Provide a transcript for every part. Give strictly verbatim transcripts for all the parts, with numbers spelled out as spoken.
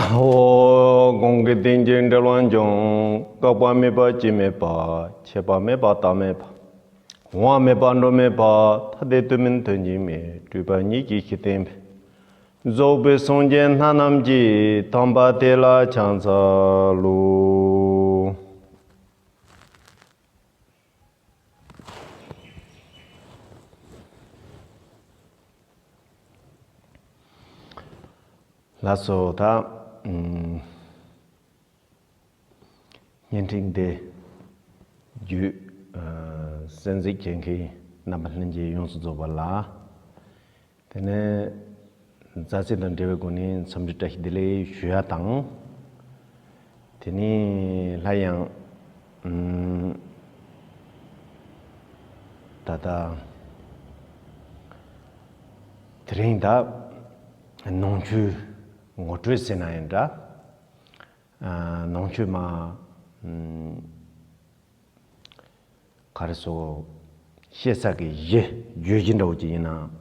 ཨོ། གོང་གི་རྟེན་ཅིང་འབྲེལ་བར་འབྱུང་། བཀག་པ་མེད་པ་སྐྱེ་མེད་པ། ཆད་པ་མེད་པ་རྟག་མེད་པ། འོང་བ་མེད་པ་འགྲོ་མེད་པ། ཐ་དད་དོན་མིན་དོན་གཅིག་མེད། སྤྲོས་པ་ཉིད་ཀྱིས་ཤེས་བསྟན་པའི། རྫོགས་པའི་སངས་རྒྱས་སྣ་རྣམས་ཀྱི། དམ་པ་དེ་ལ་ཕྱག་འཚལ་ལོ། ལགས་སོ། ད་ཨམ། བརྙན་འཕྲིན་འདི་བརྒྱུད། ཨ། གསན་གཟིགས་བྱེད་མཁན་རྣམ་པ་ལྷན་རྒྱས་ཡོངས་སུ་རྫོགས་པ་ལ། དེ་ནས་མཛའ་བརྩེ་དང་འབྲེལ་བའི་སྒོ་ནས་འཚམས་འདྲི་བཀྲ་ཤིས་བདེ་ལེགས་ཞུ་ཡ་དང་། དེ་ནས་སླར་ཡང་། ཨམ། ད་ལྟ་དེ་རིང་ད་ནང་ཆོས་ངོ་སྤྲོད་ཟེར་ན་ཡང་འདྲ། ཨ། ནང་ཆོས་མ། ཨམ། ག་རེ་ཟེར། བཤད་ས་གི་གཞི་བརྗོད་གཞི་འདྲ་བོ་ཅིག་ཡིན་ན།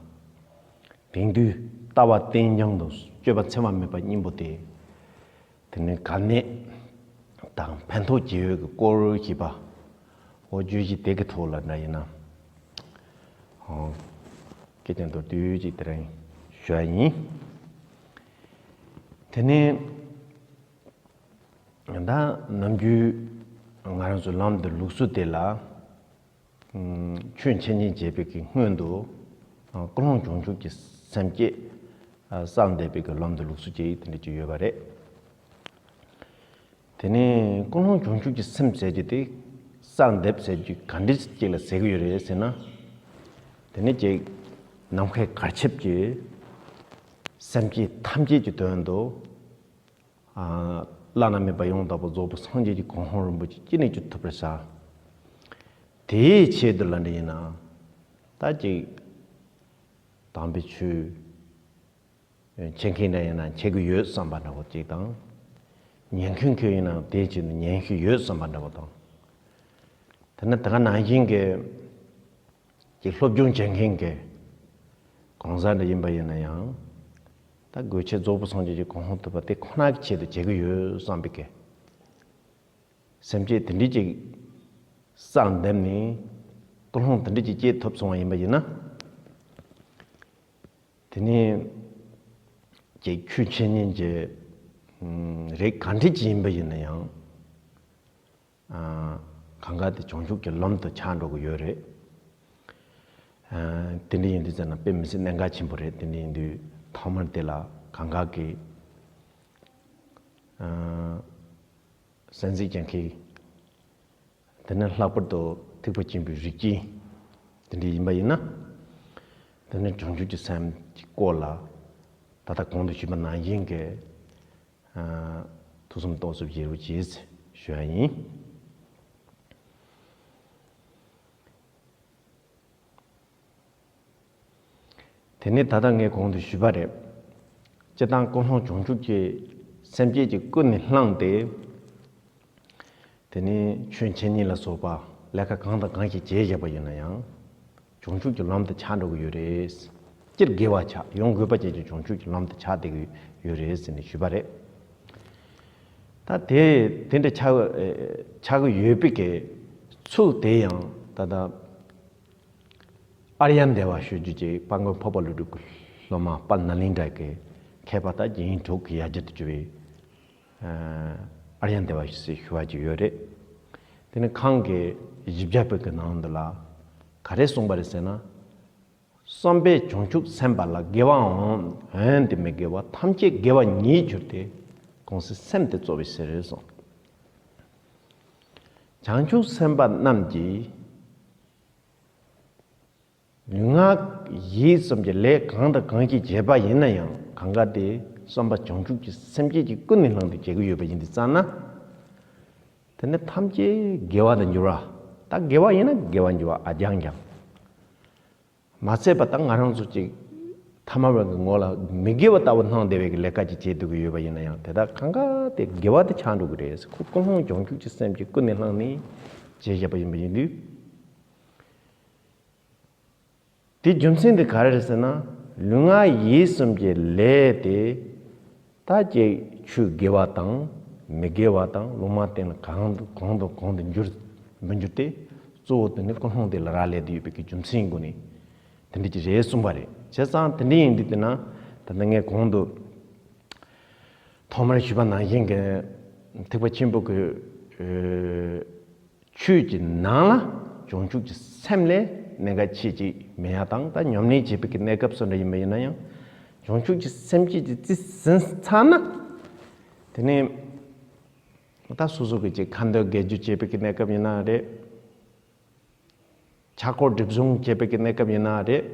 དེང་དུས་ལྟ་བ་རྟེན་འབྱུང་དང་སྤྱོད་པ་འཚེ་བ་མེད་པ་གཉིས་པོ་དེ། དེ་ནི་གལ་གནད་དང་ཕན་ཐོགས་ཇི་ཡོད་ཀྱི་སྐོར་ཞེས་པ། འོ། བརྗོད་གཞི་དེ་གི་ཐོག་ལ་འདྲ་ཡིན་ན། ཨོ། སྐད་ཆ་མདོར་བསྡུས་ཅིག་དེ་རིང་ཞུ་ཡ་ཡིན། དེ་ནས། ད་ནམ་རྒྱུན་ང་རང་ཚོ་ལམ་དུ་ལུགས་སྲོལ་དེ་ལ། ཨམ། ཆོས་འཆད་ཉན་བྱེད་པའི་གི་སྔོན་དུ། ཨ། ཀུན་སློང་བྱང་ཆུབ་ཀྱི་སེམས་བསྐྱེད། ཨ། བསགས་བསྡད་པའི་གི་ལམ་དུ་ལུགས་སྲོལ་ཅིག་དེ་འདྲ་ཅིག་ཡོད་པ་རེད། དེ་ནས་ཀུན་སློང་བྱང་ཆུབ་ཀྱི་སེམས་ཟེར་རྒྱུ་དེ་བསགས་བསྡད་ཟེར་རྒྱུ་ག་འདྲ་ཅིག་ལ་ཟེར་གི་ཡོད་རེད་ཟེར་ན། དེ་ནི་ཅིག་ནམ་མཁའི་གར་ཁྱབ་ཀྱི་སེམས་ཅན་ཐམས་ཅད་ཀྱི་དོན་དུ། ཨ། བླ་ན་མེད་པ་ཡང་དག་པར་རྫོགས་པའི་སངས་རྒྱས་ཀྱི་གོ་འཕང་རིན་པོ་ཆེ་ཅི་ནས་ཀྱང་ཐོབ་པར་བྱ། དེའི་ཆེད་དུ་ལ་འདྲ་ཡིན་ན། ད་ཅིག་དམ་པའི་ཆོས་འཆད་མཁན་འདྲ་ཡིན་ན་འཆད་ཀྱི་ཡོད་བསམ་པ་འདྲ་བོ་ཅིག་དང་། ཉན་མཁན་ཁོས་ཡིན་ན་དེའི་ཆེད་དུ་ཉན་གྱི་ཡོད་བསམ་པ་འདྲ་བོ་དང་། དེ་ནི་དེ་ག་ནང་བཞིན་གྱི། ཀྱི་སློབ་སྦྱོང་བྱེད་མཁན་གྱི་གང་ཟག་འདྲ་ཡིན་པ་ཡིན་ན་ཡང་། ད་དགོས་ཆེད་རྫོགས་པའི་སངས་རྒྱས་ཀྱི་གོ་འཕང་ཐོབ་པ་དེ་ཁོ་ན་གི་ཆེད་དུ་བྱེད་ཀྱི་ཡོད་བསམ་པའི་གི་སེམས་བསྐྱེད་དེ་འདྲ་ཅིག་བསགས་བསྡད་ནས། ཀུན་སློང་དེ་འདྲ་ཅིག་སྐྱེས་ཐུབ་སོང་བ་ཡིན་པ་ཡིན་ན། དེ་ནས་ཀྱི་ཆོས་འཆད་ཉན་གྱི་རིགས་ག་འདྲ་ཅིག་ཡིན་པ་ཡིན་ན་ཡང་། ཨ། གང་ག་དེ་བྱང་ཆུབ་ཀྱི་ལམ་དུ་ཆགས་འགྲོ་གི་ཡོད་རེད། ཨ། དེ་འདྲ་ཡིན་དུས་ཙམ་ན་དཔེ་མི་སྲིད་གནད་འགག་ཆེན་པོ་རེད། དེ་འདྲ་ཡིན་དུས་ཐོག་མར་དེ་ལ་གང་ག་གི། ཨ། གསན་གཟིགས་ཀྱང་མཁས། དེ་ནས་ལྷག་པར་དུ་ཐེག་པ་ཆེན་པོའི་རིགས་ཅན་དེ་འདྲ་ཡིན་པ་ཡིན་ན། དེ་ནས་བྱང་ཆུབ་ཀྱི་སེམས་ཀྱི་སྐོར་ལ་ད་ལྟ་གོང་དུ་ཞུས་པ་ནང་བཞིན་གྱི། ཨ། ཐུགས་བསམ་རྟོགས་ཚུལ་བཞེས་རོགས་གྱིས་ཞུ་ཡ་ཡིན། དེ་ནས་ད་ལྟ་ངས་གོང་དུ་ཞུས་པ་རེད། སྤྱིར་བཏང་ཀུན་སློང་བྱང་ཆུབ་ཀྱི་སེམས་བསྐྱེད་ཀྱིས་ཀུན་ནས་བསླངས་ཏེ། དེ་ནས་ཆོས་འཆད་ཉན་ལ་སོགས་པ་ལས་ཀ་གང་དང་གང་ཞིག་བྱས་བཞག་པ་ཡིན་ན་ཡང་། བྱང་ཆུབ་ཀྱི་ལམ་དུ་ཆགས་འགྲོ་གི་ཡོད་རེད། སྤྱིར་དགེ་བ་ཆགས། ཡང་དགོས་པ་ཅན་གྱི་བྱང་ཆུབ་ཀྱི་ལམ་དུ་ཆགས་བསྡད་ཀྱི་ཡོད་རེད་ཟེར་ནས་ཞུས་པ་རེད། ད་དེ་དེ་འདྲ་ཆགས་ཆགས་ཀྱི་ཡོད་པའི་གི་ཚུལ་དེ་ཡང་ད་ལྟ་ཨཱརྱ་དེ་བ་ཞུ་རྒྱུ་ཅིག་དཔལ་མགོན་འཕགས་པ་ཀླུ་སྒྲུབ་ཀྱི་སློབ་མ་དཔལ་ནཱ་ལེནྡྲ་གི་མཁས་པ་དང་རྒྱན་དྲུག་གི་ཡ་གྱལ་དུ་གྱུར་བའི་ཨཱརྱ་དེ་བ་ཞེས་ཞུ་བ་ཅིག་ཡོད་རེད། དེ་ནི་ཁོང་གིས་བཞི་བརྒྱ་པའི་གི་ནང་དུ་ལ་ག་རེ་གསུངས་པ་རེད་ཟེར་ན། བསམ་པས་བྱང་ཆུབ་སེམས་དཔའ་ལ། དགེ་བའམ་འོན་ཏེ་མི་དགེ་བ་ཐམས་ཅད་དགེ་བ་ཉིད་གྱུར་ཏེ། གང་སྲིད་སེམས་དེ་རྩོལ་བའི་ཕྱིར་གསུངས། བྱང་ཆུབ་སེམས་དཔའ་རྣམས་ཀྱིས་ལུས་ངག་ཡིད་གསུམ་གྱི་ལས་གང་དང་གང་ཞིག་བྱས་པ་ཡིན་ན་ཡང་། གང་ག་དེ་བསམ་པ་བྱང་ཆུབ་ཀྱི་སེམས་བསྐྱེད་ཀྱིས་ཀུན་ནས་བསླངས་ཏེ་བྱེད་ཀྱི་ཡོད་པ་ཡིན་དུས་ཙམ་ན། དེ་ནི་ཐམས་ཅད་དགེ་བ་དུ་འགྱུར་བ། ད་དགེ་བ་ཡིན་ན་དགེ་བ་འགྱུར་བ་ཨ་རྐྱང་རྐྱང་། མ་ཚད་པ་ད་ང་རང་ཚོ་ཅིག་ཐ་མལ་པའི་གི་ངོ་ལ་མི་དགེ་བ་ལྟ་བུ་སྣང་བསྡད་པའི་གི་ལས་ཀ་ཅིག་བྱེད་སྡོད་ཀྱི་ཡོད་པ་ཡིན་ན་ཡང་། དེ་དག་གང་ག་དེ་དགེ་བ་དེ་ཆགས་འགྲོ་གི་རེད། ཁོ་ཀུན་སློང་བྱང་ཆུབ་ཀྱི་སེམས་ཀྱིས་ཀུན་ནས་བསླངས་ནས་བྱས་བཞག་པ་ཡིན་པ་ཡིན་དུས། དེ་རྒྱུ་མཚན་དེ་ག་རེ་རེད་ཟེར་ན། ལུས་ངག་ཡིད་གསུམ་གྱི་ལས་དེ་ད་ཅིག་ ཆོས་དགེ་བ་དང་མི་དགེ་བ་དང་ལུང་མ་བསྟན་ལ་གང་དུ་གང་དང་གང་དུ་འགྱུར་མི་འགྱུར་ཏེ། གཙོ་བོ་དེ་ནི་ཀུན་སློང་དེ་ལ་རག་ལས་ཏེ་ཡོད་པའི་གི་རྒྱུ་མཚན་སྒོ་ནས་དེ་འདྲ་ཅིག་རེད་གསུངས་པ་རེད། བྱས་ཙང་དེ་འདྲ་ཡིན་དུས་དེ་ན་ད་ལྟ་ངས་གོང་དུ་ཐོག་མར་ཞུས་པ་ནང་བཞིན་གྱི་ཐེག་པ་ཆེན་པོ་གི་ཆོས་ཀྱི་ནང་ལ་བྱང་ཆུབ་ཀྱི་སེམས་ལས་གནད་འགག་ཆེ་ཅིག་མེད་ཡ་དང་། ད་ཉམས་ལེན་བྱེད་པའི་གི་གནས་སྐབས་སུ་འདྲ་ཡིན་པ་ཡིན་ན་ཡང་བྱང་ཆུབ་ཀྱི་སེམས་བསྐྱེད་ཀྱི་རྩིས་ཟིན་ཚར་ན། དེ་ནས་ད་སོ་སོ་གི་ཅིག་ཁ་འདོན་དགེ་སྦྱོར་བྱེད་པའི་གི་གནས་སྐབས་ཡིན་ན་རེད། ཕྱག་སྐོར་སྒྲིབ་སྦྱོང་བྱེད་པའི་གི་གནས་སྐབས་ཡིན་ན་རེད།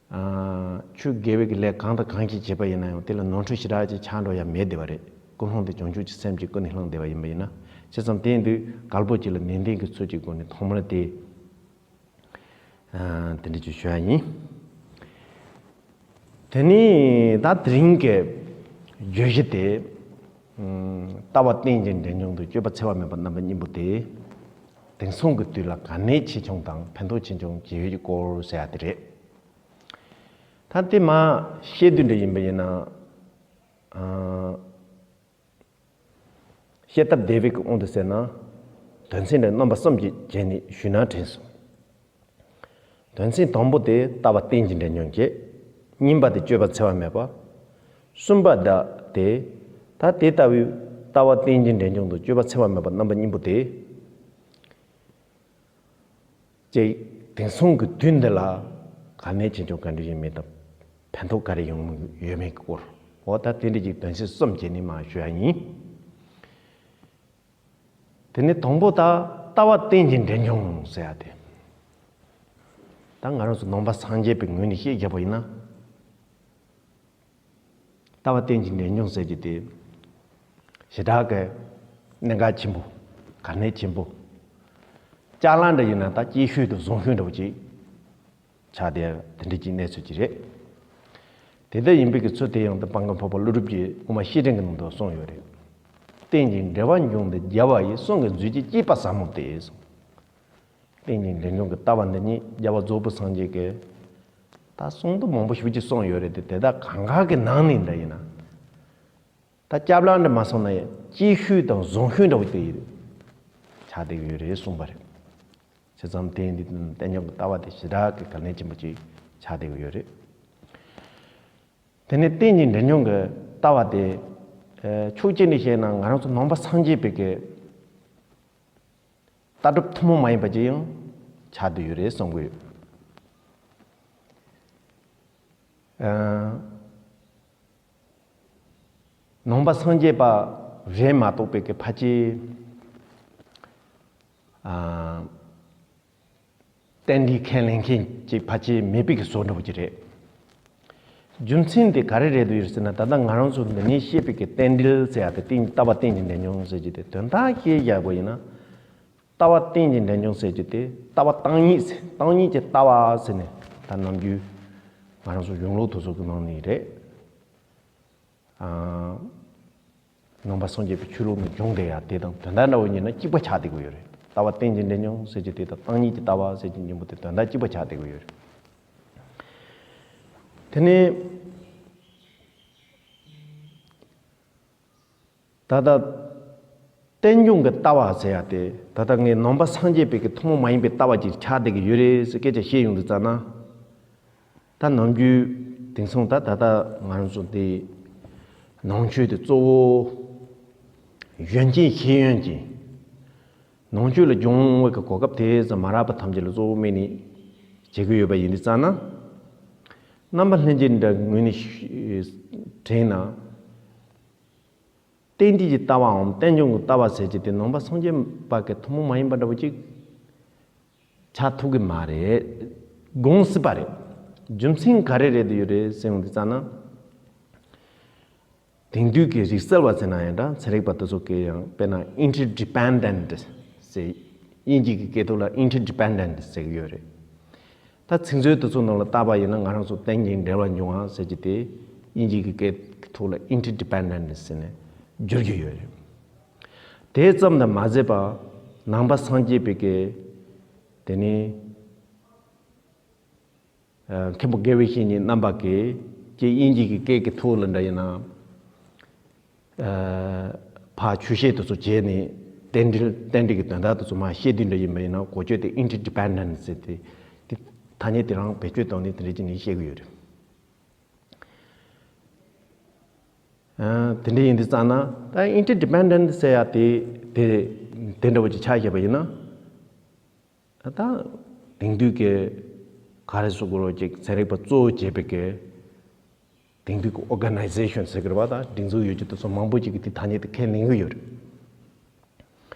ཨ། ཆོས་དགེ་བའི་གི་ལས་གང་དང་གང་ཞིག་བྱེད་པ་ཡིན་ན་ཡང་དེ་ལ་ནོར་འཁྲུལ་ཞེ་དྲག་ཅིག་ཆགས་འགྲོ་ཡ་མེད་བསྡད་པ་རེད། ཀུན་སློང་དེ་བྱང་ཆུབ་ཀྱི་སེམས་ཀྱིས་ཀུན་ནས་བསླངས་བསྡད་པ་ཡིན་པ་ཡིན་ན། བྱས་ཙང་དེ་ཡིན་དུས་གལ་པོ་ཅིག་ལ་ནན་ཏན་གྱི་ཚུལ་གྱི་སྒོ་ནས་ཐོག་མར་དེ་ཨ། དེ་འདྲ་ཅིག་ཞུ་ཡ་ཡིན། དེ་ནས་ད་དེ་རིང་གི་བརྗོད་གཞི་དེ། ཨ། ལྟ་བ་རྟེན་ཅིང་འབྲེལ་འབྱུང་དང་སྤྱོད་པ་འཚེ་བ་མེད་པ་རྣམ་པ་གཉིས་པོ་དེ། དེང་སང་གི་དུས་ལ་གལ་གནད་ཆེ་ཆུང་དང་ཕན་ཐོགས་ཆེ་ཆུང་ཇི་ཡོད་ཀྱི་སྐོར་ཟེར་ཡ་དེ་རེད། ད་དེ་མ་བཤད་དུས་འདྲ་ཡིན་པ་ཡིན་ན། ཨ། བཤད་ཐབས་བདེ་བའི་གི་དབང་དུ་བྱས་ན། དོན་ཚན་འདི་རྣམ་པ་གསུམ་གྱིས་བྱས་ནས་ཞུས་ན་དྲན་སོང་། དོན་ཚན་དང་པོ་དེ་ལྟ་བ་རྟེན་ཅིང་འབྲེལ་འབྱུང་བྱེད། གཉིས་པ་དེ་སྤྱོད་པ་འཚེ་བ་མེད་པ། གསུམ་པ་དེ་ད་དེ་ལྟ་བུའི་ལྟ་བ་རྟེན་ཅིང་འབྲེལ་འབྱུང་དང་སྤྱོད་པ་འཚེ་བ་མེད་པ་རྣམ་པ་གཉིས་པོ་དེ། ཅེས་དེང་སང་གི་དུས་འདི་ལ་གལ་གནད་ཆེ་ཆུང་ག་འདྲ་ཞིག་མེད་དམ། ཕན་ཐོགས་ག་རེ་ཡོང་ཡོད་མེད་ཀྱི་སྐོར། འོ་ད་དེ་འདྲ་ཅིག་དོན་ཚན་གསུམ་བྱས་ནས་མར་ཞུ་ཡ་ཡིན། དེ་ནས་དང་པོ་ད་ལྟ་བ་རྟེན་ཅིང་འབྲེལ་འབྱུང་ཟེར་ཡ་དེ། ད་ང་རང་ཚོ་ནང་པ་སངས་རྒྱས་པའི་ངོས་ནས་བཤད་རྒྱབ་པ་ཡིན་ན། ལྟ་བ་རྟེན་ཅིང་འབྲེལ་འབྱུང་ཟེར་རྒྱུ་དེ་ཞེ་དྲག་གི་གནད་འགག་ཆེན་པོ། གལ་གནད་ཆེན་པོ། ལྕགས་ལམ་འདྲ་ཡིན་ན་ད་སྐྱེས་ཤུལ་དང་བཟང་ཤུལ་འདྲ་བོ་ཅིག་ཆགས་བསྡད་དེ་འདྲ་ཅིག་གནས་ཚུལ་ཅིག་རེད། དེ་ལྟར་ཡིན་པའི་གི་ཚུལ་དེ་ཡང་དུ་སྤང་གི་འཕགས་པ་ཀླུ་སྒྲུབ་ཀྱིས་དབུ་མ་བཤེས་སྤྲིང་གི་ནང་དུ་གསུངས་ཡོད་རེད། རྟེན་ཅིང་འབྲེལ་བར་འབྱུང་སྟེ་རྒྱལ་བ་ཡི། གསུང་གི་མཛོད་ཅིག་སྐྱེས་པ་ཟབ་མོ་སྟེ་གསུངས། རྟེན་ཅིང་འབྲེལ་འབྱུང་གི་ལྟ་བ་འདི་ཉིད་རྒྱལ་བ་རྫོགས་པའི་སངས་རྒྱས་ཀྱིས་ད་གསུང་དུ་མང་པོ་ཞེ་པོ་ཅིག་གསུངས་ཡོད་རེད་དེ། དེ་དག་གང་ག་གི་ནང་ནས་འདྲ་ཡིན་ན། ད་སྐྱབས་ལམ་འདྲ་མ་སོང་ན་ཡང་སྐྱེས་ཤུལ་དང་བཟང་ཤུལ་འདྲ་བོ་དེ་ཡིན་ཆགས་བསྡད་ཀྱི་ཡོད་རེད་གསུངས་པ་རེད། བྱས་ཙང་དེ་ཡིན་དུས་རྟེན་འབྱུང་གི་ལྟ་བ་དེ་ཞེ་དྲག་གི་གལ་གནད་ཆེན་པོ་ཅིག་ཆགས་བསྡད་ཀྱི་ཡོད་རེད། དེ་ནས་རྟེན་ཅིང་འབྲེལ་འབྱུང་གི་ལྟ་བ་དེ། ཨ། ཕྱོགས་གཅིག་ནས་བཤད་ན་ང་རང་ཚོ་ནང་པ་སངས་རྒྱས་པའི་གི་ལྟ་གྲུབ་ཐུན་མོང་མ་ཡིན་པ་ཅིག་ཡང་ཆགས་བསྡད་ཡོད་རེད་གསུང་གི་ཡོད། ཨ། ནང་པ་སངས་རྒྱས་པ་རེད་མ་གཏོགས་པའི་གི་ཕལ་ཆེར། ཨ། རྟེན་འབྲེལ་ཁས་ལེན་མཁན་གྱི་ཕལ་ཆེར་མེད་པའི་གི་བཟོ་འདྲ་བོ་ཅིག་རེད། རྒྱུ་མཚན་དེ་ག་རེ་རེད་འདུག་ཡོད་ཟེར་ན། ད་ལྟ་ང་རང་ཚོ་འདི་ནས་བཤད་པའི་གི་རྟེན་འབྲེལ་ཟེར་ཡ་དེ། རྟེན། ལྟ་བ་རྟེན་ཅིང་འབྲེལ་འབྱུང་ཟེར་གྱི་དེ་དོན་དག་བཤད་བཞག་པ་ཡིན་ན། ལྟ་བ་རྟེན་ཅིང་འབྲེལ་འབྱུང་ཟེར་གྱི་དེ་ལྟ་བ་བཏང་སྙིང་ཟེར། བཏང་སྙིང་གི་ལྟ་བ་ཟེར་ནས་ད་ནམ་རྒྱུན་ང་རང་ཚོ་གཞུང་ལུགས་དེ་ཚོ་གི་ནང་ནས་རེད། ཨ། ནང་པ་སངས་རྒྱས་པའི་ཆོས་ལུགས་ནས་བྱུང་བསྡད་ཡ་དེ་དང་དོན་དག་འདྲ་བོ་ཡིན་ན་གཅིག་པ་ཆགས་བསྡད་ཀྱི་ཡོད་རེད། ལྟ་བ་རྟེན་ཅིང་འབྲེལ་འབྱུང་ཟེར་གྱི་དེ་དང་བཏང་སྙིང་གི་ལྟ་བ་ཟེར་གྱི་མཉམ་པོ་དེ་དོན་དག་གཅིག་པ་ཆགས་བསྡད་ཀྱི་ཡོད་རེད། དེ་ནས་ད་ལྟ་རྟེན་འབྱུང་གི་ལྟ་བ་ཟེར་ཡ་དེ། ད་ལྟ་ངས་ནང་པ་སངས་རྒྱས་པའི་གི་ཐུན་མོང་མ་ཡིན་པའི་ལྟ་བ་ཅིག་ཆགས་བསྡད་ཀྱི་ཡོད་རེད་ཟེར་སྐད་ཆ་བཤད་ཡོང་དུས་ཙ་ན། ད་ནམ་རྒྱུན་དེང་སང་ད་ད་ལྟ་ང་རང་ཚོ་འདི་ནང་ཆོས་དེ་གཙོ་བོ་གཞོན་སྐྱེས་ཤེས་ཡོན་ཅན། ནང་ཆོས་ལ་སྦྱོང་བའི་གི་གོ་སྐབས་དེ་ཙམ་མ་རག་པ་ཐམས་ཅད་ལ་གཙོ་བོ་སྨན་ནི་བྱེད་ཀྱི་ཡོད་པ་ཡིན་དུས་ཙ་ན། རྣམ་པ་ལྷན་རྒྱས་འདྲ་ངོས་ནས་དྲན་ན། རྟེན་འབྲེལ་གྱི་ལྟ་བའམ་རྟེན་འབྱུང་གི་ལྟ་བ་ཟེར་གྱི་དེ་ནང་པ་སངས་རྒྱས་པ་གི་ཐུན་མོང་མ་ཡིན་པ་འདྲ་བོ་ཅིག་ཆགས་ཐུབ་ཀྱི་མ་རེད། དགོངས་སྲིད་པ་རེད། རྒྱུ་མཚན་ག་རེ་རེད་ཡོད་རེད་ཟེར་ཡོང་དུས་ཙ་ན། དེང་དུས་ཀྱི་རིག་རྩལ་བ་ཟེར་ན་ཡང་འདྲ། ཚན་རིག་པ་དེ་ཚོ་གིས་ཡང་དཔེར་ན་interdependent་ཟེར། དབྱིན་ཇི་གི་སྐད་ཐོག་ལ་interdependent་ཟེར་གྱི་ཡོད་རེད། ད་ཚིག་མཛོད་དེ་ཚོ་ནང་ལ་བལྟས་པ་ཡིན་ན། ང་རང་ཚོ་རྟེན་ཅིང་འབྲེལ་བར་འབྱུང་བ་ཟེར་གྱི་དེ་དབྱིན་ཇི་གི་སྐད་ཐོག་ལ་interdependent་ཟེར་ནས་བསྒྱུར་གྱི་ཡོད་རེད། དེ་ཙམ་དུ་མ་ཟད་པ། ནང་པ་སངས་རྒྱས་པའི་གི་དེ་ནི། ཨ། མཁན་པོ་དགེ་བའི་བཤེས་གཉེན་རྣམ་པ་གིས་ཀྱེ་དབྱིན་ཇི་གི་སྐད་ཀྱི་ཐོག་ལ་འདྲ་ཡིན་ན། ཕར་ཆོས་བཤད་དེ་ཚོ་བྱས་ནས་རྟེན་འབྲེལ་རྟེན་འབྲེལ་གྱི་དོན་དག་དེ་ཚོ་མར་བཤད་དུས་འདྲ་ཡིན་པ་ཡིན་ན་གོ་ཆོད་དེ་interdependence་ཟེར་ཏེ་དེ་ཐ་སྙད་དེ་རང་བེད་སྤྱོད་བཏང་ནས་དེ་འདྲ་བྱས་ནས་བཤད་གི་ཡོད་རེད། དེ་འདྲ་ཡིན་དུས་ཙང་ན་ད་interdependent་ཟེར་ཡ་དེ་དེ་དེ་འདྲ་བོ་ཅིག་ཆ་བཞག་པ་ཡིན་ན། ད་དེང་དུས་ཀྱི་ག་རེ་ཟེར་དགོས་རེད། ཅིག་ཚན་རིག་པ་གཙོ་བོ་བྱས་པའི་གི་དེང་དུས་ཀྱི་organization་ཟེར་གི་རེད་པ། ད་སྒྲིག་འཛུགས་ཡོད་རྒྱུ་དེ་ཚོ་མང་པོ་ཅིག་གིས་དེ་ཐ་སྙད་དེ་ཁས་ལེན་གི་ཡོད་རེད།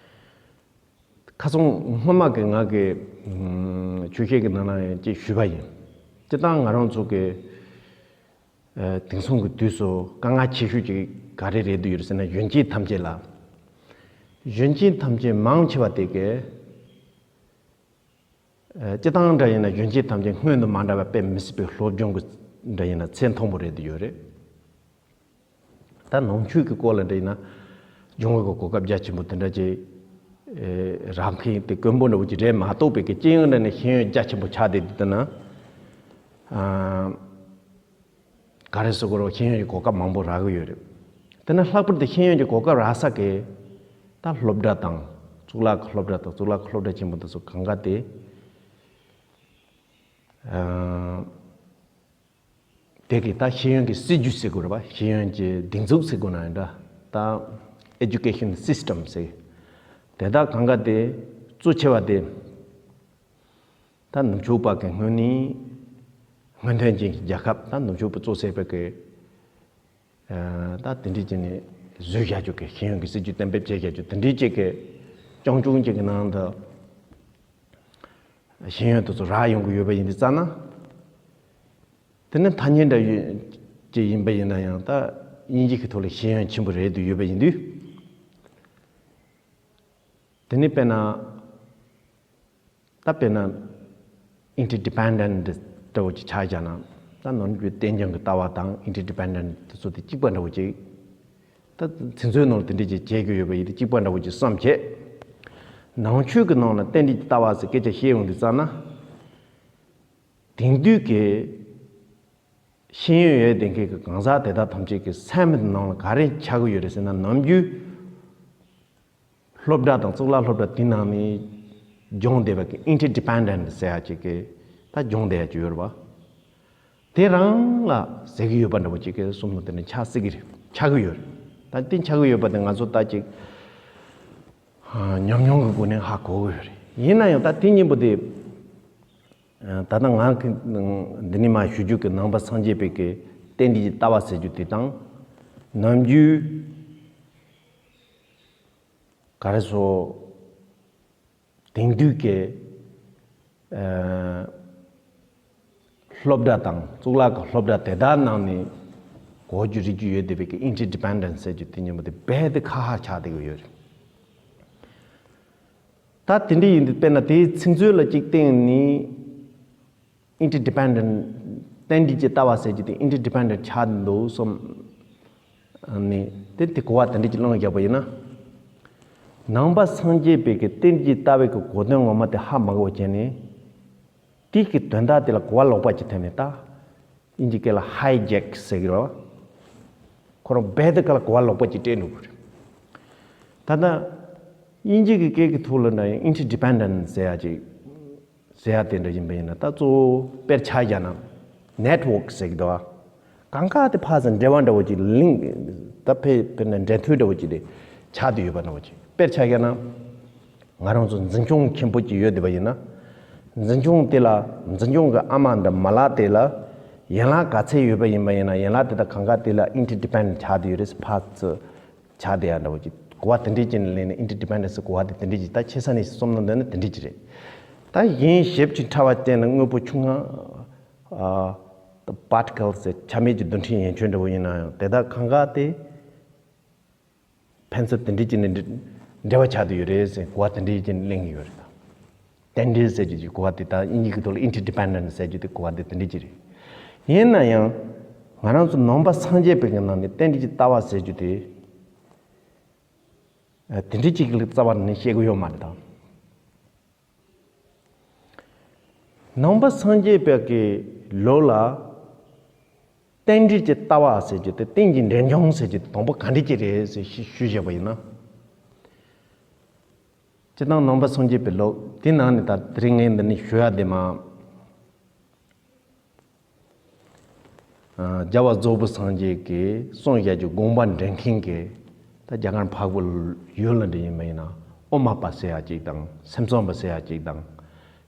ཁ་སང་སྔོན་མ་གི་ང་གི་ཆོས་བཤད་ཀྱི་ནང་ན་ཡང་ཅིག་ཞུས་པ་ཡིན། སྤྱིར་བཏང་ང་རང་ཚོ་གི་དེང་སང་གི་དུས་སུ་དཀའ་ངལ་ཆེ་ཤོས་ཅིག་ག་རེ་རེད་འདུག་ཡོད་ཟེར་ན་གཞོན་སྐྱེས་ཐམས་ཅད་ལ། གཞོན་སྐྱེས་ཐམས་ཅད་མང་ཆེ་བ་དེ་གི་སྤྱིར་བཏང་འདྲ་ཡིན་ན་གཞོན་སྐྱེས་ཐམས་ཅད་སྔོན་དང་མ་འདྲ་བ་དཔེ་མི་སྲིད་པའི་སློབ་སྦྱོང་གི་འདྲ་ཡིན་ན་ཚད་མཐོན་པོ་རེད་འདུག་ཡོད་རེད། ད་ནང་ཆོས་ཀྱི་སྐོར་ལ་འདྲ་ཡིན་ན་སྦྱོང་བའི་གོ་སྐབས་རྒྱ་ཆེན་པོ་དེ་འདྲ་ཅིག་རག་མཁན་དེ་དཀོན་པོ་འདྲ་བོ་ཅིག་རེད་མ་གཏོགས་པའི་གི་སྤྱི་ཡོངས་འདྲ་ནས་ཤེས་ཡོན་རྒྱ་ཆེན་པོ་ཆགས་བསྡད་དུས་ད་ན། ག་རེ་ཟེར་དགོས་རེད། ཤེས་ཡོན་གྱི་གོ་སྐབས་མང་པོ་རག་གི་ཡོད་རེད། དེ་ནས་ལྷག་པར་དུ་ཤེས་ཡོན་གྱི་གོ་སྐབས་རག་ས་གི་ད་སློབ་གྲྭ་དང་གཙུག་ལག་གི་སློབ་གྲྭ་དང་གཙུག་ལག་གི་སློབ་གྲྭ་ཆེན་པོ་དེ་ཚོ་གང་ག་དེ་དེ་གི་ད་ཤེས་ཡོན་གྱི་སྲིད་ཇུས་ཟེར་དགོས་རེད་པ། ཤེས་ཡོན་གྱི་སྒྲིག་འཛུགས་ཟེར་དགོས་ན་ཡང་འདྲ། ད་education system་ཟེར་དེ་དག་གང་ག་དེ་གཙོ་ཆེ་བ་དེ། ད་ནུབ་ཕྱོགས་པ་གི་སྔོན་ནས་སྔོན་ཐོན་ཅན་གྱི་རྒྱལ་ཁབ་ད་ནུབ་ཕྱོགས་པ་གཙོ་བྱས་པའི་གི་ད་དེ་འདྲའི་ཅིག་ནས་བཟོས་བཞག་རྒྱུ་གི་ཤེས་ཡོན་གྱི་སྲིད་ཇུས་གཏན་འབེབས་བྱས་བཞག་རྒྱུ་དེ་འདྲའི་ཅིག་གི་རྐྱང་རྐྱང་ཅིག་གི་ནང་དུ་ཤེས་ཡོན་དེ་ཚོ་རག་ཡོང་གི་ཡོད་པ་ཡིན་དུས་ཙང་ན། དེ་ནི་ཐ་སྙད་འདྲ་ཅིག་ཡིན་པ་ཡིན་ན་ཡང་ད་དབྱིན་ཇི་གི་ཐོག་ལ་ཤེས་ཡོན་ཆེན་པོ་རེད་འདུག་ཡོད་པ་ཡིན་དུས། དེ་ནི་དཔེར་ན། ད་དཔེར་ན་interdependent་འདྲ་བོ་ཅིག་ཆགས་བཞག་ན། ད་ནམ་རྒྱུན་རྟེན་འབྱུང་གི་ལྟ་བ་དང་interdependent་དེ་ཚོ་དེ་གཅིག་པ་འདྲ་བོ་ཅིག་ད་དེ་ཚོའི་ནང་ལ་དེ་འདྲ་ཅིག་བྱེད་དགོས་ཡོད་པ་ཡིན་དེ་གཅིག་པ་འདྲ་བོ་ཅིག་བསམ་བྱས། ནང་ཆོས་ཀྱི་ནང་ལ་རྟེན་འབྲེལ་གྱི་ལྟ་བ་ཟེར་སྐད་ཆ་བཤད་ཡོང་དུས་ཙང་ན། དེང་དུས་ཀྱི་ཤེས་ཡོན་ཡོད་ལྡན་མཁན་གྱི་གང་ཟག་དེ་དག་ཐམས་ཅད་ཀྱི་སེམས་ནང་ལ་ག་རེ་ཆགས་ཀྱི་ཡོད་རེད་ཟེར་ན། ནམ་རྒྱུན་སློབ་གྲྭ་དང་གཙུག་ལག་སློབ་གྲྭ་དེ་ནང་ནས་སྦྱོང་བསྡད་པ་གི་interdependent་ཟེར་ཡ་ཅིག་གི་ད་སྦྱོང་བསྡད་ཡ་ཅིག་ཡོད་རེད་པ། དེ་རང་ལ་ཟེར་གྱི་ཡོད་པ་འདྲ་བོ་ཅིག་གི་བསམ་བློ་དེ་འདྲ་ཆགས་སྲིད་ཀྱི་རེད། ཆགས་ཀྱི་ཡོད་རེད། ད་དེ་ཆགས་ཀྱི་ཡོད་པ་དེ་ང་ཚོ་ད་ཅིག་ཉམས་མྱོང་གི་སྒོ་ནས་ཧ་གོ་གི་ཡོད་རེད། ཡིན་ན་ཡང་ད་དེ་གཉིས་པོ་དེ། ད་ལྟ་ང་གི་འདི་ནས་མར་ཞུ་རྒྱུ་གི་ནང་པ་སངས་རྒྱས་པའི་གི་རྟེན་འབྲེལ་གྱི་ལྟ་བ་ཟེར་རྒྱུ་དེ་དང་། ནམ་རྒྱུན་ག་རེ་ཟེར། དེང་དུས་ཀྱི་སློབ་གྲྭ་དང་གཙུག་ལག་གི་སློབ་གྲྭ་དེ་དག་ནང་ནས་གོ་རྒྱུ་རིག་རྒྱུ་ཡོད་བསྡད་པའི་གི་interdependent་ཟེར་རྒྱུ་དེ་གཉིས་པོ་དེ་རྦད་དེ་ཁ་ཧ་ཆགས་བསྡད་ཀྱི་ཡོད་རེད། ད་དེ་འདྲ་ཡིན་དུས་དཔེར་ན་དེའི་ཚིག་མཛོད་ལ་གཅིག་བལྟས་ནས་interdependent་རྟེན་འབྲེལ་གྱི་ལྟ་བ་ཟེར་རྒྱུ་དེ་interdependent་ཆགས་འདུག་བསམ་ནས་དེ་དེ་གོ་བ་དེ་འདྲ་ཅིག་བླངས་བཞག་པ་ཡིན་ན། ནང་པ་སངས་རྒྱས་པའི་གི་རྟེན་འབྲེལ་གྱི་ལྟ་བའི་གི་གོ་དོན་ངོ་མ་དེ་ཧ་མ་གོ་བ་བྱས་ནས། དེ་གི་དོན་དག་དེ་ལ་གོ་བ་ལོག་པ་ཅིག་ཐེབས་ནས་ད། དབྱིན་ཇི་སྐད་ལ་hijack་ཟེར་གི་རེད་བ། ཁོ་རང་རྦད་དེ་ག་ལ་གོ་བ་ལོག་པ་ཅིག་སྤྲད་འགྲོ་གི་རེད། ད་ལྟ་དབྱིན་ཇི་གི་སྐད་ཀྱི་ཐོག་ལ་འདྲ་ཡང་interdependent་ཟེར་ཡ་ཅིག་ཟེར་ཡ་དེ་འདྲ་ཡིན་པ་ཡིན་ན། ད་གཙོ་བོ་དཔེར་ཆ་བཞག་ན་network་ཟེར་གི་འདུག་བ། གང་ག་དེ་ཕར་ཚུར་འབྲེལ་བ་འདྲ་བོ་ཅིག link་ད་ཕེ་ཕེ་ན་འབྲེལ་མཐུད་འདྲ་བོ་ཅིག་དེ་ཆགས་བསྡད་ཡོད་པ་འདྲ་བོ་ཅིག་དཔེར་ཆ་བཞག་ན། ང་རང་ཚོ་འཛིན་སྐྱོང་མཁན་པོ་ཅིག་ཡོད་བསྡད་པ་ཡིན་ན། འཛིན་སྐྱོང་དེ་ལ་འཛིན་སྐྱོང་གི་ཨ་མ་འདྲ་མ་ལགས་དེ་ལ་ཡན་ལག་ག་ཚད་ཡོད་པ་ཡིན་པ་ཡིན་ན། ཡན་ལག་དེ་དག་གང་ག་དེ་ལ་interdependent་ཆགས་བསྡད་ཡོད་རེད། ཕར་ཚུར་ཆགས་བསྡད་ཡ་འདྲ་བོ་ཅིག་གོ་བ་དེ་འདྲས་ཅིག་ནས་ལེན་ནས། interdependence་གོ་བ་དེ་དེ་འདྲས་ཅིག་ད་ཆེ་ས་ནས་བསམ་བློ་འདོན་ན་དེ་འདྲས་ཅིག་རེད། ད་གཞན་ཞིབ་ཅིག་ཕྲ་བ་བསྟན་ན་དངོས་པོ་ཆུང་ང་། ཨ། particles་ཆ་མེད་ཀྱི་རྡུལ་ཕྲན་ཡན་ཆོད་འདྲ་བོ་ཡིན་ན་ཡང་དེ་དག་གང་ག་དེ། ཕན་ཚུན་དེ་འདྲའི་ཅིག་ནས་འབྲེལ་བ་ཆགས་བསྡད་ཡོད་རེད་ཟེར་གོ་བ་དེ་འདྲའི་ཅིག་ནས་ལེན་གྱི་ཡོད་རེད། ད་རྟེན་འབྲེལ་ཟེར་རྒྱུ་ཅིག་གོ་བ་དེ་ད་དབྱིན་ཇི་གི་ཐོག་ལ་interdependent་ཟེར་རྒྱུ་དེ་གོ་བ་དེ་དེ་འདྲའི་ཅིག་རེད། ཡིན་ན་ཡང་ང་རང་ཚོ་ནང་པ་སངས་རྒྱས་པའི་གི་ནང་ནས་རྟེན་འབྲེལ་གྱི་ལྟ་བ་ཟེར་རྒྱུ་དེ་དེ་འདྲའི་ཅིག་ལ་རྩ་བ་ནས་བཤད་གི་ཡོད་མ་རེད་ད། ནང་པ་སངས་རྒྱས་པའི་གི་ལོ་ལ་ རྟེན་འབྲེལ་གྱི་ལྟ་བ་ཟེར་རྒྱུ་དེ། རྟེན་གྱི་འབྲེལ་འབྱུང་ཟེར་རྒྱུ་དེ་དང་པོ་ག་འདྲ་ཅིག་རེད་ཟེར་ཞུ་ཞུས་བཞག་པ་ཡིན་ན། སྤྱིར་བཏང་ནང་པ་སངས་རྒྱས་པའི་ལུགས་དེ་ནང་ནས་ད་དེ་རིང་ངས་འདི་ནས་ཞུ་ཡ་དེ་མ། རྒྱལ་བ་རྫོགས་པའི་སངས་རྒྱས་ཀྱིས་གསུངས་བཞག་རྒྱུ་དགོངས་པ་འགྲེལ་མཁན་གྱི་ད་རྒྱ་གར་འཕགས་པའི་ཡུལ་ལ་འདྲ་ཡིན་པ་ཡིན་ན། དབུ་མ་པ་ཟེར་ཡ་གཅིག་དང་། སེམས་ཙམ་པ་ཟེར་ཡ་གཅིག་དང་།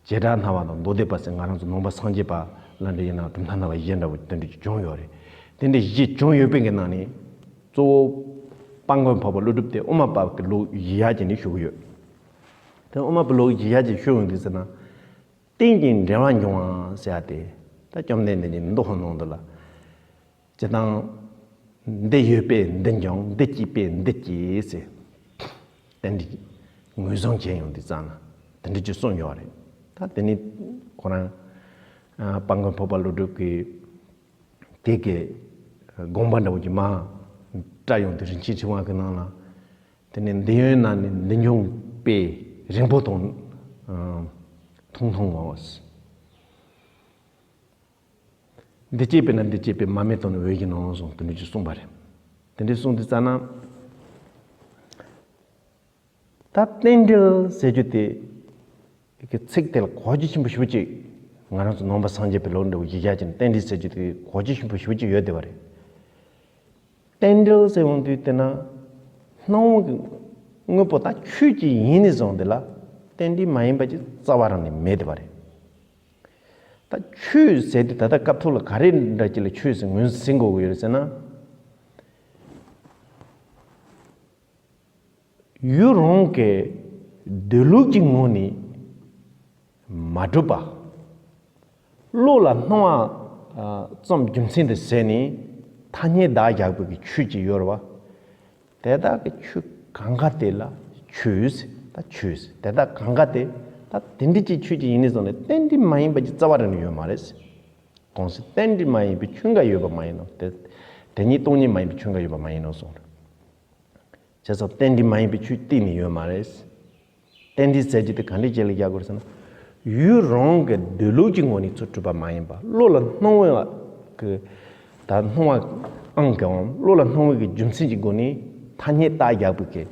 བྱེ་བྲག་སྨྲ་བ་དང་མདོ་སྡེ་པ་ཟེར། ང་རང་ཚོ་ནང་པ་སངས་རྒྱས་པ་ལ་འདྲ་ཡིན་ན་གྲུབ་མཐའ་སྨྲ་བ་གཞན་འདྲ་བོ་དེ་འདྲ་ཅིག་བྱུང་ཡོད་རེད། དེ་འདྲ་བཞི་བྱུང་ཡོད་པའི་གི་ནང་ནས་གཙོ་བོ་དཔལ་མགོན་འཕགས་པ་ཀླུ་སྒྲུབ་དེ་དབུ་མ་པ་གི་ལུགས་བཞི་ཡ་གཅིག་ནས་ཞུ་གི་ཡོད། དེ་དབུ་མ་པའི་ལུགས་བཞི་ཡ་གཅིག་ཞུ་ཡོང་དུས་ཟེར་ན། རྟེན་གྱི་འབྲེལ་བ་འབྱུང་བ་ཟེར་ཡ་དེ། ད་བཅོམ་ལྡན་འདས་ཀྱིས་མདོ་ནང་དུ་ལ། སྤྱིར་བཏང་། འདི་ཡོད་པས་འདི་འབྱུང་། འདི་སྐྱེས་པས་འདི་སྐྱེ་ཟེར། རྟེན་འབྲེལ་ངོས་བཟུང་བྱས་ཡོང་དུས་ཙམ་ན་དེ་འདྲ་ཅིག་གསུངས་ཡོད་རེད། ད་དེ་ནི་ཁོ་རང་། ཨ། དཔལ་མགོན་འཕགས་པ་ཀླུ་སྒྲུབ་ཀྱིས་དེ་གི་དགོངས་པ་འདྲ་བོ་ཅིག་མར་བཀྲལ་ཡོང་དུས། རིན་ཆེན་ཕྲེང་བ་གི་ནང་ལ། དེ་ནས་འདི་ཡོད་ན་ནི་འདི་འབྱུང་པས་རིང་པོ་དང་། ཨ། ཐུང་ཐུང་ངོ་། འདི་སྐྱེས་པས་ན་འདི་སྐྱེས་པས། མ་རྨོས་དང་ནི་འོད་ཀྱིས་ནོན་གསུངས། དེ་འདྲ་ཅིག་གསུངས་པ་རེད། དེ་འདྲ་གསུངས་དུས་ཙམ་ན། ད་རྟེན་འབྲེལ་ཟེར་རྒྱུ་དེ་གི་ཚིག་དེ་ལ་གོ་རྒྱུ་ཆེན་པོ་ཞེ་པོ་ཅིག་ང་རང་ཚོ་ནང་པ་སངས་རྒྱས་པའི་ལུགས་འདྲ་བོ་ཞིག་བཞག་ཅིང་། རྟེན་འབྲེལ་ཟེར་རྒྱུ་དེ་གོ་རྒྱུ་ཆེན་པོ་ཞེ་པོ་ཅིག་ཡོད་བསྡད་པ་རེད། རྟེན་འབྲེལ་ཟེར་ཡོང་དུས་དེ་ན། སྣང་བ་གི་དངོས་པོ་ད་ཆོས་ཅིག་ཡིན་ནས་བཟུང་དེ་ལ་རྟེན་འབྲེལ་མ་ཡིན་པ་ཅིག་རྩ་བ་རང་ནས་མེད་བསྡད་པ་རེད། ད་ཆོས་ཟེར་དུས་ད་ལྟ་སྐབས་ཐོག་ལ་ག་རེ་འདྲ་ཅིག་ལ་ཆོས་ཟེར་ངོས་ཟིན་དགོས་ཀྱི་ཡོད་རེད་ཟེར་ན། ཡུལ་རང་གི་འདོད་ལུགས་ཀྱི་ངོ་ནས་མ་གྲུབ་པ། བློ་ལ་སྣང་བ་ཙམ་རྒྱུ་མཚན་དུ་བྱས་ནས་ཐ་སྙད་བརྡ་རྒྱག་པའི་གི་ཆོས་ཅིག་ཡོད་རེད་བ། དེ་དག་གི་ཆོས་གང་ག་དེ་ལ་ཆོས་ཟེར། ད་ཆོས་ཟེར། དེ་དག་གང་ག་དེ། ད་དེ་འདྲ་ཅིག་ཆོས་ཅིག་ཡིན་ནས་བཟུང་ནས་རྟེན་འབྲེལ་མ་ཡིན་པ་ཅིག་རྩ་བ་རང་ནས་ཡོད་མ་རེད། གང་ཟེར། རྟེན་འབྲེལ་མ་ཡིན་པའི་ཆོས་འགའ་ཡོད་པ་མ་ཡིན་ནོ། དེ་དེ་ཉིད་སྟོང་ཉིད་མ་ཡིན་པའི་ཆོས་འགའ་ཡོད་པ་མ་ཡིན་ནོ་གསུངས་རེད། བྱས་ཙང་རྟེན་འབྲེལ་མ་ཡིན་པའི་ཆོས་གཏན་ནས་ཡོད་མ་རེད། རྟེན་འབྲེལ་ཟེར་རྒྱུ་དེ་ག་འདྲའི་རྗེས་ལ་རྒྱག་དགོས་ཟེར་ན། ཡུལ་རང་གི་འདོད་ལུགས་ཀྱི་ངོ་ནས་ཚུར་གྲུབ་པ་མ་ཡིན་པ། བློ་ལ་སྣང་བ་གི། ད་སྣང་བ་ཨང་གི་འོང་། བློ་ལ་སྣང་བའི་གི་རྒྱུ་མཚན་གྱི་སྒོ་ནས་ཐ་སྙད་བཏགས་རྒྱག་པའི་གི་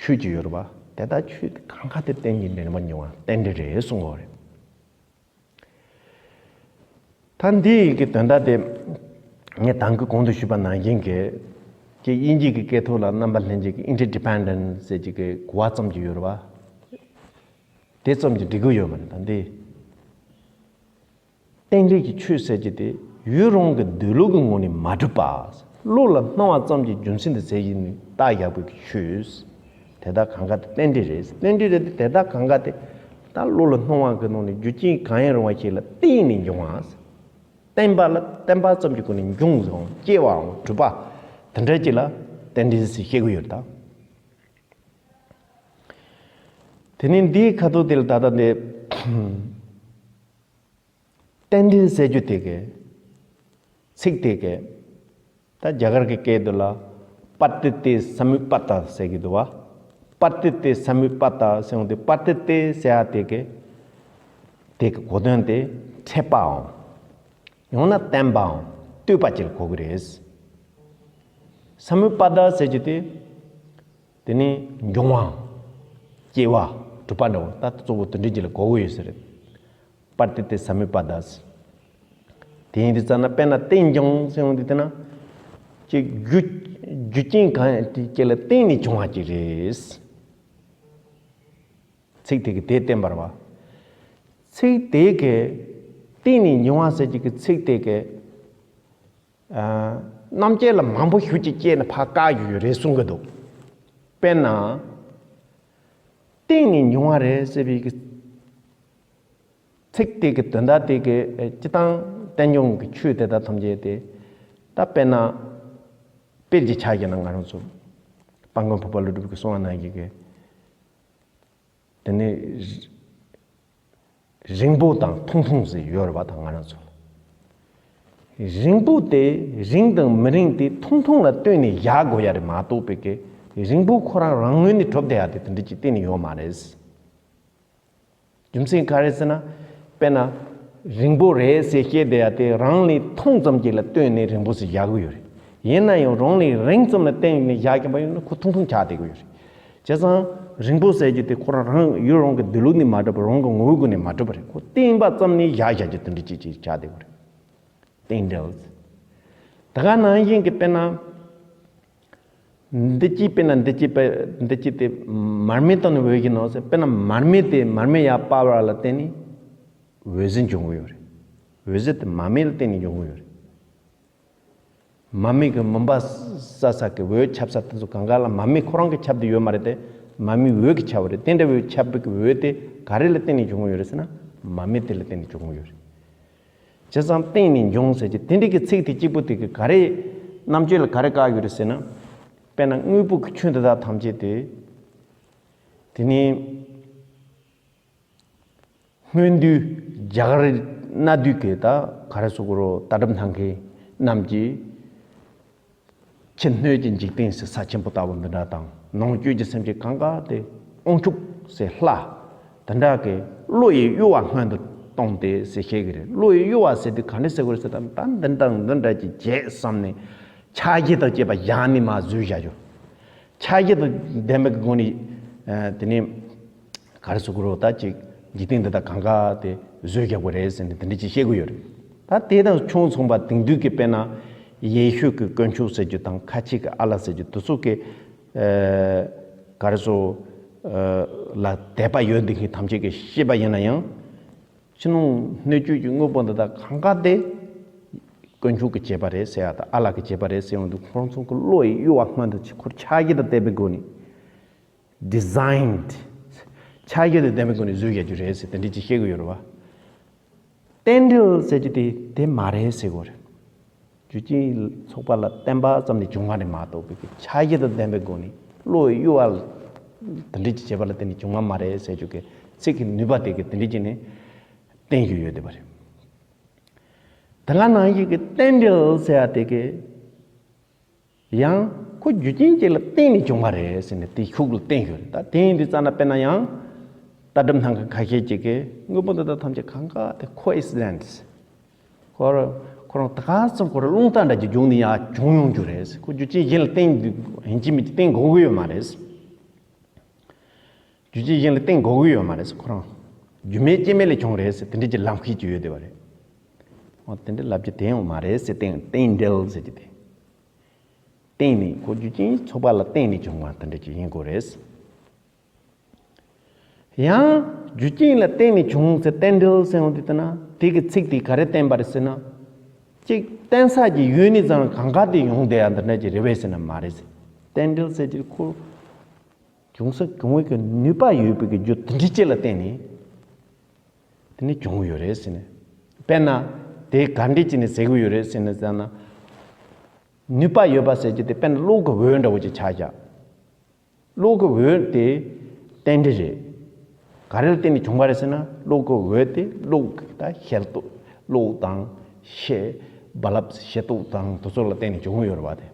ཆོས་ཅིག་ཡོད་རེད་བ། དེ་དག་ཆོས་དེ་གང་ག་དེ་རྟེན་གྱི་འབྲེལ་མ་འབྱུང་བ་རྟེན་འབྲེལ་རེད་གསུང་གི་ཡོད་རེད། ད་འདི་ཡི་གི་དོན་དག་དེ་ངས་དང་གི་གོང་དུ་ཞུས་པ་ནང་བཞིན་གྱི། ཀྱི་དབྱིན་ཇི་གི་སྐད་ཐོག་ལ་རྣམ་པ་ལྷན་རྒྱས་ཀྱི་interdependent ཟེར་གྱི་གི་གོ་བ་ཙམ་གྱི་ཡོད་རེད་བ། དེ་ཙམ་གྱི་འགྲིག་གི་ཡོད་མ་རེད། ད་འདི་རྟེན་འབྲེལ་གྱི་ཆོས་ཟེར་གྱི་དེ་ཡུལ་རང་གི་འདོད་ལུགས་ཀྱི་ངོ་ནས་མ་གྲུབ་པ། བློ་ལ་སྣང་བ་ཙམ་གྱི་རྒྱུ་མཚན་དུ་བྱས་ནས་བཏགས་ཡག་པོའི་གི་ཆོས། དེ་དག་གང་ག་དེ་རྟེན་འབྲེལ་རེད། རྟེན་འབྲེལ་རེད་དེ། དེ་དག་གང་ག་དེ་ད་བློ་ལ་སྣང་བ་གི་ནང་ནས་རྒྱུ་རྐྱེན་གང་ཡང་རུང་བ་ཞིག་ལ་བརྟེན་ནས་འབྱུང་བ། བརྟེན་པ་ལ་བརྟེན་པ་ཙམ་གྱི་སྒོ་ནས་འབྱུང་བའམ་སྐྱེ་བའམ་གྲུབ་པ་དེ་འདྲ་ཅིག་ལ་རྟེན་འབྲེལ་ཟེར་བཤད་ཀྱི་ཡོད་ད། དེ་ནས་འདིའི་ཁ་ཐུག་དེ་ལ་ད་ལྟ་འདི། རྟེན་འབྲེལ་ཟེར་རྒྱུ་དེ་གི། ཚིག་དེ་གི། ད་རྒྱ་གར་གྱི་སྐད་དུ་ལ། པ་ཏི་ཏེ་ས་མུ་པ་ཏ་ཟེར་གྱི་འདུག་བ། པ་ཏི་ཏེ་ས་མུ་པ་ཏ་ཟེར་ཡོང་དུས། པ་ཏི་ཏེ་ཟེར་ཡ་དེ་གི། དེ་གི་གོ་དོན་དེ་འཕྲད་པའམ། ཡང་ན་བརྟེན་པའམ་ལྟོས་པ་ཅིག་ལ་གོ་གི་རེད། ས་མུ་པ་ཏ་ཟེར་རྒྱུ་དེ། དེ་ནི་འབྱུང་བ། སྐྱེ་བ། གྲུབ་པ་འདྲ་བོ། ད་གཙོ་བོ་དེ་འདྲ་ཅིག་ལ་གོ་གི་ཡོད་ས་རེད། པ་ཏི་ཏེ་ས་མུ་པ་ཏ་ཟེར། དེ་ཡིན་དུས་ཙམ་ན་དཔེར་ན་རྟེན་འབྱུང་ཟེར་ཡོང་དུས་དེ་ན། ཅིག་རྒྱུ། རྒྱུ་རྐྱེན་གང་ཡང་དེ་སྐྱེ་ལ་བརྟེན་ནས་བྱུང་བ་ཅིག་རེད། ཚིག་དེ་གིས་དེ་བསྟན་པ་རེད་བ། ཚིག་དེ་གིས་བརྟེན་ནས་འབྱུང་བ་ཟེར་གྱི་གི་ཚིག་དེ་གིས། ཨ། རྣམ་དཔྱོད་ལ་མང་པོ་ཞིག་ཅིག་སྐྱེས་ནས་ཕར་བཀག་ཡོད་རེད་གསུང་གི་འདུག་དཔེར་ན། བརྟེན་ནས་འབྱུང་བ་རེད་ཟེར་བའི་གི་ཚིག་དེ་གི་དོན་དག་དེ་གི། ཨ། སྤྱིར་བཏང་རྟེན་འབྱུང་གི་ཆོས་དེ་དག་ཐམས་ཅད་དེ། ད་དཔེར་ན། དཔེ་ཅིག་ཆ་བཞག་ན་ང་རང་ཚོ་དཔལ་མགོན་འཕགས་པ་ཀླུ་སྒྲུབ་ཀྱིས་གསུངས་པ་ནང་བཞིན་གྱི། དེ་ནས་རིང་པོ་དང་ཐུང་ཐུང་ཟེར་ཡོད་རེད་བ། ད་ང་རང་ཚོ་རིང་པོ་དེ་རིང་དང་མི་རིང་དེ་ཐུང་ཐུང་ལ་ལྟོས་ནས་བཞག་དགོས་ཡ་རེད་མ་གཏོགས་པའི་གི། རིང་པོ་ཁོ་རང་རང་ངོས་ནས་གྲུབ་བསྡད་ཡ་དེ་དེ་འདྲ་ཅིག་གཏན་ནས་ཡོད་མ་རེད། རྒྱུ་མཚན་ག་རེ་ཟེར་ན། དཔེར་ན། རིང་པོ་རེད་ཟེར་བཤད་བསྡད་ཡ་དེ་རང་ལས་ཐུང་ཙམ་ཅིག་ལ་ལྟོས་ནས་རིང་པོ་ཟེར་བཞག་གི་ཡོད་རེད། ཡིན་ན་ཡང་རང་ལས་རིང་ཙམ་ལ་བརྟེན་ནས་བཞག་གིན་པ་ཡིན་ན་ཁོ་ཐུང་ཐུང་ཆགས་བསྡད་ཀྱི་ཡོད་རེད། བྱས་ཙང་རིང་པོ་ཟེར་རྒྱུ་དེ་ཁོ་རང་རང་ཡུལ་རང་གི་འདོད་ལུགས་ནས་མ་གྲུབ་པར་རང་གི་ངོ་བོའི་སྒོ་ནས་མ་གྲུབ་པ་རེད། ཁོ་བརྟེན་པ་ཙམ་ནས་བཞག་བཞག་རྒྱུ་དེ་འདྲ་ཅིག་ཅིག་ཆགས་བསྡད་ཀྱི་རེད། རྟེན་འབྲེལ། ད་ག་ནང་བཞིན་གྱི་དཔེར་ན། འདི་ཅི་དཔེར་ན་འདི་ཅི་དཔེ་འདི་ཅི་དེ་མར་མེ་དང་ནི་འོད་ཀྱི་ནང་ཟེར། དཔེར་ན་མར་མེ་དེ་མར་མེ་ཡར་སྤར་བ་ལ་བརྟེན་ནས་འོད་ཟེར་འབྱུང་གི་ཡོད་རེད། འོད་ཟེར་དེ་མར་མེ་ལ་བརྟེན་ནས་འབྱུང་གི་ཡོད་རེད། མར་མེ་གི་མུན་པ་བསལ་ས་གི་འོད་ཁྱབ་ས་དེ་ཚོ་གང་ག་ལ་མར་མེ་ཁོ་རང་གིས་ཁྱབ་བསྡད་ཡོད་མ་རེད་དེ། མར་མེའི་འོད་ཀྱིས་ཁྱབ་པ་རེད། དེ་འདྲ་བའི་ཁྱབ་པའི་གི་འོད་དེ་ག་རེ་ལ་བརྟེན་ནས་འབྱུང་གི་ཡོད་རེད་ཟེར་ན། མར་མེ་དེ་ལ་བརྟེན་ནས་འབྱུང་གི་ཡོད་རེད། བྱས་ཙང་བརྟེན་ནས་འབྱུང་ཟེར་གྱི་དེ་འདྲའི་གི་ཚིག་དེ་གཅིག་པུ་དེ་གི་ག་རེ་རྣམ་དཔྱོད་ལ་ག་རེ་བཀག་ཡོད་རེད་ཟེར་ན། དཔེར་ན་དངོས་པོ་གི་ཆོས་འདི་དག་ཐམས་ཅད་དེ། དེ་ནི་སྔོན་དུས་རྒྱ་གར་གནའ་དུས་ཀྱི་ད་ག་རེ་ཟེར་དགོས་རེད། ལྟ་གྲུབ་སྣ་ཁའི་རྣམས་ཀྱིས། ཕྱི་སྣོད་ཀྱི་འཇིག་རྟེན་ཟེར་ས་ཆེན་པོ་ལྟ་བུ་འདི་འདྲ་དང་། ནང་བཅུད་ཀྱི་སེམས་ཅན་གང་ག་དེ་དབང་ཕྱུག་ཟེར་ལྷ། དེ་འདྲ་གི་བློ་ཡི་གཡོ་བ་སྔོན་དུ་བཏང་སྟེ་ཟེར་བཤད་ཀྱི་རེད། བློ་ཡི་གཡོ་བ་ཟེར་དུས་ག་འདྲ་ཟེར་དགོས་རེད་ཟེར་ན། ད་འདི་འདྲ་འདི་འདྲ་ཅིག་བྱེད་བསམ་ནས་ཆ་རྒྱུས་དང་བཅས་པ་བཞག་ནས་མར་བཟོས་བཞག་རྒྱུ། ཆ་རྒྱུས་དང་ལྡན་པའི་སྒོ་ནས་དེ་ནས། ག་རེ་ཟེར་དགོས་རེད། ད་ཅིག་འཇིག་རྟེན་འདི་དག་གང་ག་དེ་བཟོས་རྒྱག་དགོས་རེད་ཟེར་ནས་དེ་འདྲ་ཅིག་བཤད་ཀྱི་ཡོད་རེད། ད་དེ་དང་ཆུང་མཚུངས་པ་དེང་དུས་ཀྱི་དཔེར་ན་ཡེ་ཤུ་གི་དཀོན་མཆོག་ཟེར་རྒྱུ་དང་ཁ་ཆེ་གི་ཨ་ལ་ཟེར་རྒྱུ་དེ་ཚོ་གི་ཨ་ག་རེ་ཟེར། ཨ་ལ་དད་པ་ཡོད་འདི་མཁན་ཐམས་ཅད་ཀྱིས་ཤེས་པ་ཡིན་ན་ཡང་། ཕྱི་ནང་སྣོད་བཅུད་ཀྱི་དངོས་པོ་འདི་དག་གང་ག་དེ་དཀོན་མཆོག་གི་བྱེད་པ་རེད་ཟེར་ཡ་དང་ཨ་ལ་གི་བྱེད་པ་རེད་ཟེར་ཡོང་དུས་ཁོང་ཚོ་གི་བློ་ཡི་གཡོ་བ་སྔོན་དུ་ཁོར་ཆ་རྒྱུས་དང་ལྡན་པའི་སྒོ་ནས། Designed། ཆ་རྒྱུས་དང་ལྡན་པའི་སྒོ་ནས་བཟོས་ཡོད་རྒྱུ་རེད་ཟེར་དེ་འདྲ་ཅིག་བཤད་ཀྱི་ཡོད་རེད་བ། རྟེན་འབྲེལ་ཟེར་རྒྱུ་དེ་དེ་མ་རེད་ཟེར་དགོས་རེད། རྒྱུ་རྐྱེན་ཚོགས་པ་ལ་བརྟེན་པ་ཙམ་ལས་བྱུང་བ་རེད་མ་གཏོགས་པའི་ཆ་རྒྱུས་དང་ལྡན་པའི་སྒོ་ནས་བློ་ཡི་གཡོ་བ་དེ་འདྲ་ཅིག་བྱས་པ་ལ་བརྟེན་ནས་བྱུང་བ་མ་རེད་ཟེར་རྒྱུ་གི་ཚིག་གི་ནུས་པ་དེ་གི་དེ་འདྲ་ཅིག་ནས་བསྟན་རྒྱུ་ཡོད་བསྡད་པ་རེད། ད་ག་ནང་བཞིན་གྱི་རྟེན་འབྲེལ་ཟེར་ཡ་དེ་གི་ཡང་ཁོ་རྒྱུ་རྐྱེན་ཅིག་ལ་བརྟེན་ནས་བྱུང་བ་རེད་ཟེར་ནས་དེའི་ཤུགས་ལ་བསྟན་ཡོད་རེད། ད་དེ་ཡིན་དུས་ཙ་ན་དཔེར་ན་ཡང་ལྟ་གྲུབ་སྣ་ཁ་ཁ་ཤས་ཅིག་གིས་དངོས་པོ་འདི་དག་ཐམས་ཅད་གང་ག་དེ་coincidence། ཁོ་རང་ཁོ་རང་ད་ག་ཙམ་ཁོ་རང་རླུང་རྟ་འདྲ་ཅིག་རྒྱུག་ནས་ཡར་བྱུང་ཡོང་རྒྱུ་རེད། ཁོ་རྒྱུ་རྐྱེན་གཞན་ལ་བརྟེན་ཡིན་གཅིག་མིན་གཅིག་བརྟེན་དགོས་ཀྱི་ཡོད་མ་རེད། རྒྱུ་རྐྱེན་གཞན་ལ་བརྟེན་དགོས་ཀྱི་ཡོད་མ་རེད། ཁོ་རང་རྒྱུ་མེད་རྐྱེན་མེད་ལས་བྱུང་རེད་ཟེར་དེ་འདྲ་ཅིག་ལབ་མཁན་ཅིག་ཡོད་བསྡད་པ་རེད། འོ་དེ་འདྲ་ལབ་རྒྱུ་དེ་ཡང་མ་རེད་ཟེར། རྟེན་རྟེན་འབྲེལ་ཟེར་རྒྱུ་དེ། བརྟེན་ནས་ཁོ་རྒྱུ་རྐྱེན་ཚོགས་པ་ལ་བརྟེན་ནས་བྱུང་བ་དེ་འདྲ་ཅིག་ཡིན་དགོས་རེད། ཡང་རྒྱུ་རྐྱེན་ལ་བརྟེན་ནས་བྱུང་ཟེར་རྟེན་འབྲེལ་ཟེར་ཡོང་དུས་ད་ན་དེ་གི་ཚིག་དེ་ག་རེ་བསྟན་པ་རེད་ཟེར་ན། གཅིག་བརྟེན་ས་ཀྱི་ཡུལ་ནི་ཙང་གང་ག་དེ་ཡོང་བསྡད་ཡ་འདི་འདྲ་ཅིག་རེད་པས་ཟེར་ན་མ་རེད་ཟེར། རྟེན་འབྲེལ་ཟེར་གྱི་ཁོ། བྱུང་ས་བྱུང་བའི་གི་ནུས་པ་ཡོད་པའི་གི་རྒྱུ་དེ་འདྲ་ཅིག་ལ་བརྟེན་ནས་དེ་ནི་བྱུང་ཡོད་རེད་ཟེར་ནས། དཔེར་ན་དེ་ག་འདྲ་ཅིག་ནས་ཟེར་གི་ཡོད་རེད་ཟེར་ནས་ཟེར་ན། ནུས་པ་ཡོད་པ་ཟེར་རྒྱུ་དེ་དཔེར་ན་གློག་གི་འོད་འདྲ་བོ་ཅིག་ཆགས་ཀྱང་། གློག་གི་འོད་དེ་རྟེན་འབྲེལ་རེད། ག་རེ་ལ་བརྟེན་ནས་བྱུང་བ་རེད་ཟེར་ན་གློག་གི་འོད་དེ་གློག་གི་ད་ཤེལ་ཏོག་གློག་དང་ཤེལ་རྦ་རླབས་ཤེལ་ཏོག་དང་དེ་ཚོ་ལ་བརྟེན་ནས་བྱུང་ཡོད་རེད་བ་དེ།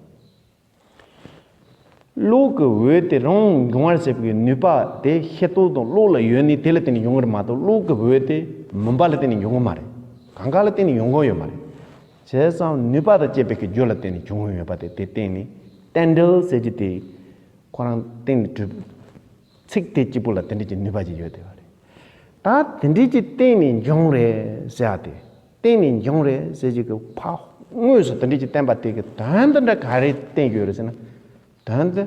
གློག་གི་འོད་དེ་རང་འབྱུང་བར་བྱེད་པའི་ནུས་པ་དེ་ཤེལ་ཏོག་དང་གློག་ལ་ཡོད་ནི་དེ་ལ་བརྟེན་ནས་ཡོང་གི་རེད་མ་གཏོགས་གློག་གི་འོད་དེ་མུན་པ་ལ་བརྟེན་ནས་ཡོང་གི་མ་རེད། གང་ག་ལ་བརྟེན་ནས་ཡོང་གི་ཡོད་མ་རེད། བྱས་ཙང་ནུས་པ་དང་བཅས་པའི་གི་རྒྱུ་ལ་བརྟེན་ནས་བྱུང་ཡོད་པ་དེ་དེ་བརྟེན་ནས་རྟེན་འབྲེལ་ཟེར་རྒྱུ་དེ་ཁོ་རང་བརྟེན་ནས་གྲུབ། ཚིག་དེ་གཅིག་པུ་ལ་དེ་འདྲ་ཅིག་ནུས་པ་ཅིག་ཡོད་བསྡད་པ་རེད། ད་དེ་འདྲ་ཅིག་བརྟེན་ནས་འབྱུང་རེད་ཟེར་ཡ་དེ། བརྟེན་ནས་འབྱུང་རེད་ཟེར་གྱི་གི་ཕ་དངོས་སུ་དེ་འདྲ་ཅིག་བསྟན་པ་དེ་གི་དོན་དེ་འདྲ་ག་རེ་བསྟན་གྱི་ཡོད་རེད་ཟེར་ན། དོན་དེ་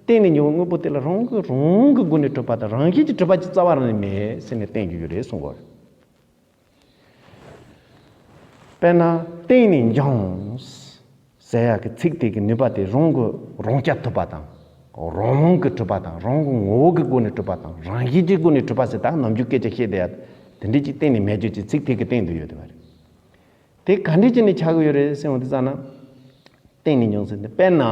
བརྟེན་ནས་འབྱུང་བའི་དངོས་པོ་དེ་ལ་རང་གི་རང་གི་སྒོ་ནས་གྲུབ་པ་དང་རང་བཞིན་གྱིས་གྲུབ་པ་ཅིག་རྩ་བ་རང་ནས་མེད་ཟེར་ནས་བསྟན་གྱི་ཡོད་རེད་གསུང་གི་ཡོད་རེད། དཔེར་ན་བརྟེན་ནས་འབྱུང་ཟེར་ཡག་གི་ཚིག་དེ་གི་ནུས་པ་དེ་རང་གི་རང་རྐྱ་ཐུབ་པ་དང་། རང་དབང་གིས་གྲུབ་པ་དང་རང་གི་ངོ་བོ་གི་སྒོ་ནས་གྲུབ་པ་དང་རང་བཞིན་གྱི་སྒོ་ནས་གྲུབ་པ་ཟེར་ད་ནམ་རྒྱུན་སྐད་ཆ་བཤད་བསྡད་ཡ་དེ་འདྲ་ཅིག་གཏན་ནས་མེད་རྒྱུ་ཅིག་ཚིག་དེ་གི་སྟེང་དུ་ཡོད་བསྡད་པ་རེད། དེ་ག་འདྲ་ཅིག་ནས་ཆགས་ཀྱི་ཡོད་རེད་ཟེར་བ་དེ་ཙ་ན། བརྟེན་ནས་འབྱུང་ཟེར་ཏེ་དཔེར་ན།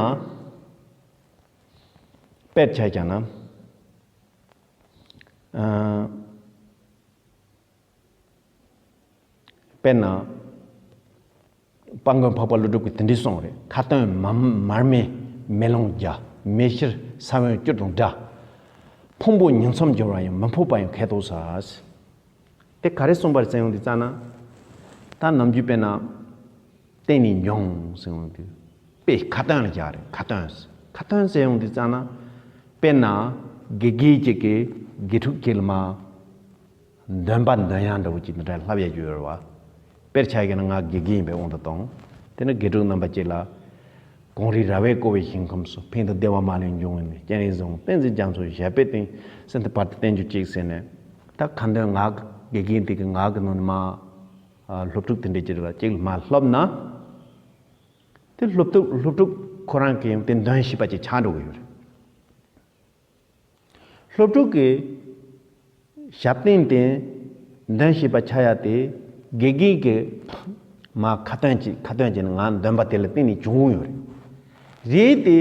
དཔེར་ཆ་བཞག་ན། ཨ། དཔེར་ན། དཔལ་མགོན་འཕགས་པ་ཀླུ་སྒྲུབ་ཀྱིས་དེ་འདྲ་གསུངས་རེད། ཁ་ཏོན་མ་མར་མེ་མེ་ལོང་བརྒྱ། མེ་ཤེལ་ས་བོན་བཅུ་དང་འདྲ། ཕུང་པོ་ཉིང་མཚམས་སྦྱོར་བ་ཡང་། མི་ཕོག་པ་ཡང་ཁ་དོག་ཟེར། དེ་ག་རེ་གསུངས་པ་རེད་ཟེར་ཡོང་དུས་ཙ་ན། ད་ནམ་རྒྱུན་དཔེར་ན། བསྟན་ནས་འབྱུང་ཟེར་ཡོང་དུས། དཔེ་ཁ་ཏོན་ལ་སྦྱར་རེད། ཁ་ཏོན། ཁ་ཏོན་ཟེར་ཡོང་དུས་ཙང་ན། དཔེར་ན། དགེ་རྒན་གཅིག་གིས་དགེ་ཕྲུག་གཅིག་ལ་མ། འདོན་པ་འདོན་ཡག་འདྲ་བོ་ཅིག་འདི་འདྲ་ལྷབ་ཡག་རྒྱུ་ཡོད་རེད་བ། དཔེར་ཆ་བཞག་ན་ང་དགེ་རྒན་ཡིན་པའི་དབང་དུ་བཏང་། དེ་ནི་དགེ་ཕྲུག་རྣམ་པ་གཅིག་ལ། གངས་རི་ར་བས་བསྐོར་བའི་ཞིང་ཁམས་སུ། ཕན་དང་བདེ་བ་མ་ལུས་འབྱུང་བའི་གནས། སྤྱན་རས་གཟིགས་དབང་བསྟན་འཛིན་རྒྱ་མཚོ་ཞབས་པད་བརྟན། ཟེར་ཏེ་བར་དུ་བསྟན་རྒྱུ་གཅིག་ཟེར་ནས། ད་ཁ་འདོན་ངག་གི་དགེ་རྒན་དེ་གི་ངག་གི་ནང་ནས་མ། ཨ། སློབ་ཕྲུག་དེ་འདྲ་ཅིག་ལ་གཅིག་ལ་མ་ལྷབ་ན། དེ་སློབ་ཕྲུག་སློབ་ཕྲུག་ཁོ་རང་གིས་ཡང་དེ་འདོན་ཤེས་པ་ཅིག་ཆགས་འགྲོ་གི་ཡོད་རེད། སློབ་ཕྲུག་གི་ཞབས་བརྟན་དེ་འདོན་ཤེས་པ་ཆགས་ཡག་དེ་དགེ་རྒན་གྱི་མ་ཁ་ཏོན་གྱི་ཁ་ཏོན་གྱི་ངག་འདོན་པ་དེ་ལ་བརྟེན་ནས་བྱུང་ཡོད་རེད། རེད་དེ་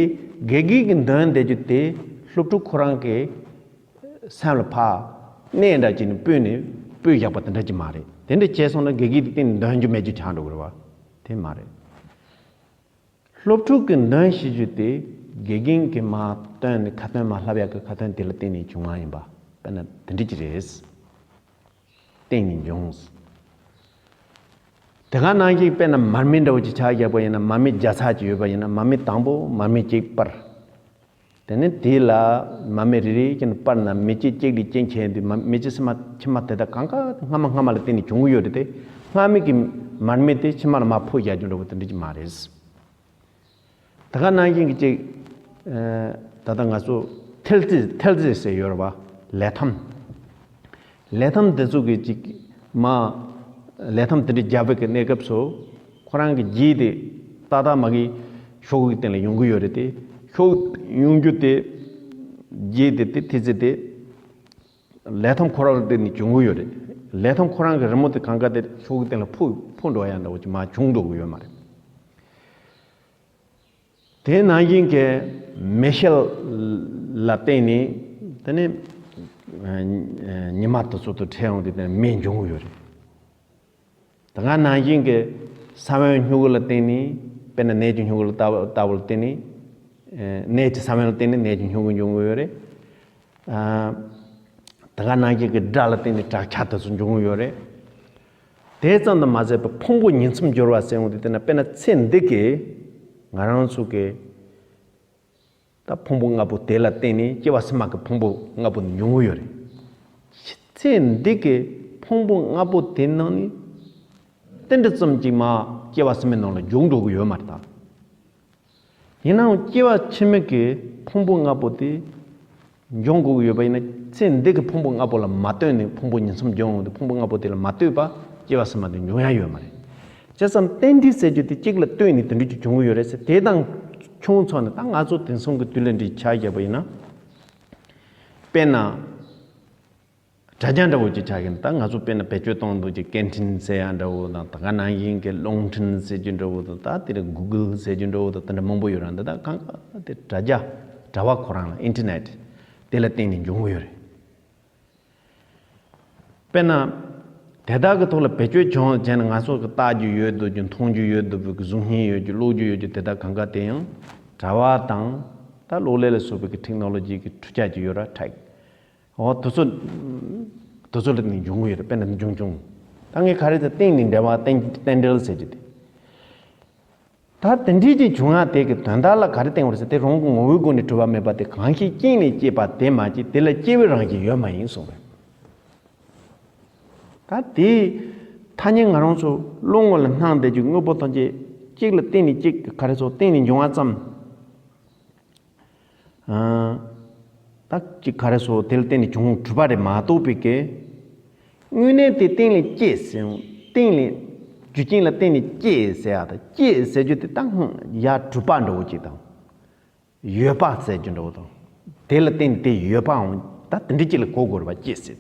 དགེ་རྒན་གྱི་འདོན་བསྡད་རྒྱུ་དེ་སློབ་ཕྲུག་ཁོ་རང་གི་སེམས་ལ་ཕར་གནས་འདྲ་བྱས་ནས་སྤོས་ནས་སྤོས་བཞག་པ་དེ་འདྲ་ཅིག་མ་རེད། དེ་འདྲ་བྱས་སོང་ན་དགེ་རྒན་དེ་བརྟེན་ནས་འདོན་རྒྱུ་མེད་རྒྱུ་ཆགས་འགྲོ་གི་རེད་བ། དེ་མ་རེད། སློབ་ཕྲུག་གི་འདོན་ཤེས་རྒྱུ་དེ་དགེ་རྒན་གྱི་མ་བཏོན་ནས་ཁ་ཏོན་མ་ལྷབ་ཡག་གི་ཁ་ཏོན་དེ་ལ་བརྟེན་ནས་བྱུང་བ་ཡིན་པ་དཔེར་ན་དེ་འདྲ་ཅིག་རེད། བསྟན་ནས་འབྱུང་། དེ་ག་ནང་བཞིན་དཔེར་ན་མར་མེ་འདྲ་བོ་ཅིག་ཆ་བཞག་པ་ཡིན་ན། མར་མེ་བརྒྱ་ཚར་ཅིག་ཡོད་པ་ཡིན་ན། མར་མེ་དང་པོ་མར་མེ་གཅིག་སྤར། དེ་ནས་དེ་ལ་མར་མེ་རེ་རེ་བཞིན་སྤར་ན་མེ་ལྕེ་གཅིག་ལས་གཅིག་འཁྱིལ་དུས་མ་མེ་ལྕེ་སི་མ་ཕྱི་མ་དེ་དག་གང་ག་སྔ་མ་སྔ་མ་ལ་བརྟེན་ནས་བྱུང་གི་ཡོད་རེད་དེ། སྔ་མའི་གི་མར་མེ་དེ་ཕྱི་མ་ལ་མར་ཕོག་བཞག་རྒྱུ་འདྲ་བོ་དེ་འདྲ་ཅིག་མ་རེད། ད་ག་ནང་བཞིན་གྱི་ཅིག་ཨ། ད་ལྟ་ང་ཚོ་ཐེལ་ཙེ་ཐེལ་ཙེ་ཟེར་ཡོད་རེད་བ། ལས་ཐམ། ལས་ཐམ་དེ་ཚོ་གི་ཅིག་མ། ལས་ཐམ་དེ་འདྲ་རྒྱག་པའི་གི་གནས་སྐབས་སུ་ཁོ་རང་གི་རྗེས་དེ་ཏག་ཏག་མ་གི་ཤོག་གུ་གི་སྟེང་ལ་ཡོང་གི་ཡོད་རེད་དེ། ཤོག་གུ་ཡོང་རྒྱུ་དེ་རྗེས་དེ་དེ་ཐེལ་ཙེ་དེ་ལས་ཐམ་ཁོ་རང་ལ་བརྟེན་ནས་བྱུང་གི་ཡོད་རེད། ལས་ཐམ་ཁོ་རང་གི་རི་མོ་དེ་གང་ག་དེ་ཤོག་གུ་སྟེང་ལ་འཕུར་འཕུར་འགྲོ་ཡག་འདྲ་བོ་ཅིག་མ་བྱུང་འགྲོ་གི་ཡོད་མ་རེད། དེ་ནང་བཞིན་གྱི་མེ་ཤེལ་ལ་བརྟེན་ནས་དེ་ནི་ཉི་མ་དེ་ཚོ་དང་འཕྲད་ཡོང་དུས་དེ་ནི་མེ་འབྱུང་གི་ཡོད་རེད། ད་ག་ནང་བཞིན་གྱི་ས་བོན་སྨྱུ་གུ་ལ་བརྟེན་ནས། དཔེར་ན་ནས་ཀྱི་སྨྱུ་གུ་ལ་ལྟ་བུ་ལྟ་བུ་ལ་བརྟེན་ནས། ནས་ཀྱི་ས་བོན་ལ་བརྟེན་ནས་ནས་ཀྱི་སྨྱུ་གུ་འབྱུང་གི་ཡོད་རེད། ད་ག་ནང་བཞིན་གྱི་སྒྲ་ལ་བརྟེན་ནས་བྲག་ཆ་དེ་ཚོ་འབྱུང་གི་ཡོད་རེད། དེ་ཙམ་དུ་མ་ཟད་པའི་ཕུང་པོ་ཉིང་མཚམས་སྦྱོར་བ་ཟེར་ཡོང་དུས་དེ་ན། དཔེར་ན་ཚེ་འདི་གི་ང་རང་ཚོ་གི་ད་ཕུང་པོ་ལྔ་པོ་དེ་ལ་བརྟེན་ནས་སྐྱེ་བ་ཕྱི་མ་གི་ཕུང་པོ་ལྔ་པོ་འབྱུང་གི་ཡོད་རེད། ཚེ་འདི་གི་ཕུང་པོ་ལྔ་པོ་དེ་ནང་ནས་ཏིལ་འབྲུ་ཙམ་གྱིས་མ་སྐྱེ་བ་ཕྱི་མའི་ནང་ལ་འབྱུང་འགྲོ་གི་ཡོད་མ་རེད་ད། ཡིན་ནའང་སྐྱེ་བ་ཕྱི་མའི་གི་ཕུང་པོ་ལྔ་པོ་དེ་འབྱུང་དགོས་ཀྱི་ཡོད་པ་ཡིན་ན། ཚེ་འདི་གི་ཕུང་པོ་ལྔ་པོ་ལ་མ་ལྟོས་ནས་ཕུང་པོ་ཉིང་མཚམས་འབྱུང་ཡོང་དུས། ཕུང་པོ་ལྔ་པོ་དེ་ལ་མ་ལྟོས་པ་སྐྱེ་བ་ཕྱི་མ་དེ་འབྱུང་ཡ་ཡོད་མ་རེད། བྱས་ཙང་རྟེན་འབྲེལ་ཟེར་རྒྱུ་དེ་གཅིག་ལ་ལྟོས་ནས་དེ་འདྲ་ཅིག་འབྱུང་གི་ཡོད་རེད་ཟེར། དེ་དང་ཁྱོད་ཚོ་ནི་ད་ང་ཚོ་དེང་སང་གི་དུས་ལ་འདྲ་ཆ་བཞག་པ་ཡིན་ན། དཔེར་ན། དྲ་རྒྱ་འདྲ་བོ་ཅིག་ཆགས་ཀྱི་འདུག་ད་ང་ཚོ་དཔེར་ན་བེད་སྤྱོད་གཏོང་འདུག་ཅིག་སྐད་འཕྲིན་ཟེར་ཡ་འདྲ་བོ་དང་། ད་ག་ནང་བཞིན་གྱི་རླུང་འཕྲིན་ཟེར་རྒྱུ་འདྲ་བོ་དང་། ད་དེ་རིང་གུ་གུལ་ཟེར་རྒྱུ་འདྲ་བོ་དང་། དེ་འདྲ་མང་པོ་ཡོད་ར། འདི་དག་གང་ག་དེ་དྲ་རྒྱ། དྲ་བ་ཁོ་རང་ལ། ཨིན་ཊར་ནེཊ་དེ་ལ་བརྟེན་ནས་འབྱུང་གི་ཡོད་རེད། དཔེར་ན། དེ་དག་གི་ཐོག་ལ་བེད་སྤྱོད་བྱུང་བྱས་ནས་ང་ཚོ་གི་ལྟ་རྒྱུ་ཡོད་འདུག་རྒྱུ། མཐོང་རྒྱུ་ཡོད་འདུག་པའི་གི་གཟུགས་བརྙན་ཡོད་རྒྱུ། ཀློག་རྒྱུ་ཡོད་རྒྱུ། དེ་དག་གང་ག་དེ་ཡང་དྲ་བ་དང་། ད་གློག་ཀླད་ལ་སོགས་པའི་གི་ཊེག་ནོ་ལོ་ཇི་གི་འཕྲུལ་ཆས་ཅིག་ཡོད་ར། ཊེག་འོ་དེ་ཚོ། དེ་ཚོ་ལ་ནི་འབྱུང་གི་ཡོད་རེད། དཔེར་ན་འབྱུང་འབྱུང་། ད་ངས་ག་རེ་ཟེར། རྟེན་ནས་འབྲེལ་བ། རྟེན་རྟེན་འབྲེལ་ཟེར་རྒྱུ་དེ། ད་དེ་འདྲའི་ཅིག་བྱུང་ཡ་དེ་གི་དོན་དག་ལ་ག་རེ་བསྟན་པ་རེད་ཟེར། དེ་རང་གི་ངོ་བོའི་སྒོ་ནས་གྲུབ་པ་མེད་པ་དེ། གང་ཞིག་རྐྱེན་ལས་སྐྱེས་པ་དེ་མ་སྐྱེས། དེ་ལ་སྐྱེ་བའི་རང་བཞིན་ཡོད་མ་ཡིན་གསུངས་པས། ད་དེའི་ཐ་སྙད་ང་རང་ཚོ་བློ་ངོ་ལ་སྣང་བསྡད་རྒྱུ། དངོས་པོ་ཐམས་ཅད་གཅིག་ལ་བརྟེན་ནས་གཅིག་ག་རེ་ཟེར། བརྟེན་ནས་འབྱུང་བ་ཙམ། ཨ། ད་ཅིག་ག་རེ་ཟེར། དེ་ལ་བརྟེན་ནས་བྱུང་གྲུབ་པ་རེད་མ་གཏོགས་པའི་གི། དངོས་གནས་དེ་རྟེན་ལས་སྐྱེས་ཟེར། རྟེན་ལས། རྒྱུ་རྐྱེན་ལ་བརྟེན་ནས་སྐྱེས་ཟེར་ཡ་དང་། སྐྱེས་ཟེར་རྒྱུ་དེ་ད་སྔོན་ཡར་གྲུབ་པ་འདྲ་བོ་ཅིག་དང་། ཡོད་པ་ཟེར་རྒྱུ་འདྲ་བོ་དང་། དེ་ལ་བརྟེན་ནས་དེ་ཡོད་པའང་ད་དེ་འདྲ་ཅིག་ལ་གོ་དགོས་རེད་པ། སྐྱེས་ཟེར།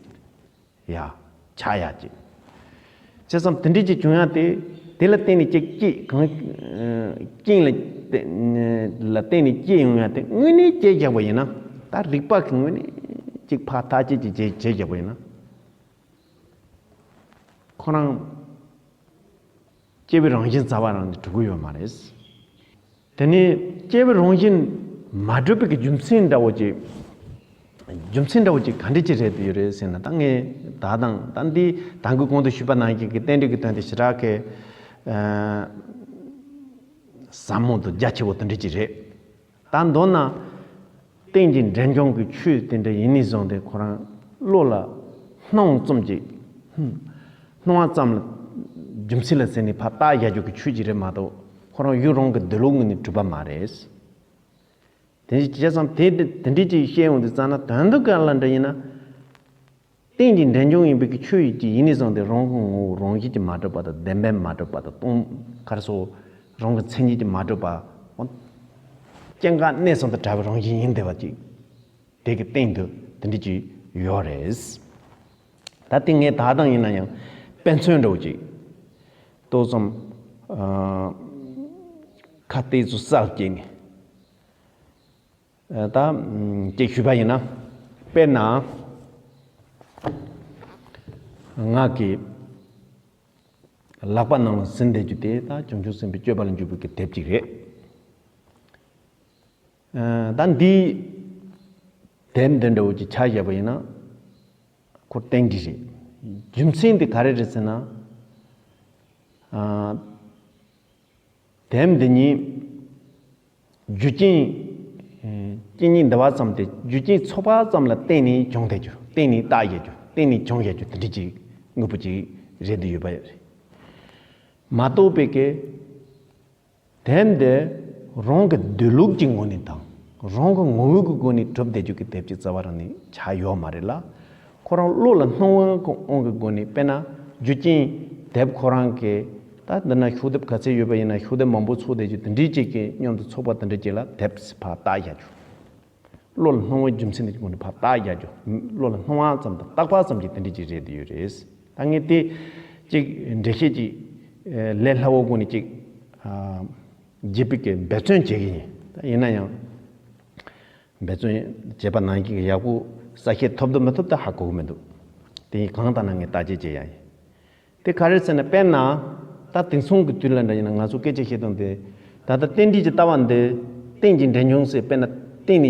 ཡ། ཆགས་ཡ་ཅིག་བྱས་ཙང་དེ་འདྲ་ཅིག་བྱུང་ཡ་དེ། དེ་ལ་བརྟེན་ནས་ཅིག་སྐྱེས། གང་། རྐྱེན་ལ་བརྟེན། ལ་བརྟེན་ནས་སྐྱེས་ཡོང་ཡ་དེ་དངོས་གནས་སྐྱེས་བཞག་པ་ཡིན་ན། ད་རིག་པ་གི་ངོས་ནས་ཅིག་ཕར་ཐག་གཅོད་ཅིག་བྱས་བྱས་བཞག་པ་ཡིན་ན། ཁོ་རང་སྐྱེ་བའི་རང་བཞིན་རྩ་བ་རང་ནས་གྲུབ་ཀྱི་ཡོད་མ་རེད། དེ་ནས་སྐྱེ་བའི་རང་བཞིན་མ་གྲུབ་པའི་གི་རྒྱུ་མཚན་འདྲ་བོ་ཅིག་རྒྱུ་མཚན་འདྲ་བོ་ཅིག་ག་འདྲ་ཅིག་རེད་ཡོད་རེད་ཟེར་ན། ད་ངས་ད་དང་ད་འདི་ད་གིན་གོང་དུ་ཞུས་པ་ནང་བཞིན་གྱི་རྟེན་འབྲེལ་གྱི་དོན་དེ་ཞེ་དྲག་གི་ཨ་ཟབ་མོ་དང་རྒྱ་ཆེ་བོ་དེ་འདྲ་ཅིག་རེད། ད་མདོར་ན་རྟེན་ཅིང་འབྲེལ་འབྱུང་གི་ཆོས་དེ་འདྲ་ཡིན་ནས་བཟུང་སྟེ་ཁོ་རང་བློ་ལ་སྣང་བ་ཙམ་གྱིས་སྣང་བ་ཙམ་ལ་རྒྱུ་མཚན་ལ་བརྟེན་ནས་ཕར་བཏགས་བཞག་རྒྱུ་གི་ཆོས་ཅིག་རེད་མ་གཏོགས། ཁོ་རང་ཡུལ་རང་གི་འདོད་ལུགས་ངོས་ནས་གྲུབ་པ་མ་རེད། དེ་བྱས་ཙང་དེ་དེ་འདྲའི་ཅིག་བཤད་ཡོང་དུས་ཙ་ན། དོན་དུ་ག་ལ་འདྲ་ཡིན་ན། རྟེན་ཅིང་འབྲེལ་འབྱུང་ཡིན་པའི་གི་ཆོས་ཡིན་གྱི་ཡིན་ནས་བཟུང་སྟེ་རང་གི་ངོ་བོ་རང་བཞིན་གྱིས་མ་གྲུབ་པ་དང་བདེན་པས་མ་གྲུབ་པ་དང་སྟོང་ག་རེ་ཟེར། རང་གི་མཚན་ཉིད་ཀྱིས་མ་གྲུབ་པ། སྐྱེ་འགག་གནས་གསུམ་དང་བྲལ་བའི་རང་བཞིན་ཡིན་བསྡད་པ་ཅིག་དེ་གི་སྟེང་དུ་དེ་འདྲ་ཅིག་ཡོད་རེད། ད་དེ་ངས་ད་དང་ཡིན་ན་ཡང་དཔེ་མཚོན་འདྲ་བོ་ཅིག་ཏོག་ཙམ་ཨ་ཁ་གཏད་ཚུལ་གསལ་བྱས་ནས། ད་ཅིག་ཞུས་པ་ཡིན་ན། དཔེར་ན། ང་གི་ལག་པ་ནང་ལ་ཟིན་བསྡད་རྒྱུ་དེ་ད་བྱང་ཆུབ་སེམས་དཔའི་སྤྱོད་པ་ལ་འཇུག་པའི་གི་དེབ་ཅིག་རེད། ད་འདི་དེབ་འདི་འདྲ་བོ་ཅིག་ཆ་བཞག་པ་ཡིན་ན། ཁོ་རྟེན་འབྲེལ་རེད། རྒྱུ་མཚན་དེ་ག་རེ་རེད་ཟེར་ན། དེབ་འདི་ཉིད་རྒྱུ་རྐྱེན་ཨེ་རྐྱེན་ངན་འདི་པ་ཙམ་དེ། རྒྱུ་རྐྱེན་ཚོགས་པ་ཙམ་ལ་བརྟེན་ནས་བྱུང་བསྡད་རྒྱུ། བརྟེན་ནས་བཏགས་བཞག་རྒྱུ། བརྟེན་ནས་བྱུང་བཞག་རྒྱུ་དེ་འདྲ་ཅིག་དངོས་པོ་ཅིག་རེད་འདོད་ཡོད་པ་རེད། མ་གཏོགས་པའི་གི་དེབ་འདི་རང་གི་འདོད་ལུགས་ཀྱི་ངོས་ནས་དང་རང་གི་ངོ་བོ་གི་སྒོ་ནས་གྲུབ་བསྡད་རྒྱུ་གི་དེབ་ཅིག་རྩ་བ་རང་ནས་ཆགས་ཡོད་མ་རེད་ལ། ཁོ་རང་བློ་ལ་སྣང་བ་གི་དབང་གི་སྒོ་ནས། དཔེར་ན་རྒྱུ་རྐྱེན་དེབ་ཁོ་རང་གི། ད་འདི་ན་ཤོག་དེབ་ག་ཚད་ཡོད་པ་ཡིན་ན་ཤོག་དེབ་མང་པོ་ཚོགས་བསྡད་རྒྱུ་དེ་འདྲའི་ཅིག་གི་མཉམ་དུ་ཚོགས་པ་དེ་འདྲ་ཅིག་ལ་དེབ་ཕར་བཏགས་བཞག་རྒྱུ། བློ་ལ་སྣང་བའི་རྒྱུ་མཚན་དེ་སྒོ་ནས་ཕར་བཏགས་བཞག་རྒྱུ། བློ་ལ་སྣང་བ་ཙམ་དང་བཏགས་པ་ཙམ་གྱི་དེ་འདྲ་ཅིག་རེད་འདོད་ཡོད་རེད། ད་ངས་དེ་ཅིག་འགྲེལ་བཤད་ཅིག་ལས་སླ་བོ་སྒོ་ནས་ཅིག་བརྒྱུད་པའི་གི་འབད་བརྩོན་བྱེད་ཀྱི་ཡིན། ད་ཡིན་ན་ཡང་འབད་བརྩོན་བྱས་པ་ནང་བཞིན་གྱི་ཡག་པོ་གསལ་བཤད་ཐོབ་འདུག་མི་ཐོབ་ད་ཧ་གོ་གི་མི་འདུག་དེ་ཡིན་གང་ལྟར་ན་ངས་བརྟག་དཔྱད་བྱེད་ཡ་ཡིན། དེ་ག་རེ་ཟེར་ན། དཔེར་ན་ད་དེང་སང་གི་དུས་ལ་འདྲ་ཡིན་ན་ང་ཚོ་སྐད་ཆ་བཤད་སྟངས་དེ། ད་ལྟ་རྟེན་འབྲེལ་གྱི་ལྟ་བ་འདི་རྟེན་ཅིང་འབྲེལ་འབྱུང་ཟེར། དཔེར་ན་རྟེན་ནི་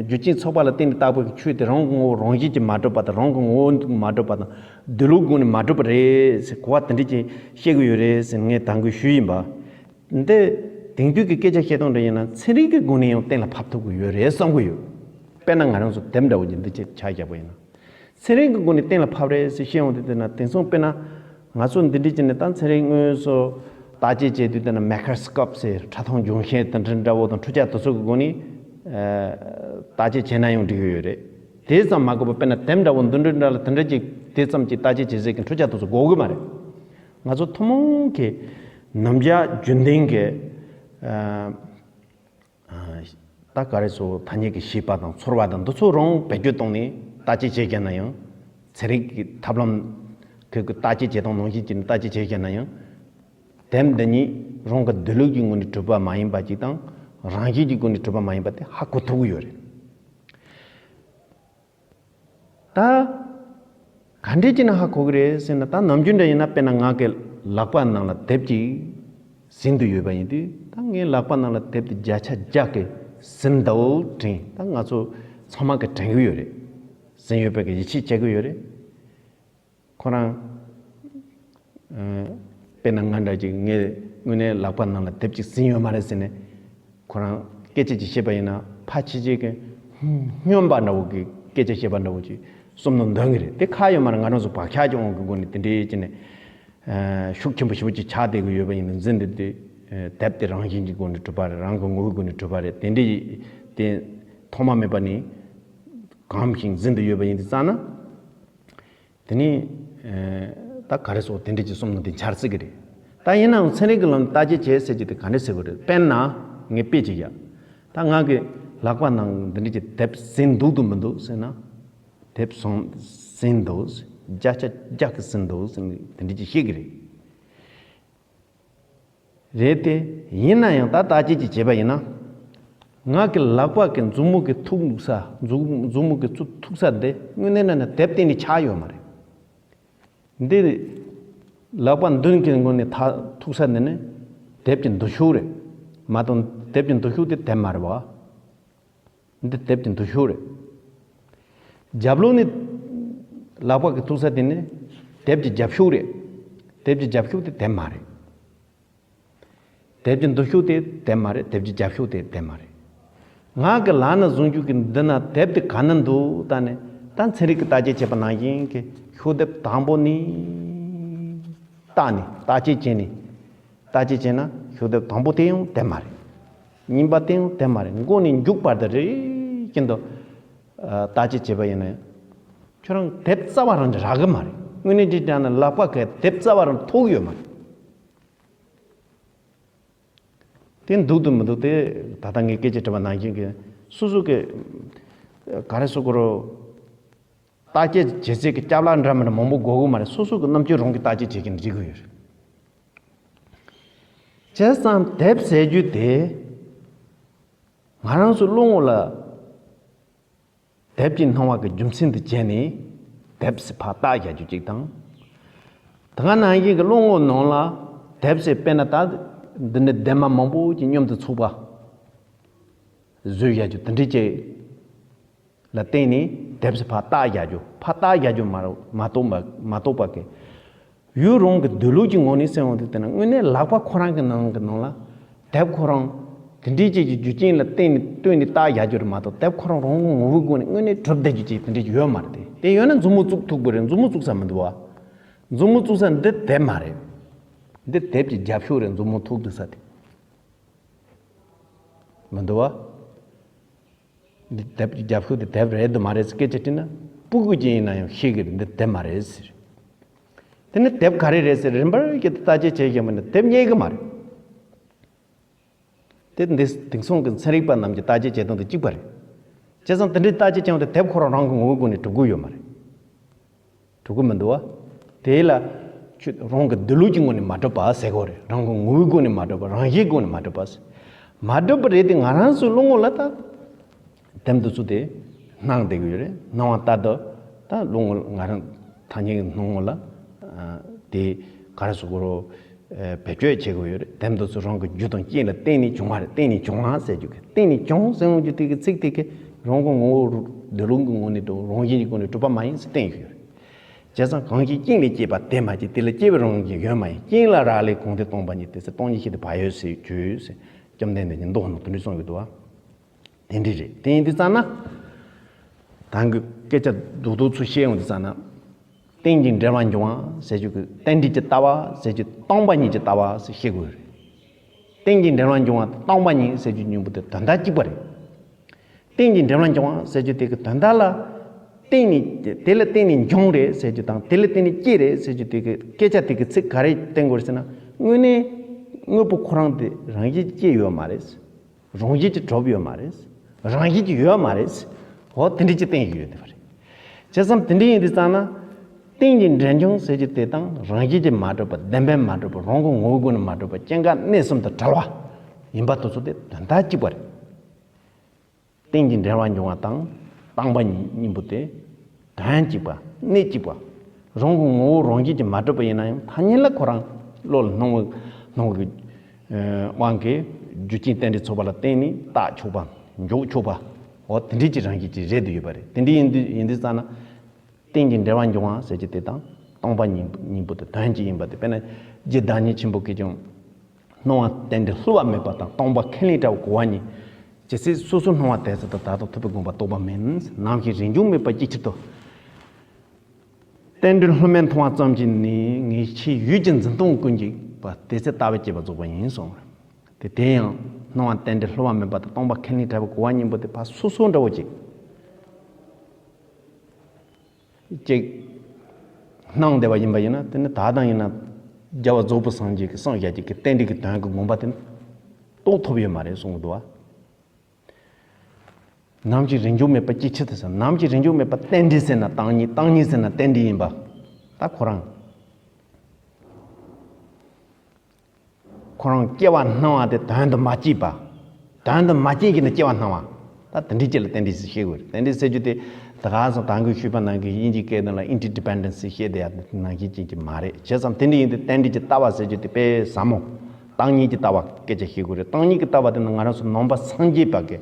རྒྱུ་རྐྱེན་ཚོགས་པ་ལ་བརྟེན་ནས་བཏགས་པའི་ཆོས་དེ་རང་གི་ངོ་བོ་རང་བཞིན་གྱིས་མ་གྲུབ་པ་དང་། རང་གི་ངོ་བོ་མ་གྲུབ་པ་དང་། འདོད་ལུགས་སྒོ་ནས་མ་གྲུབ་པ་རེད་ཟེར་གོ་བ་དེ་འདྲ་ཅིག་བཤད་ཀྱི་ཡོད་རེད་ཟེར་ངས་ད་གིན་ཞུས་ཡིན་པ། འདི་དེང་དུས་ཀྱི་སྐད་ཆ་བཤད་སྟངས་འདྲ་ཡིན་ན་ཚན་རིག་གི་སྒོ་ནས་ཡང་གཏན་ལ་ཕབ་ཐུབ་ཀྱི་ཡོད་རེད་བསམ་གྱི་ཡོད། དཔེར་ན་ང་རང་ཚོ་དེབ་འདྲ་བོ་ཅིག་འདི་ཅིག་ཆ་བཞག་པ་ཡིན་ན། ཚན་རིག་གི་སྒོ་ནས་གཏན་ལ་ཕབ་རེད་ཟེར་བཤད་ཡོང་དུས། དེ་ན་དེང་སང་དཔེར་ན་ང་ཚོ་འདི་འདྲ་བྱས་ནས་ད་ཚན་རིག་དངོས་སུ་བརྟག་དཔྱད་བྱེད་དུས། དེ་ན་མའི་ཀྲོ་སི་ཀོབ་ཟེར་ཕྲ་མཐོང་འབྱུང་ཤེས་དེ་འདྲ་འདྲ་བོ་དང་འཕྲུལ་ཆས་དེ་ཚོ་གི་སྒོ་ནས་ཨ་བརྟག་དཔྱད་བྱས་ན་ཡང་འགྲིག་གི་ཡོད་རེད། དེ་ཙམ་མ་དགོས་པར་དཔེར་ན་དེབ་འདྲ་བོ་འདི་འདྲ་འདྲ་ལ་དེ་འདྲ་ཅིག་དེ་ཙམ་གྱི་བརྟག་དཔྱད་བྱེད་སའི་གི་འཕྲུལ་ཆས་དེ་ཚོ་དགོས་གི་མ་རེད། ང་ཚོ་ཐུན་མོང་གི་ནམ་རྒྱུན་རྒྱུན་ལྡན་གྱི་ཨ་ད་ག་རེ་ཟེར། ཐ་སྙད་ཀྱི་ཤེས་པ་དང་ཚོར་བ་དང་འདི་ཚོ་རང་བེད་སྤྱོད་བཏང་ནས་བརྟག་དཔྱད་བྱེད་རྒྱུ་ན་ཡང་། ཚན་རིག་གི་ཐབས་ལམ་གི་བརྟག་དཔྱད་བྱེད་སྟངས་ནང་བཞིན་གྱི་བརྟག་དཔྱད་བྱེད་རྒྱུ་ན་ཡང་། དེབ་འདི་ཉིད་རང་གི་འདོད་ལུགས་ཀྱི་ངོས་ནས་གྲུབ་པ་མ་ཡིན་པ་ཅིག་དང་། རང་བཞིན་གྱི་སྒོ་ནས་གྲུབ་པ་མ་ཡིན་པ་དེ་ཧ་གོ་ཐུབ་ཀྱི་ཡོད་རེད། ད་ག་འདྲས་ཅིག་ན་ཧ་གོ་གི་རེད་ཟེར་ན། ད་ནམ་རྒྱུན་འདྲ་ཡིན་ན་དཔེར་ན་ང་གི་ལག་པ་ནང་ལ་དེབ་ཅིག་ཟིན་དུ་ཡོད་པ་ཡིན་དུས། ད་ངའི་ལག་པ་ནང་ལ་དེབ་དེ་བརྒྱ་ཆ་བརྒྱ་གི་ཟིན་འདུག་དྲན། ད་ང་ཚོ་ཚང་མ་གི་དྲན་གི་ཡོད་རེད། ཟིན་ཡོད་པའི་གི་ཡིད་ཆེས་བྱེད་གི་ཡོད་རེད། ཁོ་རང་ཨ་དཔེར་ན་ང་འདྲ་ཅིག་ངས་དངོས་གནས་ལག་པ་ནང་ལ་དེབ་ཅིག་ཟིན་ཡོད་མ་རེད་ཟེར་ནས། ཁོ་རང་སྐད་ཆ་ཅིག་བཤད་པ་ཡིན་ན་ཕལ་ཆེར་ཅིག་གི་སྨྱོན་པ་འདྲ་བོ་གི་སྐད་ཆ་བཤད་པ་འདྲ་བོ་ཅིག་བསམ་བློ་འདོན་གི་རེད། དེ་ཁག་ཡོད་མ་རེད། ང་རང་ཚོ་བག་ཆགས་ཀྱི་དབང་གི་སྒོ་ནས་དེ་འདྲའི་ཅིག་ནས་ཨ་ཤུགས་ཆེན་པོ་ཞེ་པོ་ཅིག་ཆགས་བསྡད་གི་ཡོད་པ་ཡིན་ན། འཛིན་བསྡད་དུས་ཨ་དེབ་དེ་རང་བཞིན་གྱི་སྒོ་ནས་གྲུབ་པ་རེད། རང་གི་ངོ་བོའི་སྒོ་ནས་གྲུབ་པ་རེད། དེ་འདྲའི་དེ་ཐོག་མ་མེད་པ་ནས་གོམས་ཤིང་འཛིན་དུ་ཡོད་པ་ཡིན་དུས་ཙང་ན། དེ་ནས་ཨ་ད་ག་རེ་ཟེར། དེ་འདྲ་ཅིག་བསམ་བློ་དེ་འཆར་སྲིད་ཀྱི་རེད། ད་ཡིན་ནའང་ཚན་རིག་གི་ལམ་ནས་བརྟག་དཔྱད་བྱས་ཟེར་གྱི་དེ་ག་འདྲ་ཟེར་དགོས་རེད། དཔེར་ན་ངས་དཔེ་ཅིག་ཡ། ད་ང་གི་ལག་པ་ནང་འདི་འདྲ་ཅིག་དེབ་ཟིན་འདུག་འདུག་མི་འདུག་ཟེར་ན། དེབ་ཟིན་ཟིན་འདུག་བརྒྱ་ཆ་བརྒྱ་གི་ཟིན་འདུག་ཟེར་ནས་དེ་འདྲ་ཅིག་བཤད་ཀྱི་རེད། རེད་དེ། ཡིན་ན་ཡང་ད་བརྟག་དཔྱད་ཅིག་བྱས་པ་ཡིན་ན། ང་གི་ལག་པ་གི་མཛུབ་མོ་གི་ཐུག་ས། མཛུབ་མཛུབ་མོ་གི་ཚུ་ཐུག་ས་འདི་དངོས་གནས་ན་ན་དེབ་སྟེང་ནས་ཆགས་ཡོད་མ་རེད། འདི་ལག་པ་མདུན་གྱི་ངོས་ནས་ཐ་ཐུག་ས་འདི་ནི་དེབ་ཀྱི་མདུན་ཤོག་རེད། མ་གཏོགས་དེབ་ཀྱི་མདུན་ཤོག་དེ་དེབ་མ་རེད་བ། འདི་དེབ་ཀྱི་མདུན་ཤོག་རེད། རྒྱབ་ལོགས་ནས་ལག་པ་གིས་ཐུག་ས་དེ་ནི་དེབ་ཀྱི་རྒྱབ་ཤོག་རེད། དེབ་ཀྱི་རྒྱབ་ཤོག་དེ་དེབ་མ་རེད། དེབ་ཀྱི་མདུན་ཤོག་དེ་དེབ་མ་རེད། དེབ་ཀྱི་རྒྱབ་ཤོག་དེ་དེབ་མ་རེད། ང་གི་ལག་ན་བཟུང་རྒྱུ་གི་འདི་ན་དེབ་དེ་ག་ན་འདུག་ལྟ་ནས། ད་ཚན་རིག་གི་བརྟག་དཔྱད་བྱས་པ་ནང་བཞིན་གྱི་ཤོག་དེབ་དང་པོ་ནས་བལྟས་ནས་བརྟག་དཔྱད་བྱས་ནས། བརྟག་དཔྱད་བྱས་ན་ཤོག་དེབ་དང་པོ་དེ་ཡང་དེབ་མ་རེད། གཉིས་པ་དེ་ཡང་དེབ་མ་རེད། མགོ་ནས་མཇུག་བར་དུ་རེ་བཞིན་དུ་ཨ་བརྟག་དཔྱད་བྱས་པ་ཡིན་ན་ཡང་ཁྱོད་རང་དེབ་རྩ་བ་རང་རག་གི་མ་རེད། དངོས་གནས་དྲིས་བསྒྲགས་ན་ལག་པ་གིས་དེབ་རྩ་བ་རང་ཐོགས་ཡོད་མ་རེད། དེ་འདུག་དང་མི་འདུག་དེ་ད་ལྟ་ངས་སྐད་ཆ་དྲིས་པ་ནང་བཞིན་གྱི་སོ་སོ་གི་ག་རེ་ཟེར་དགོས་རེད། བརྟག་དཔྱད་བྱེད་སའི་གི་ལྕགས་ལག་འདྲ་མི་འདྲ་མང་པོ་དགོས་ཀྱི་མ་རེད། སོ་སོ་གི་རྣམ་དཔྱོད་རང་གིས་བརྟག་དཔྱད་བྱེད་ཀྱི་འགྲིག་གི་ཡོད་རེད། བྱས་ཙང་དེབ་ཟེར་རྒྱུ་དེ་ང་རང་ཚོའི་བློ་ངོ་ལ་དེབ་ཀྱི་སྣང་བ་གི་རྒྱུ་མཚན་དུ་བྱས་ནས་དེབ་ཟེར་ཕར་བཏགས་བཞག་རྒྱུ་གཅིག་དང་། དེ་ག་ནང་བཞིན་གྱི་བློ་ངོ་ནང་ལ་དེབ་ཟེར་དཔེར་ན་ད་འདི་འདྲའི་དེབ་མ་མང་པོ་ཅིག་མཉམ་དུ་ཚོགས་པ་བཟོས་བཞག་རྒྱུ་དེ་འདྲའི་ཅིག་ལ་བརྟེན་ནས་དེབ་ཟེར་ཕར་བཏགས་བཞག་རྒྱུ། ཕར་བཏགས་བཞག་རྒྱུ་མ་རེད། མ་གཏོགས་མ་མ་གཏོགས་པ་གི་ཡུལ་རང་གི་འདོད་ལུགས་ཀྱི་ངོ་ནས་གསན་འོང་དུས། དེ་ན་དངོས་གནས་ལག་པ་ཁོ་རང་གི་ནང་གི་ནང་ལ་དེབ་ཁོ་རང་དེ་འདྲའི་ཅིག་གི་རྒྱུ་རྐྱེན་ལ་བརྟེན་ནས་བཏོན་ནས་བཏགས་བཞག་རྒྱུ་རེད་མ་གཏོགས། དེབ་ཁོ་རང་རང་གི་ངོ་བོའི་སྒོ་ནས་དངོས་གནས་གྲུབ་བསྡད་རྒྱུ་ཅིག་དེ་འདྲའི་ཅིག་ཡོད་མ་རེད་དེ། དེ་ཡོད་ན་མཛུབ་མོ་བཙུགས་ཐུབ་ཀྱི་རེད། མཛུབ་མོ་བཙུགས་ས་མི་འདུག་བ། མཛུབ་མོ་བཙུགས་ས་འདི་དེབ་མ་རེད། འདི་དེབ་ཀྱི་རྒྱབ་ཤོག་རེད། མཛུབ་མོ་ཐུག་འདུག་ས་དེ། མི་འདུག་བ། འདི་དེབ་ཀྱི་རྒྱབ་ཤོག་དེ་དེབ་རེད་དམ་མ་རེད་ཟེར་སྐད་ཆ་དྲིས་ན་སྤུ་གུ་ཅིག་ཡིན་ན་ཡང་ཤེས་ཀྱི་རེད། འདི་དེབ་མ་རེད་ཟེར། དེ་ནི་དེབ་ག་རེ་རེད་ཟེར་རིམ་པར་བསྐྱར་དུ་བརྟག་དཔྱད་བྱས་ཀྱང་མིན་ན་དེབ་རྙེད་ཀྱི་མ་རེད། དེ་འདི་དེང་སང་གི་ཚན་རིག་པ་རྣམས་ཀྱི་བརྟག་དཔྱད་བྱེད་སྟངས་དང་གཅིག་པ་རེད། བྱས་ཙང་དེ་འདྲའི་བརྟག་དཔྱད་བྱས་ཡོང་དུས་དེབ་ཁོ་རང་རང་གི་ངོ་བོའི་སྒོ་ནས་གྲུབ་ཀྱི་ཡོད་མ་རེད། གྲུབ་ཀྱི་མི་འདུག་བ། དེ་ལ་ཁྱོད་རང་གི་འདོད་ལུགས་ཀྱི་ངོ་ནས་མ་གྲུབ་པ་ཟེར་དགོས་རེད། རང་གི་ངོ་བོའི་སྒོ་ནས་མ་གྲུབ་པ། རང་བཞིན་སྒོ་ནས་མ་གྲུབ་པ་ཟེར། མ་གྲུབ་པ་རེད་དེ། ང་རང་ཚོའི་བློ་ངོ་ལ་ད་དེབ་འདི་ཚོ་དེ་སྣང་བསྡད་ཀྱི་ཡོད་རེད། སྣང་བ་ལྟར་དུ་ད་བློ་ངོ་ལ་ང་རང་ཐ་སྙད་ཀྱི་སྣང་ངོ་ལ་ཨ་དེ་ག་རེ་ཟེར་དགོས་རེད། ཨ་བེད་སྤྱོད་བྱེད་དགོས་ཡོད་རེད། དེབ་འདི་ཚོ་རང་གི་རྒྱུ་དང་རྐྱེན་ལ་བརྟེན་ནས་བྱུང་བ་རེད། བརྟེན་ནས་བྱུང་བ་ཟེར་རྒྱུ་གི། བརྟེན་ནས་བྱུང་ཟེར་ཡོང་རྒྱུ་དེ་གི་ཚིག་དེ་གི་རང་གི་ངོ་བོ་འདོད་ལུགས་ཀྱི་ངོ་ནས་དང་རང་བཞིན་གྱི་སྒོ་ནས་གྲུབ་པ་མ་ཡིན་ཟེར་བསྟན་ཡོད་རེད། བྱས་ཙང་གང་ཞིག་རྐྱེན་ལས་སྐྱེས་པ་དེ་མ་སྐྱེས། དེ་ལས་སྐྱེས་པའི་རང་བཞིན་ཡོད་མ་ཡིན། རྐྱེན་ལ་རག་ལས་གང་དེ་སྟོང་པ་ཉིད་དེ་ཟེར། སྟོང་ཉིད་ཤེས་དེ་བག་ཡོད་ཟེར་བརྗོད་ཟེར། བཅོམ་ལྡན་འདས་ཀྱིས་མདོ་ནང་དེ་འདྲ་གསུངས་ཡོད་དོ། དེ་འདྲ་རེད། དེ་ཡིན་དུས་ཙང་ན། ད་གི་སྐད་ཆ་རྡོག་རྡོག་ཚུར་བཤད་ཡོང་དུས་ཙང་ན། རྟེན་གྱི་འབྲེལ་བར་འབྱུང་བ་ཟེར་རྒྱུ་གི་རྟེན་འབྲེལ་གྱི་ལྟ་བ་ཟེར་རྒྱུ་སྟོང་པ་ཉིད་ཀྱི་ལྟ་བ་ཟེར་བཤད་དགོས་རེད། རྟེན་གྱི་འབྲེལ་བར་འབྱུང་བ་དང་སྟོང་པ་ཉིད་ཟེར་རྒྱུ་གཉིས་པོ་དེ་དོན་དག་གཅིག་པ་རེད། རྟེན་གྱི་འབྲེལ་བར་འབྱུང་བ་ཟེར་རྒྱུ་དེ་གི་དོན་དག་ལ། བརྟེན་ནས་དེ་ལ་བརྟེན་ནས་འབྱུང་རེད་ཟེར་རྒྱུ་དང་། དེ་ལ་བརྟེན་ནས་སྐྱེ་རེད་ཟེར་རྒྱུ་དེ་གི་སྐད་ཆ་དེ་གི་ཚིག་ག་རེ་བསྟན་དགོས་རེད་ཟེར་ན། དངོས་གནས་དངོས་པོ་ཁོ་རང་དེ་རང་བཞིན་གྱིས་སྐྱེ་ཡོད་མ་རེད། རང་བཞིན་གྱིས་གྲུབ་ཡོད་མ་རེད། རང་བཞིན་གྱིས་ཡོད་མ་རེད། འོ་དེ་འདྲ་ཅིག་བསྟན་ཡོད་དེ་བ་རེད། བྱས་ཙང་དེ་འདྲ་ཡིན་དུས་ཙང་ན། རྟེན་གྱི་འབྲེལ་འབྱུང་ཟེར་རྒྱུ་དེ་དང་རང་བཞིན་གྱིས་མ་གྲུབ་པ། བདེན་པས་མ་གྲུབ་པ། རང་གི་ངོ་བོའི་སྒོ་ནས་མ་གྲུབ་པ། སྐྱེ་འགག་གནས་གསུམ་དང་བྲལ་བ་ཡིན་པ་དེ་ཚོ་དེ་དོན་དག་གཅིག་པ་རེད། རྟེན་གྱི་འབྲེལ་བར་འབྱུང་བ་དང་སྟོང་པ་ཉིད་གཉིས་པོ་དེ་དོན་གཅིག་པ། གནས་གཅིག་པ། རང་གི་ངོ་བོ་རང་བཞིན་གྱིས་མ་གྲུབ་པ་ཡིན་ན་ཡང་ཐ་སྙད་ལ་ཁོ་རང་བློ་ལ་སྣང་བའི་སྣང་བའི་དབང་གིས་རྒྱུ་རྐྱེན་རྟེན་འབྲེལ་ཚོགས་པ་ལ་བརྟེན་ནས་བཏགས་ཆོག་པ། འཇོག་ཆོག་པ། འོ་དེ་འདྲའི་ཅིག་རང་བཞིན་གྱིས་རེད་དུ་ཡོད་པ་རེད། དེ་འདྲ་ཡིན་དུས་ཡིན་དུས་ཙང་ན། རྟེན་གྱི་འབྲེལ་བར་འབྱུང་བ་ཟེར་རྒྱུ་དེ་དང་སྟོང་པ་ཉིད་གཉིས་པོ་དེ་དོན་གཅིག་ཡིན་པ་དེ། དཔེར་ན་རྗེ་བདག་ཉིད་ཆེན་པོ་གིས་ཀྱང་། སྣང་བ་རྟེན་འབྲེལ་བསླུ་བ་མེད་པ་དང་། སྟོང་པ་ཁས་ལེན་བྲལ་བའི་གོ་བ་གཉིས། ཇི་སྲིད་སོ་སོར་སྣང་བ་དེ་ཚོ་དང་། ད་ལྟ་ཐུབ་པའི་དགོངས་པ་རྟོགས་པ་མིན། ནམ་ཞིག་རིན་འབྱུང་མེད་པ་ཅིའི་ཕྱིར་དུ། རྟེན་འབྲེལ་བསླུ་མེད་མཐོང་བ་ཙམ་གྱིས་ནི། ངེས་ཤེས་ཡུལ་གྱི་འཛིན་སྟངས་ཀུན་འཇིག་པ། དེ་ཚེ་ལྟ་བས་དཔྱད་པ་རྫོགས་པ་ཡིན་གསུངས། དེ་དེ་ཡང་སྣང་བ་རྟེན་འབྲེལ་བསླུ་བ་མེད་པ་དང་སྟོང་པ་ཁས་ལེན་བྲལ་བའི་གོ་བ་གཉིས་པོ་དེ་ཕར་སོ་སོ་འདྲ་བོ་ཅིག་ཅིག་སྣང་བསྡད་པ་ཡིན་པ་ཡིན་ན། དེ་ནི་ད་ལྟ་ཡིན་ན་རྒྱལ་བ་རྫོགས་པའི་སངས་རྒྱས་ཀྱིས་སངས་རྒྱས་ཀྱི་རྟེན་འབྲེལ་གྱི་དོན་གྱི་དགོངས་པ་དེ་རྟོགས་ཐུབ་ཡོད་མ་རེད་གསུངས་འདུག་བ། ནམ་ཞིག་རིན་འབྱུང་མེད་པ་ཅིའི་ཕྱིར་དུ་ཟེར། ནམ་ཞིག་རིན་འབྱུང་མེད་པ་རྟེན་འབྲེལ་ཟེར་ན་སྟོང་ཉིད། སྟོང་ཉིད་ཟེར་ན་རྟེན་འབྲེལ་ཡིན་པ། ད་ཁོ་རང་ཁོ་རང་སྐྱེ་བ་སྣང་བ་དེ་དོན་དུ་མ་སྐྱེས་པ། དོན་དུ་མ་སྐྱེས་ཀྱི་ནི་སྐྱེ་བ་སྣང་བ། ད་དེ་འདྲའི་ཅིག་ལ་རྟེན་འབྲེལ་ཟེར་བཤད་དགོས་རེད། རྟེན་འབྲེལ་ཟེར་རྒྱུ་དེ་ད་ག་སོང་ད་གིན་ཞུས་པ་ནང་གི་དབྱིན་ཇིའི་སྐད་ནང་ལ་ཨིན་ཊར་ཌི་པེན་ཌེན་སི་ཟེར་བཤད་བསྡད་ཡ་ནང་བཞིན་ཅན་ཅིག་མ་རེད། བྱས་ཙང་དེ་འདྲ་ཡིན་དུས་རྟེན་འབྲེལ་གྱི་ལྟ་བ་ཟེར་རྒྱུ་དེ་དཔེ་ཟབ་མོ། སྟོང་ཉིད་ཀྱི་ལྟ་བ་སྐད་ཆ་བཤད་དགོས་རེད། སྟོང་ཉིད་ཀྱི་ལྟ་བ་དེ་ནི་ང་རང་ཚོ་ནང་པ་སངས་རྒྱས་པ་གི་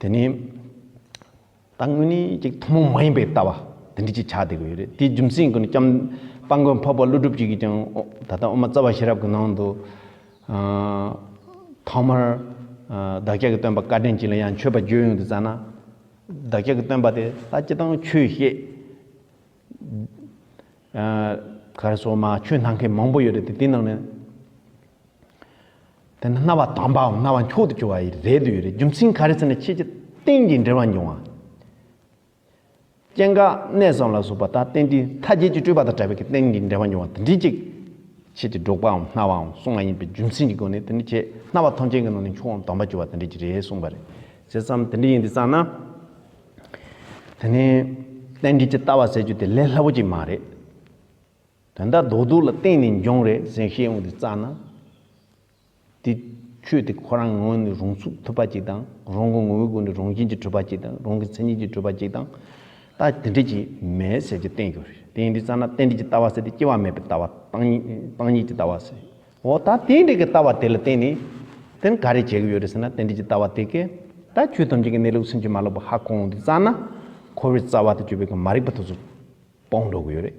དེ་ནི། ད་དངོས་གནས་ཅིག་ཐུན་མོང་མ་ཡིན་པའི་ལྟ་བ་དེ་འདྲ་ཅིག་ཆགས་བསྡད་ཀྱི་ཡོད་རེད། དེའི་རྒྱུ་མཚན་གྱིས་ནི་ལྕམ་དཔལ་མགོན་འཕགས་པ་ཀླུ་སྒྲུབ་ཅིག་གིས་ཀྱང་ད་ལྟ་དབུ་མ་རྩ་བ་ཤེས་རབ་ཀྱི་ནང་དུ། ཨ། ཐོག་མར། ཨ། བདག་ཅག་གི་སྟོན་པ་བཀའ་དྲིན་ཅན་ལ་ཡང་མཆོད་པ་བརྗོད་ཡོང་དུས་ཙ་ན། བདག་ཅག་གི་སྟོན་པ་དེ་ད་སྤྱིར་བཏང་ཆོས་བཤད། ཨ། ག་རེ་ཟེར་མ་ཆོས་སྣ་མཁན་མང་པོ་ཡོད་རེད་དེ། དེའི་ནང་ནས། དེ་ནི་རྣ་བ་དམ་པའམ་རྣ་བ་མཆོག་ཏུ་གྱུར་པ་ཡི་རེད་འདུག་ཡོད་རེད། རྒྱུ་མཚན་ག་རེ་ཟེར་ན་ཁྱེད་ཀྱི་རྟེན་གྱི་འབྲེལ་བ་འབྱུང་བ། སྐྱེ་འགག་གནས་གསུམ་ལ་སོགས་པ་དང་རྟེན་འབྲེལ་མཐའ་རྒྱས་ཀྱི་སྤྲོས་པ་དང་བྲལ་བའི་རྟེན་གྱི་འབྲེལ་བ་འབྱུང་བ་དེ་འདྲའི་ཅིག་ཁྱེད་ཀྱི་སྒྲོག་པའམ་སྣང་བའམ་གསུང་བ་ཡིན་པའི་རྒྱུ་མཚན་གྱི་སྒོ་ནས། དེ་ནི་ཁྱེད་རྣ་བ་ཐམས་ཅད་ཀྱི་ནང་ནས་མཆོག་དམ་པ་གྱུར་པ་དེ་འདྲ་ཅིག་རེད་གསུངས་པ་རེད། བྱས་ཙང་དེ་འདྲ་ཡིན་དུས་ཙ་ན། དེ་ནི་རྟེན་འབྲེལ་གྱི་ལྟ་བ་ཟེར་རྒྱུ་དེ་ལས་སླ་པོ་ཅིག་མ་རེད། དོན་དག་རྡོག་རྡོག་ལ་བརྟེན་ནས་འབྱུང་རེད་ཟེར་བཤད་ཡོང་དུས་ཙ་ན། དེ་ཆོས་དེ་ཁོ་རང་ངོས་ནས་རང་ཚུགས་ཐུབ་པ་ཅིག་དང་། རང་གི་ངོ་བོའི་སྒོ་ནས་རང་བཞིན་གྱིས་གྲུབ་པ་ཅིག་དང་། རང་གི་མཚན་ཉིད་ཀྱིས་གྲུབ་པ་ཅིག་དང་། ད་དེ་འདྲ་ཅིག་མེད་ཟེར་གྱི་བསྟན་ཡོད་རེད། དེ་ཡིན་དུས་ཙ་ན་རྟེན་འབྲེལ་གྱི་ལྟ་བ་ཟེར་དེ་སྐྱེ་བ་མེད་པའི་ལྟ་བ། སྟོང་ཉིད། སྟོང་ཉིད་ཀྱི་ལྟ་བ་ཟེར། འོ་ད་དེ་འདྲ་གི་ལྟ་བ་དེ་ལ་བརྟེན་ནས། དེ་ནི་ག་རེ་བྱེད་ཀྱི་ཡོད་རེད་ཟེར་ན། རྟེན་འབྲེལ་གྱི་ལྟ་བ་དེ་གས་ད་ཆོས་ཐམས་ཅད་ཀྱི་གནས་ལུགས་སེམས་ཀྱི་མ་ལོག་པ་ཧ་གོ་ཡོང་དུས་ཙ་ན། འཁོར་བའི་རྩ་བ་དང་གཅོད་པའི་མ་རིག་པ་དེ་ཚོ་སྤངས་འགྲོ་གི་ཡོད་རེད།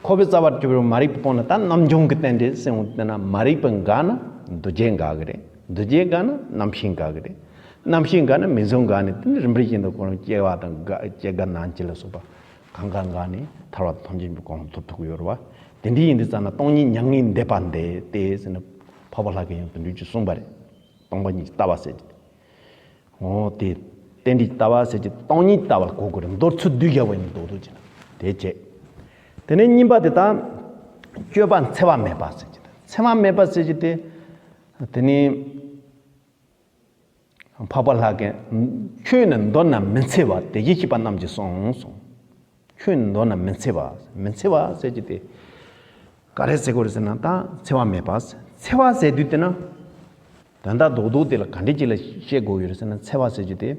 འཁོར་བའི་རྩ་བ་དང་གཅོད་པའི་མ་རིག་པ་སྤངས་ན། ད་རྣམ་བྱུང་གི་རྟེན་འབྲེལ་ཟེར་ཡོང་དུས་ན། མ་རིག་པ་འགགས་ན་འདུ་བྱེད་འགག་གི་རེད། འདུ་བྱེད་འགགས་ན་རྣམ་ཤེས་འགག་གི་རེད། རྣམ་ཤེས་འགགས་ན་མིང་གཟུགས་འགག་ནས། དེ་ནི་རིམ་པ་བཞིན་དུ་ཁོ་རང་སྐྱེ་བ་དང་འགག་སྐྱེ་རྒ་ན་འཆི་ལ་སོགས་པ་གང་ག་འགག་ནས་ཐར་པ་ཐམས་ཅད་པའི་གོ་འཕང་ཐོབ་ཐུབ་ཀྱི་ཡོད་རེད་བ། དེ་འདྲ་ཡིན་དུས་ཙ་ན་སྟོང་ཉིད་མྱ་ངན་འདས་པ་འདས་ཏེ་ཟེར་ནས་འཕགས་པ་ལྷ་གིས་ཡང་དེ་འདྲ་ཅིག་གསུངས་པ་རེད། སྟོང་པ་ཉིད་ཀྱི་ལྟ་བ་ཟེར་གྱི། འོ་དེ། རྟེན་འབྲེལ་ལྟ་བ་ཟེར་གྱི་སྟོང་ཉིད་ལྟ་བ་གོ་དགོས་རེད། མདོར་ཚུལ་བསྡུས་བཞག་པ་ཡིན། མདོར་བསྡུས་བྱས་ན་དེ་བྱས། དེ་ནས་གཉིས་པ་དེ་ད། སྤྱོད་པ་འཚེ་བ་མེད་པ་ཟེར་གྱི་དེ། འཚེ་བ་མེད་པ་ཟེར་གྱི་དེ། དེ་ནི། འཕགས་པ་ལྷ་གིས། ཁྱོད་ནི་མདོར་ན་མི་འཚེ་བ། དེ་བཞིན་གཤེགས་པ་རྣམས་ཀྱིས་གསུངས་གསུངས། ཁྱོད་ནི་མདོར་ན་མི་འཚེ་བ། མི་འཚེ་བ་ཟེར་གྱི་དེ། ག་རེ་ཟེར་དགོས་རེད་ཟེར་ན། ད་འཚེ་བ་མེད་པ། འཚེ་བ་ཟེར་དུས་དེ་ན། དོན་དག་རྡོག་རྡོག་དེ་ལ་ག་འདྲ་ཅིག་ལ་བཤད་དགོས་ཡོད་རེད་ཟེར་ན། འཚེ་བ་ཟེར་རྒྱུ་དེ།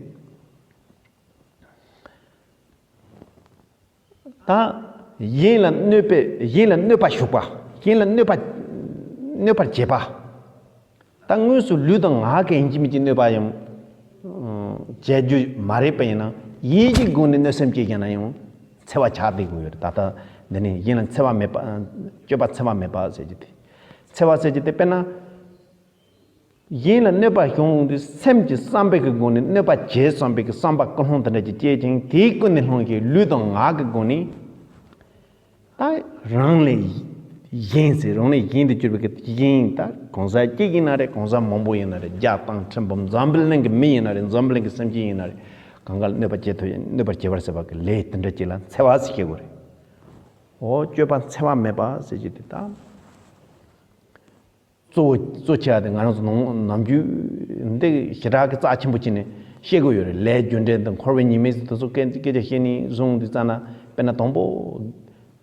ད་གཞན་ལ་གནོད་པའི། གཞན་ལ་གནོད་པ་ཞུགས་པ། གཞན་ལ་གནོད་པ། གནོད་པར་བྱེད་པ། ད་དངོས་སུ་ལུས་དང་ངག་གིས་ཡིན་གཅིག་མིན་གཅིག་གནོད་པ་ཡང་བྱེད་རྒྱུ་མ་རེད་པ། ཡིན་ན་ཡིད་ཀྱི་སྒོ་ནས་གནོད་སེམས་སྐྱེས་ཀྱང་ན་ཡང་འཚེ་བ་ཆགས་བསྡད་དགོས་ཡོད་རེད། ད་ལྟ་འདི་ནི་གཞན་ལ་འཚེ་བ་མེད་པ། སྤྱོད་པ་འཚེ་བ་མེད་པ་ཟེར་རྒྱུ་དེ། འཚེ་བ་ཟེར་རྒྱུ་དེ་དཔེར་ན། གཞན་ལ་གནོད་པ་བྱུང་དུས་སེམས་ཀྱི་བསམ་པའི་གི་སྒོ་ནས་གནོད་པ་བྱེད་བསམ་པའི་གི་བསམ་པ་ཀུན་སློང་དེ་འདྲ་ཅིག་སྐྱེས་ཀྱང་། དེའི་ཀུན་ནས་སློང་གི་ལུས་དང་ངག་གི་སྒོ་ནས། ད་རང་ལས་གཞན་ཟེར། རང་ལས་གཞན་དུ་གྱུར་པའི་གི་གཞན། ད་གང་ཟག་གཅིག་ཡིན་ན་རེད། གང་ཟག་མང་པོ་ཡིན་ན་རེད། རྒྱ་དང་ཁྲིམས་འཛམ་བུ་གླིང་གི་མི་ཡིན་ན་རེད། འཛམ་བུ་གླིང་གི་སེམས་ཅན་ཡིན་ན་རེད། གང་ག་ལ་གནོད་པ་བྱེད་ཐུབ། གནོད་པར་བྱེད་པར་བྱེད་པ་གི་ལས་དེ་འདྲ་ཅིག་ལ་འཚེ་བ་ཟེར་བཤད་དགོས་རེད། འོ་སྤྱོད་པ་འཚེ་བ་མེད་པ་ཟེར་རྒྱུ་དེ་ད། གཙོ་བོ་གཙོ་ཆེ་བ་དེ་ང་རང་ཚོ་ནང་ནམ་རྒྱུན་འདི་ཞེ་དྲག་གི་རྩ་ཆེན་པོ་བྱས་ནས་བཤད་དགོས་ཡོད་རེད། ལས་རྒྱུ་འབྲས་དང་འཁོར་བའི་ཉེས་དམིགས་དེ་ཚོ་སྐད་སྐད་ཆ་བཤད་ནས་བཟུང་དུས་ཙ་ན། དཔེར་ན་དང་པོ་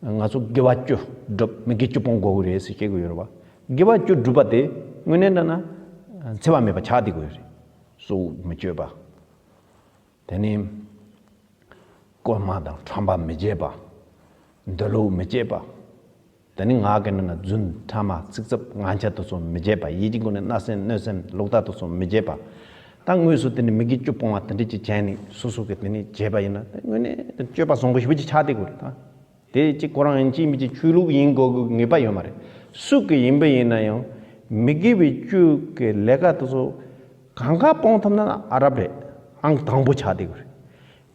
ང་ཚོ་དགེ་བ་བཅུ་སྒྲུབ། མི་དགེ་བཅུ་སྤོང་དགོས་ཀྱི་རེད་ཟེར་བཤད་དགོས་ཡོད་རེད་བ། དགེ་བ་བཅུ་སྒྲུབ་པ་དེ་དངོས་གནས་དྲང་ན་འཚེ་བ་མེད་པ་ཆགས་བསྡད་དགོས་ཡོད་རེད། སྲོག་མི་གཅོད་པ། དེ་ནས་ལྐོག་མ་དང་ཁྲམ་པ་མི་བྱེད་པ། འདོད་ལོག་མི་བྱེད་པ། དེ་ནས་ངག་གི་ནང་ན་རྫུན་ཕྲ་མ་ཚིག་རྩུབ་ངན་ཆ་དེ་ཚོ་མི་བྱེད་པ། ཡིད་ཀྱི་སྒོ་ནས་བརྣབ་སེམས་གནོད་སེམས་ལོག་ལྟ་དེ་ཚོ་མི་བྱེད་པ། ད་དངོས་སུ་དེ་ནས་མི་དགེ་བཅུ་སྤོང་བ་དེ་འདྲ་ཅིག་བྱས་ནས་སོ་སོ་གིས་དེ་ནས་བྱས་པ་ཡིན་ན། དེ་དངོས་གནས་དེ་སྤྱོད་པ་བཟང་པོ་ཞེ་པོ་ཅིག་ཆགས་བསྡད་དགོས་རེད་ད། དེ་གཅིག་ཁོ་རང་ཡིན་གཅིག་མིན་གཅིག་ཆོས་ལུགས་ཡིན་དགོས་ཀྱི་ངེས་པ་ཡོད་མ་རེད། སུ་གི་ཡིན་པ་ཡིན་ན་ཡང་མི་དགེ་བའི་བཅུ་གི་ལས་ཀ་དེ་ཚོ་གང་ག་སྤོང་ཐུབ་ན་ཨ་རབ་རེད། ཨང་དང་པོ་ཆགས་བསྡད་ཀྱི་རེད།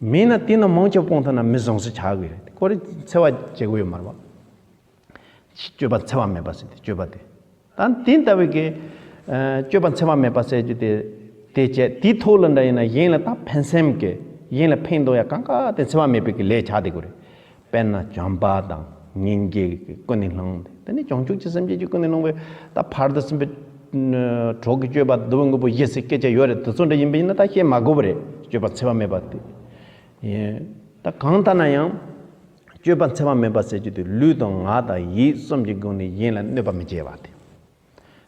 མིན་ན་དེ་ན་མང་ཆེ་སྤོང་ཐུབ་ན་མི་བཟང་ས་ཆགས་ཀྱི་རེད། ཁོ་རེ་འཚེ་བ་བྱེད་དགོས་ཡོད་མ་རེད་བ། སྤྱོད་པ་འཚེ་བ་མེད་པ་ཟེར་ཏེ་སྤྱོད་པ་དེ། ད་དེ་ལྟ་བུའི་གི། ཨ། སྤྱོད་པ་འཚེ་བ་མེད་པ་ཟེར་རྒྱུ་དེ། དེ་བྱས་དེའི་ཐོག་ལ་འདྲ་ཡིན་ན་གཞན་ལ་ད་ཕན་སེམས་ཀྱི། གཞན་ལ་ཕན་འདོགས་ཡ་གང་ག་དེ་འཚེ་བ་མེད་པའི་གི་ལས་ཆགས་བསྡད་ཀྱི་རེད། དཔེར་ན་བྱམས་པ་དང་སྙིང་རྗེ་གི་ཀུན་ནས་བསླངས་ཏེ། དེ་ནས་བྱང་ཆུབ་ཀྱི་སེམས་བསྐྱེད་ཀྱི་ཀུན་ནས་བསླངས་པའི་ད་ཕར་དང་ཚུར་པའི་གྲོགས་ཀྱི་སྤྱོད་པ་བསྡུ་བའི་དངོས་པོ་བཞི་ཟེར་སྐད་ཆ་ཡོད་རེད། དེ་ཚོ་འདྲ་ཡིན་པ་ཡིན་ན་ད་བཤད་མ་དགོས་པ་རེད། སྤྱོད་པ་འཚེ་བ་མེད་པ་དེ་ཡིན། ད་གང་ལྟར་ན་ཡང་། སྤྱོད་པ་འཚེ་བ་མེད་པ་ཟེར་རྒྱུ་དེ་ལུས་དང་ངག་དང་ཡིད་གསུམ་གྱི་སྒོ་ནས་གཞན་ལ་གནོད་པ་མི་བྱེད་པ་དེ།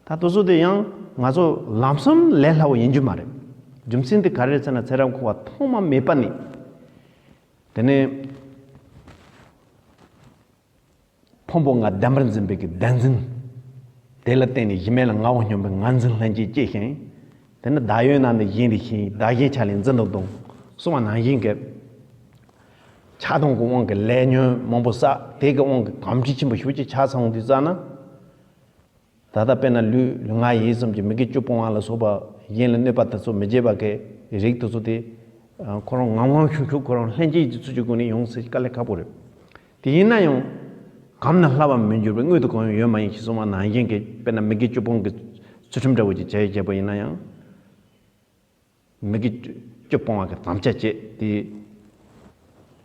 ད་དེ་ཚོ་དེ་ཡང་ང་ཚོ་ལམ་སང་ལས་སླ་བོ་ཡིན་རྒྱུ་མ་རེད། རྒྱུ་མཚན་དེ་ག་རེ་རེད་ཟེར་ན། ཚེ་རབས་འཁོར་བ་ཐོག་མ་མེད་པ་ནས། དེ་ནས་ཕུང་པོ་ལྔ་བདེན་པར་འཛིན་པའི་གི་བདེན་འཛིན། དེ་ལ་བརྟེན་ནས་གཞི་མེད་ལ་ངར་བ་སྙོམས་པའི་ངར་འཛིན་ལྷན་ཅིག་སྐྱེས་ཤིང་། དེ་ནི་བདག་ཡོད་ན་ནི་གཞན་དེ་ཤེས། བདག་གཞན་ཆ་ལས་འཛིན་རབ་དང་ གསུངས་པ་ནང་བཞིན་གྱི་ཆགས་སྡང་གི་དབང་གིས་ལས་ཉོན་མང་པོ་བསགས། དེ་གི་དབང་གིས་གོམས་འདྲིས་ཆེན་པོ་ཞེ་པོ་ཅིག་ཆགས་སོང་དུས་ཙ་ན། ད་ལྟ་དཔེར་ན་ལུས་ལུས་ངག་ཡིད་གསུམ་གྱི་མི་དགེ་བཅུ་སྤོང་བ་ལ་སོགས་པ་གཞན་ལ་གནོད་པ་དེ་ཚོ་མི་བྱེད་པ་གི་རིགས་དེ་ཚོ་དེ། ཁོ་རང་ངམ་ངམ་ཤུགས་ཤུགས་ཁོ་རང་ལྷན་སྐྱེས་ཀྱི་ཚུལ་གྱི་སྒོ་ནས་ཡོང་ཟེར་དཀའ་ལས་ཁག་པོ་རེད། དེ་ཡིན་ན་ཡང་གོམས་ན་སླ་བར་མི་འགྱུར་བའི་དངོས་དེ་གང་ཡང་ཡོད་མ་ཡིན་ཞེས་གསུངས་པ་ནང་བཞིན་གྱི། དཔེར་ན་མི་དགེ་བཅུ་སྤོང་གི་ཚུལ་ཁྲིམས་འདྲ་བོ་ཅིག་བྱས་བྱས་པ་ཡིན་ན་ཡང་། མི་དགེ་བཅུ་སྤོང་བ་གི་དམ་བཅའ་བཅད་དེ།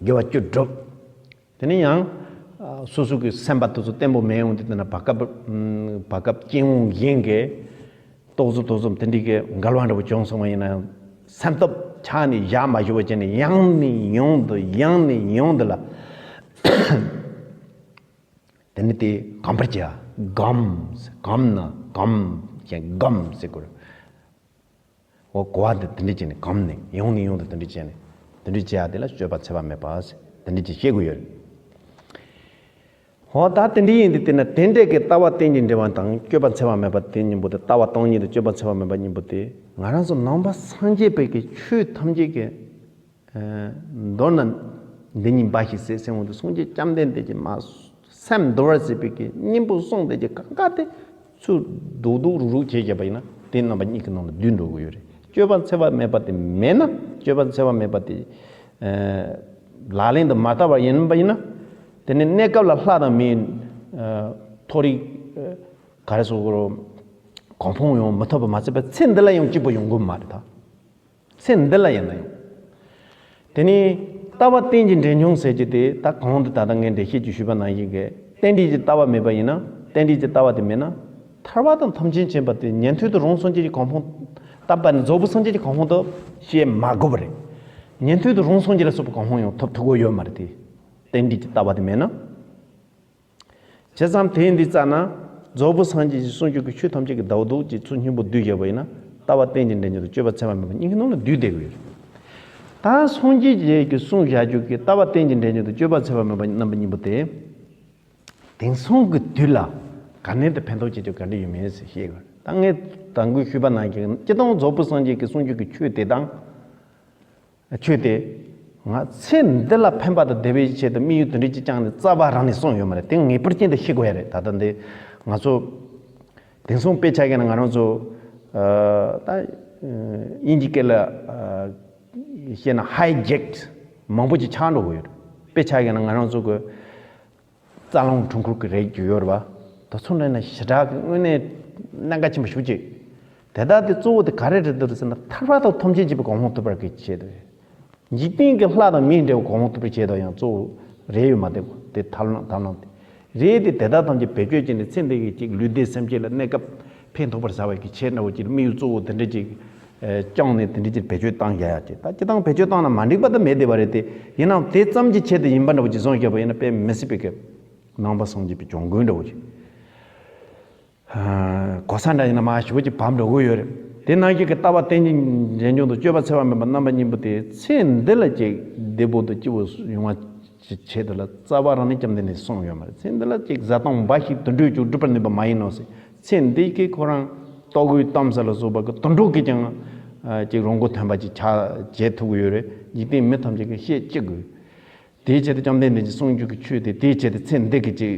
དགེ་བ་བཅུ་བསྒྲུབས། དེ་ནས་ཡང་སོ་སོ་གི་སེམས་པ་དེ་ཚོ་བརྟན་པོ་མེད་ཡོང་དུས། དེ་ན་བར་སྐབས་བར་སྐབས་སྐྱེ་བོ་གཞན་གྱི་རྟོག་བཟོ་རྟོག་བཟོ་དེ་འདྲའི་གི་འགལ་བ་འདྲ་བོ་བྱུང་སོང་བ་ཡིན་ན་ཡང་། སེམས་སྟོབས་ཆག་ནས་བཞག་མ་བཞག་པ་བྱས་ནས་ཡང་ནས་ཡང་དུ་ཡང་ནས་ཡང་དུ་ལ། དེ་ནི་དེ་གོམས་པར་བྱེད། གོམས་གོམས་ན་གོམས་ཀྱང་གོམས་ཟེར་དགོས། འོ་གོ་བ་འདི་དེ་འདྲ་བྱས་ནས་གོམས་ནས་ཡང་ནས་ཡང་དུ་དེ་འདྲ་བྱས་ནས་དེ་འདྲ་བྱེད་ཡ་དེ་ལ་སྤྱོད་པ་འཚེ་བ་མེད་པ་ཟེར། དེ་འདྲ་ཅིག་བཤད་དགོས་ཡོད་རེད། འོ་ད་དེ་འདྲ་ཡིན་དུས་དེ་ན་དེ་འདྲ་གི་ལྟ་བ་རྟེན་ཅིང་འབྲེལ་བ་དང་སྤྱོད་པ་འཚེ་བ་མེད་པ་དེ་གཉིས་པོ་དེ། ལྟ་བ་སྟོང་ཉིད་དང་སྤྱོད་པ་འཚེ་བ་མེད་པ་གཉིས་པོ་དེ་ང་རང་ཚོ་ནང་པ་སངས་རྒྱས་པའི་གི་ཆོས་ཐམས་ཅད་ཀྱི། མདོར་ན་འདི་ཉིད་འབའ་ཞིག་ཟད་ཟེར་འོང་དུས། སངས་རྒྱས་བཅོམ་ལྡན་འདས་ཀྱིས་མ་སེམས་འདུལ་བར་བྱེད་པའི་གི་སྙིང་པོ་གསུངས་དེ་ཀྱི་གང་ག་དེ་ཚུར་རྡོག་རྡོག་རུག་རུག་བྱས་བཞག་པ་ཡིན་ན། དེ་རྣམ་པ་གཉིས་ཀྱི་ནང་ལ་བསྡུས་འགྲོ་གི་ཡོད་རེད། སྤྱོད་པ་འཚེ་བ་མེད་པ་དེ་མེད་ན། སྤྱོད་པ་འཚེ་བ་མེད་པ་དེ་ལག་ལེན་དུ་མ་བསྟར་བ་ཡིན་པ་ཡིན་ན། དེ་ནི་གནས་སྐབས་ལ་ལྷ་དང་མིའི་མཐོ་རིས་ག་རེ་ཟེར་དགོས་རེད། གོ་འཕང་ཡང་མི་ཐོབ་པ་མ་ཟད་པར་ཚེ་འདི་ལ་ཡང་སྐྱིད་པོ་ཡོང་གི་མ་རེད་ད། ཚེ་འདི་ལ་ཡིན་ན་ཡང་། དེ་ནས་ལྟ་བ་རྟེན་ཅིང་འབྲེལ་འབྱུང་ཟེར་གྱི་དེ། ད་གོང་དུ་ད་ལྟ་ངས་འགྲེལ་བཤད་ཅིག་ཞུས་པ་ནང་བཞིན་གྱི། རྟེན་འབྲེལ་གྱི་ལྟ་བ་མེད་པ་ཡིན་ན། རྟེན་འབྲེལ་གྱི་ལྟ་བ་དེ་མེད་ན། ཐར་པ་དང་ཐམས་ཅད་མཁྱེན་པ་དེ་ཉན་ཐོས་དང་རང་སངས་རྒྱས་ཀྱི་གོ་འཕང་། ད་བར་ནི་རྫོགས་པའི་སངས་རྒྱས་ཀྱི་གོ་འཕང་དུ་བཤད་མ་དགོས་པ་རེད། ཉན་ཐོས་དང་རང་སངས་རྒྱས་ལ་སོགས་པའི་གོ་འཕང་ཡང་ཐོབ་ཐུབ་ཀྱི་ཡོད་མ་རེད་དེ། རྟེན་འབྲེལ་གྱི་ལྟ་བ་དེ་མེད་ན། བྱས་ཙང་དེ་འདི་ཙ་ན། རྫོགས་པའི་སངས་རྒྱས་ཀྱི་གསུང་རྒྱུད་ཀྱི་ཆོས་ཐམས་ཅད་ཀྱི་ཟླ་འོད་ཅིག་ཚུར་སྙིང་པོ་བསྡུས་བཞག་པ་ཡིན་ན། ལྟ་བ་རྟེན་ཅིང་འབྲེལ་འབྱུང་དང་སྤྱོད་པ་འཚེ་བ་མེད་པ་གཉིས་ཀྱི་ནང་ལ་བསྡུས་བསྡད་ཀྱི་ཡོད་རེད། ད་སངས་རྒྱས་ཀྱི་གསུང་བཞག་རྒྱུད་ཀྱི་ལྟ་བ་རྟེན་ཅིང་འབྲེལ་འབྱུང་དང་སྤྱོད་པ་འཚེ་བ་མེད་པ་རྣམ་པ་གཉིས་པོ་དེ། དེང་སང་གི་དུས་ལ་ག་ནས་དུ་ཕན་ཐོགས་བྱེད་རྒྱུ་ག་འདྲ་ཡོད་མེད་ཟེར་བཤད་དགོས། ད་ངས་ད་གིན་ཞུས་པ་ནང་བཞིན་སྤྱིར་བཏང་རྫོགས་པའི་སངས་རྒྱས་ཀྱི་གསུང་རྒྱུད་ཀྱི་ཆོས་དེ་དང་། ཆོས་དེ་ང་ཚེ་འདི་ལ་ཕན་པ་དང་བདེ་བའི་ཆེད་དུ་དམིགས་ཡུལ་དེ་འདྲ་ཅིག་བཅངས་ནས་རྩ་བ་རང་ནས་གསུངས་ཡོད་མ་རེད། དེ་ངེས་པར་ཅན་དུ་ཤེས་དགོས་ཡ་རེད། ད་ལྟ་འདི་ང་ཚོ་དེང་སང་དཔེ་ཆ་བཞག་ན་ང་རང་ཚོ་ཨ་ད་དབྱིན་ཇི་སྐད་ལ་ཨ་བཤད་ན་ཧའི་ཇེག་མང་པོ་ཅིག་ཆགས་འགྲོ་གི་ཡོད་རེད། དཔེ་ཆ་བཞག་ན་ང་རང་ཚོ་གི་རྩ་རླུང་འཕྲུལ་འཁོར་གྱི་རིགས་ཅིག་ཡོད་རེད་པ། དེ་ཚོ་འདྲ་ན་ཞེ་དྲག་གི་དངོས་གནས་གནད་འགག་ཆེན་པོ་ཞེ་པོ་ཅིག་དེ་དག་དེ་གཙོ་བོ་དེ་ག་རེ་རེད་འདུག་ཟེར་ན། ཐར་པ་དང་ཐམས་ཅད་མཁྱེན་པའི་གོ་འཕང་ཐོབ་པར་གྱི་ཆེད་དུ་རེད། འཇིག་རྟེན་གྱི་ལྷ་དང་མིའི་འབྲེལ་བའི་གོ་འཕང་ཐོབ་པའི་ཆེད་དུ་ཡང་གཙོ་བོ་རེད་ཡོད་མ་རེད་པ། དེ་ཐར་ལམ་ཐར་ལམ་དེ་རེད་དེ། དེ་དག་ཐམས་ཅད་བེད་སྤྱོད་བྱས་ནས་ཚེ་འདི་གི་ཅིག་ལུས་བདེ་སེམས་སྐྱིད་ལ་གནས་སྐབས་ཕན་ཐོགས་པར་བྱ་བའི་གི་ཆེད་འདྲ་བོ་ཅིག་དམིགས་ཡུལ་གཙོ་བོ་དེ་འདྲ་ཅིག་ཨེ་བཅངས་ནས་དེ་འདྲ་ཅིག་བེད་སྤྱོད་བཏང་བཞག་ཡ་ཅིག་ད་སྤྱིར་བཏང་བེད་སྤྱོད་བཏང་ན་མ་འགྲིག་པ་དེ་མེད་བསྡད་པ་རེད་དེ། ཡིན་ནའང་དེ་ཙམ་གྱི་ཆེད་དུ་ཡིན་པ་འདྲ་བོ་ཅིག་བཟོས་བཞག་པ་ཡིན་ན་དཔེ་མི་སྲིད་པའི་གི་ནང་པ་སངས་རྒྱས་པའི་གྱོང་གུན་འདྲ་བོ་ཅིག་ཨ་གོ་ས་འདྲ་ཡིན་ན་མ་ཞེ་པོ་ཅིག་བབས་འགྲོ་གི་ཡོད་རེད། དེ་ནང་བཞིན་གྱི་ལྟ་བ་རྟེན་ཅིང་འབྲེལ་འབྱུང་དང་སྤྱོད་པ་འཚེ་བ་མེད་པ་རྣམ་པ་གཉིས་པོ་དེ་ཚེ་འདི་ལ་ཅིག་བདེ་པོ་དང་སྐྱིད་པོ་ཡོང་བ་ཆེད་དུ་ལ་རྩ་བ་རང་ནས་བཅོམ་ལྡན་འདས་གསུངས་ཡོད་མ་རེད། ཚེ་འདི་ལ་ཅིག་བཟའ་བཏུང་འབའ་ཞིག་དུད་འགྲོའི་ཅུང་སྒྲུབ་པར་ནུས་པ་མ་ཡིན་ནོ་ཟེར། ཚེ་འདི་གི་ཁོ་རང་ལྟོ་གོས་གཏམ་ཟ་ལ་སོགས་པ་གི་དུད་འགྲོ་གིས་ཀྱང་ཅིག་རང་མགོ་ཐོན་པ་ཅིག་ཆགས་བྱེད་ཐུབ་ཀྱི་ཡོད་རེད། འཇིག་རྟེན་མི་ཐམས་ཅད་ཀྱིས་ཤེས་ཅི་དགོས། དེའི་ཆེད་དུ་བཅོམ་ལྡན་འདས་ཀྱིས་གསུང་རྒྱུད་ཀྱི་ཆོས་དེ་དེའི་ཆེད་དུ་ཚེ་འདི་གི་ཅིག་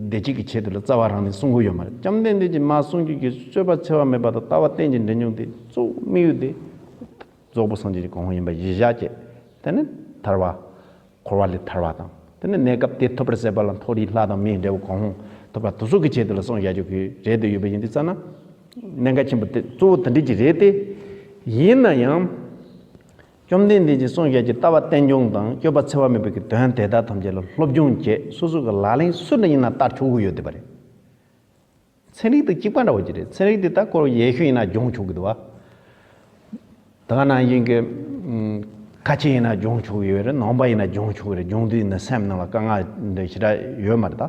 བདེ་སྐྱིད་ཀྱི་ཆེད་དུ་ལ་རྩ་བ་རང་ནས་གསུང་གི་ཡོད་མ་རེད། བཅོམ་ལྡན་འདས་ཀྱིས་མ་གསུང་རྒྱུད་ཀྱི་སྤྱོད་པ་འཚེ་བ་མེད་པ་དང་ལྟ་བ་རྟེན་ཅིང་འབྲེལ་འབྱུང་དེ་གཙོ་བོ་དམིགས་ཡུལ་དེ་རྫོགས་པའི་སངས་རྒྱས་ཀྱི་གོ་འཕང་ཡིན་པ་གཞི་བཞག་བྱས། དེ་ནི་ཐར་པ། འཁོར་བ་ལས་ཐར་བ་དང་། དེ་ནི་གནས་སྐབས་དེ་ཐོབ་པར་བྱེད་པ་ལ་མཐོ་རིས་ལྷ་དང་མིའི་འབྲེལ་བའི་གོ་འཕང་ཐོབ་པ་དེ་ཚོ་གི་ཆེད་དུ་ལ་གསུངས་བཞག་རྒྱུ་གི་རེད་དུ་ཡོད་པ་ཡིན་དུས་ཙ་ན། གནད་འགག་ཆེན་པོ་དེ་གཙོ་བོ་དེ་འདྲ་ཅིག་རེད་དེ། ཡིན་ན་ཡང་། བཅོམ་ལྡན་འདས་ཀྱིས་གསུངས་བཞག་རྒྱུ་ལྟ་བ་རྟེན་འབྱུང་དང་སྤྱོད་པ་འཚེ་བ་མེད་པའི་གི་དོན་དེ་དག་ཐམས་ཅད་ལ་སློབ་སྦྱོང་བྱས། སོ་སོ་གི་ལག་ལེན་སུ་ལ་ཡིན་ན་བསྟར་ཆོག་གི་ཡོད་བསྡད་པ་རེད། ཚན་རིག་དང་གཅིག་པ་འདྲ་བོ་ཅིག་རེད། ཚན་རིག་དེ་ད་ཁོ་རང་ཡེ་ཤུ་ཡིན་ན་སྦྱོང་ཆོག་གི་འདུག་བ། ད་ག་ནང་བཞིན་གྱི་ཨུམ་ཁ་ཆེ་ཡིན་ན་སྦྱོང་ཆོག་གི་ཡོད་རེད། ནང་པ་ཡིན་ན་སྦྱོང་ཆོག་གི་རེད། སྦྱོང་དུས་ཡིན་ན་སེམས་ནང་ལ་དཀའ་ངལ་འདི་ཞེ་དྲག་ཡོད་མ་རེད་ད།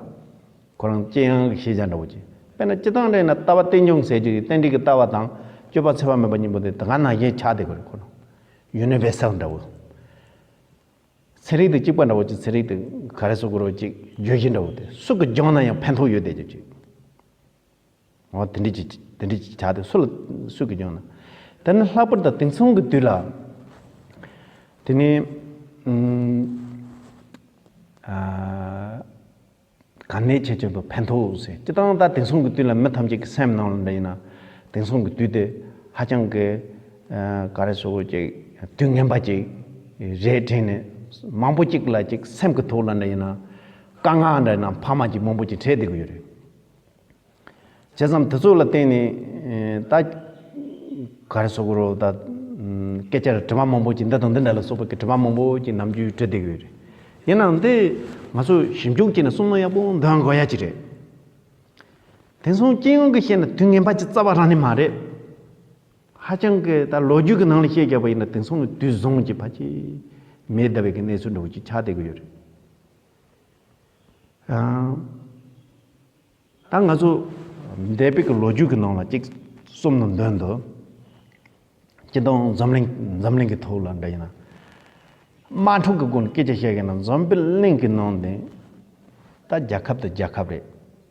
ཁོ་རང་ལྕེ་ཡང་གི་ཤེས་བྱ་འདྲ་བོ་ཅིག་དཔེར་ན་སྤྱིར་བཏང་འདྲ་ཡིན་ན་ལྟ་བ་རྟེན་འབྱུང་ཟེར་རྒྱུ་ཡི་རྟེན་འབྲེལ་གྱི་ལྟ་བ་དང་སྤྱོད་པ་འཚེ་བ་མེད་པ་གཉིས་པོ་དེ་ད་ག་ནང་བཞིན་ཆགས་བསྡད་ཀྱི་རེད། ཁོ་རང་ཡུ་ནི་བར་སལ་འདྲ་བོ། ཚན་རིག་དང་གཅིག་པ་འདྲ་བོ་ཅིག་ཚན་རིག་དེ་ག་རེ་ཟེར་དགོས་རེད་ཅིག་བརྗོད་གཞི་འདྲ་བོ་དེ་སུ་གིས་སྦྱངས་ན་ཡང་ཕན་ཐོགས་ཡོད་བསྡད་རྒྱུ་ཅིག་འོ་དེ་འདྲ་ཅིག་དེ་འདྲ་ཅིག་ཆགས་ཏེ་སུ་ལ་སུ་གིས་སྦྱངས་ན། དེ་ནི་ལྷག་པར་དུ་དེང་སང་གི་དུས་ལ། དེ་ནས་ཨ་ག་ནས་ཁྱེད་ཚོ་ལ་ཕན་ཐོགས་ཟེར། སྤྱིར་བཏང་ད་དེང་སང་གི་དུས་ལ་མི་ཐམས་ཅད་ཀྱི་སེམས་ནང་ལ་འདྲ་ཡིན་ན། དེང་སང་གི་དུས་དེ་ཧ་ཅང་གི་ཨ་ག་རེ་ཟེར་དགོས་ཅིག་དུས་ངན་པ་ཅིག་རེད་དྲན་ནས། མང་པོ་ཅིག་ལ་ཅིག་སེམས་ཀྱི་ཐོག་ལ་འདྲ་ཡིན་ན་དཀའ་ངལ་འདྲ་ཡིན་ན་ཕ་མ་ཅིག་མང་པོ་ཅིག་འཕྲད་བསྡད་ཀྱི་ཡོད་རེད། བྱས་ཙང་དེ་ཚོ་ལ་བརྟེན་ནས་ཨེ་ད་ག་རེ་ཟེར་དགོས་རེད། ད་ཨམ་སྐད་ཆ་རེ་དྲི་བ་མང་པོ་ཅིག་འདི་དང་འདི་འདྲ་ལ་སོགས་པའི་གི་དྲི་བ་མང་པོ་ཅིག་ནམ་རྒྱུན་དྲི་བསྡད་ཀྱི་ཡོད་རེད། ཡིན་ནའང་འདི་ང་ཚོས་ཞིབ་འཇུག་བྱས་ནས་བསམ་བློ་ཡག་པོ་འདོན་དགོས་ཡ་ཅིག་རེད། དེང་སང་སྤྱི་ཡོངས་ཀྱི་བཤད་ན་དུས་ངན་པ་ཅིག་རྩ་བ་རང་ནས་མ་རེད། ཧ་ཅང་གི་ད་ལོ་རྒྱུས་ཀྱི་ནང་ལ་བཤད་རྒྱག་པ་ཡིན་ན་དེང་སང་གི་དུས་བཟང་ཅིག་ཕལ་ཆེར་མེད་བསྡད་པའི་གི་གནས་ཚུལ་འདྲ་བོ་ཅིག་ཆགས་བསྡད་ཀྱི་ཡོད་རེད། ཨང་། ད་ང་ཚོ་འདས་པའི་གི་ལོ་རྒྱུས་ཀྱི་ནང་ལ་གཅིག་གསུམ་ནང་འདོན་འདུག་སྤྱི་དང་འཛམ་གླིང་འཛམ་གླིང་གི་ཐོག་ལ་འདྲ་ཡིན་ན། དམག་འཁྲུག་གི་སྒོ་ནས་སྐད་ཆ་བཤད་མཁན་ན་འཛམ་བུ་གླིང་གི་ནང་དེ། ད་རྒྱལ་ཁབ་དང་རྒྱལ་ཁབ་རེད།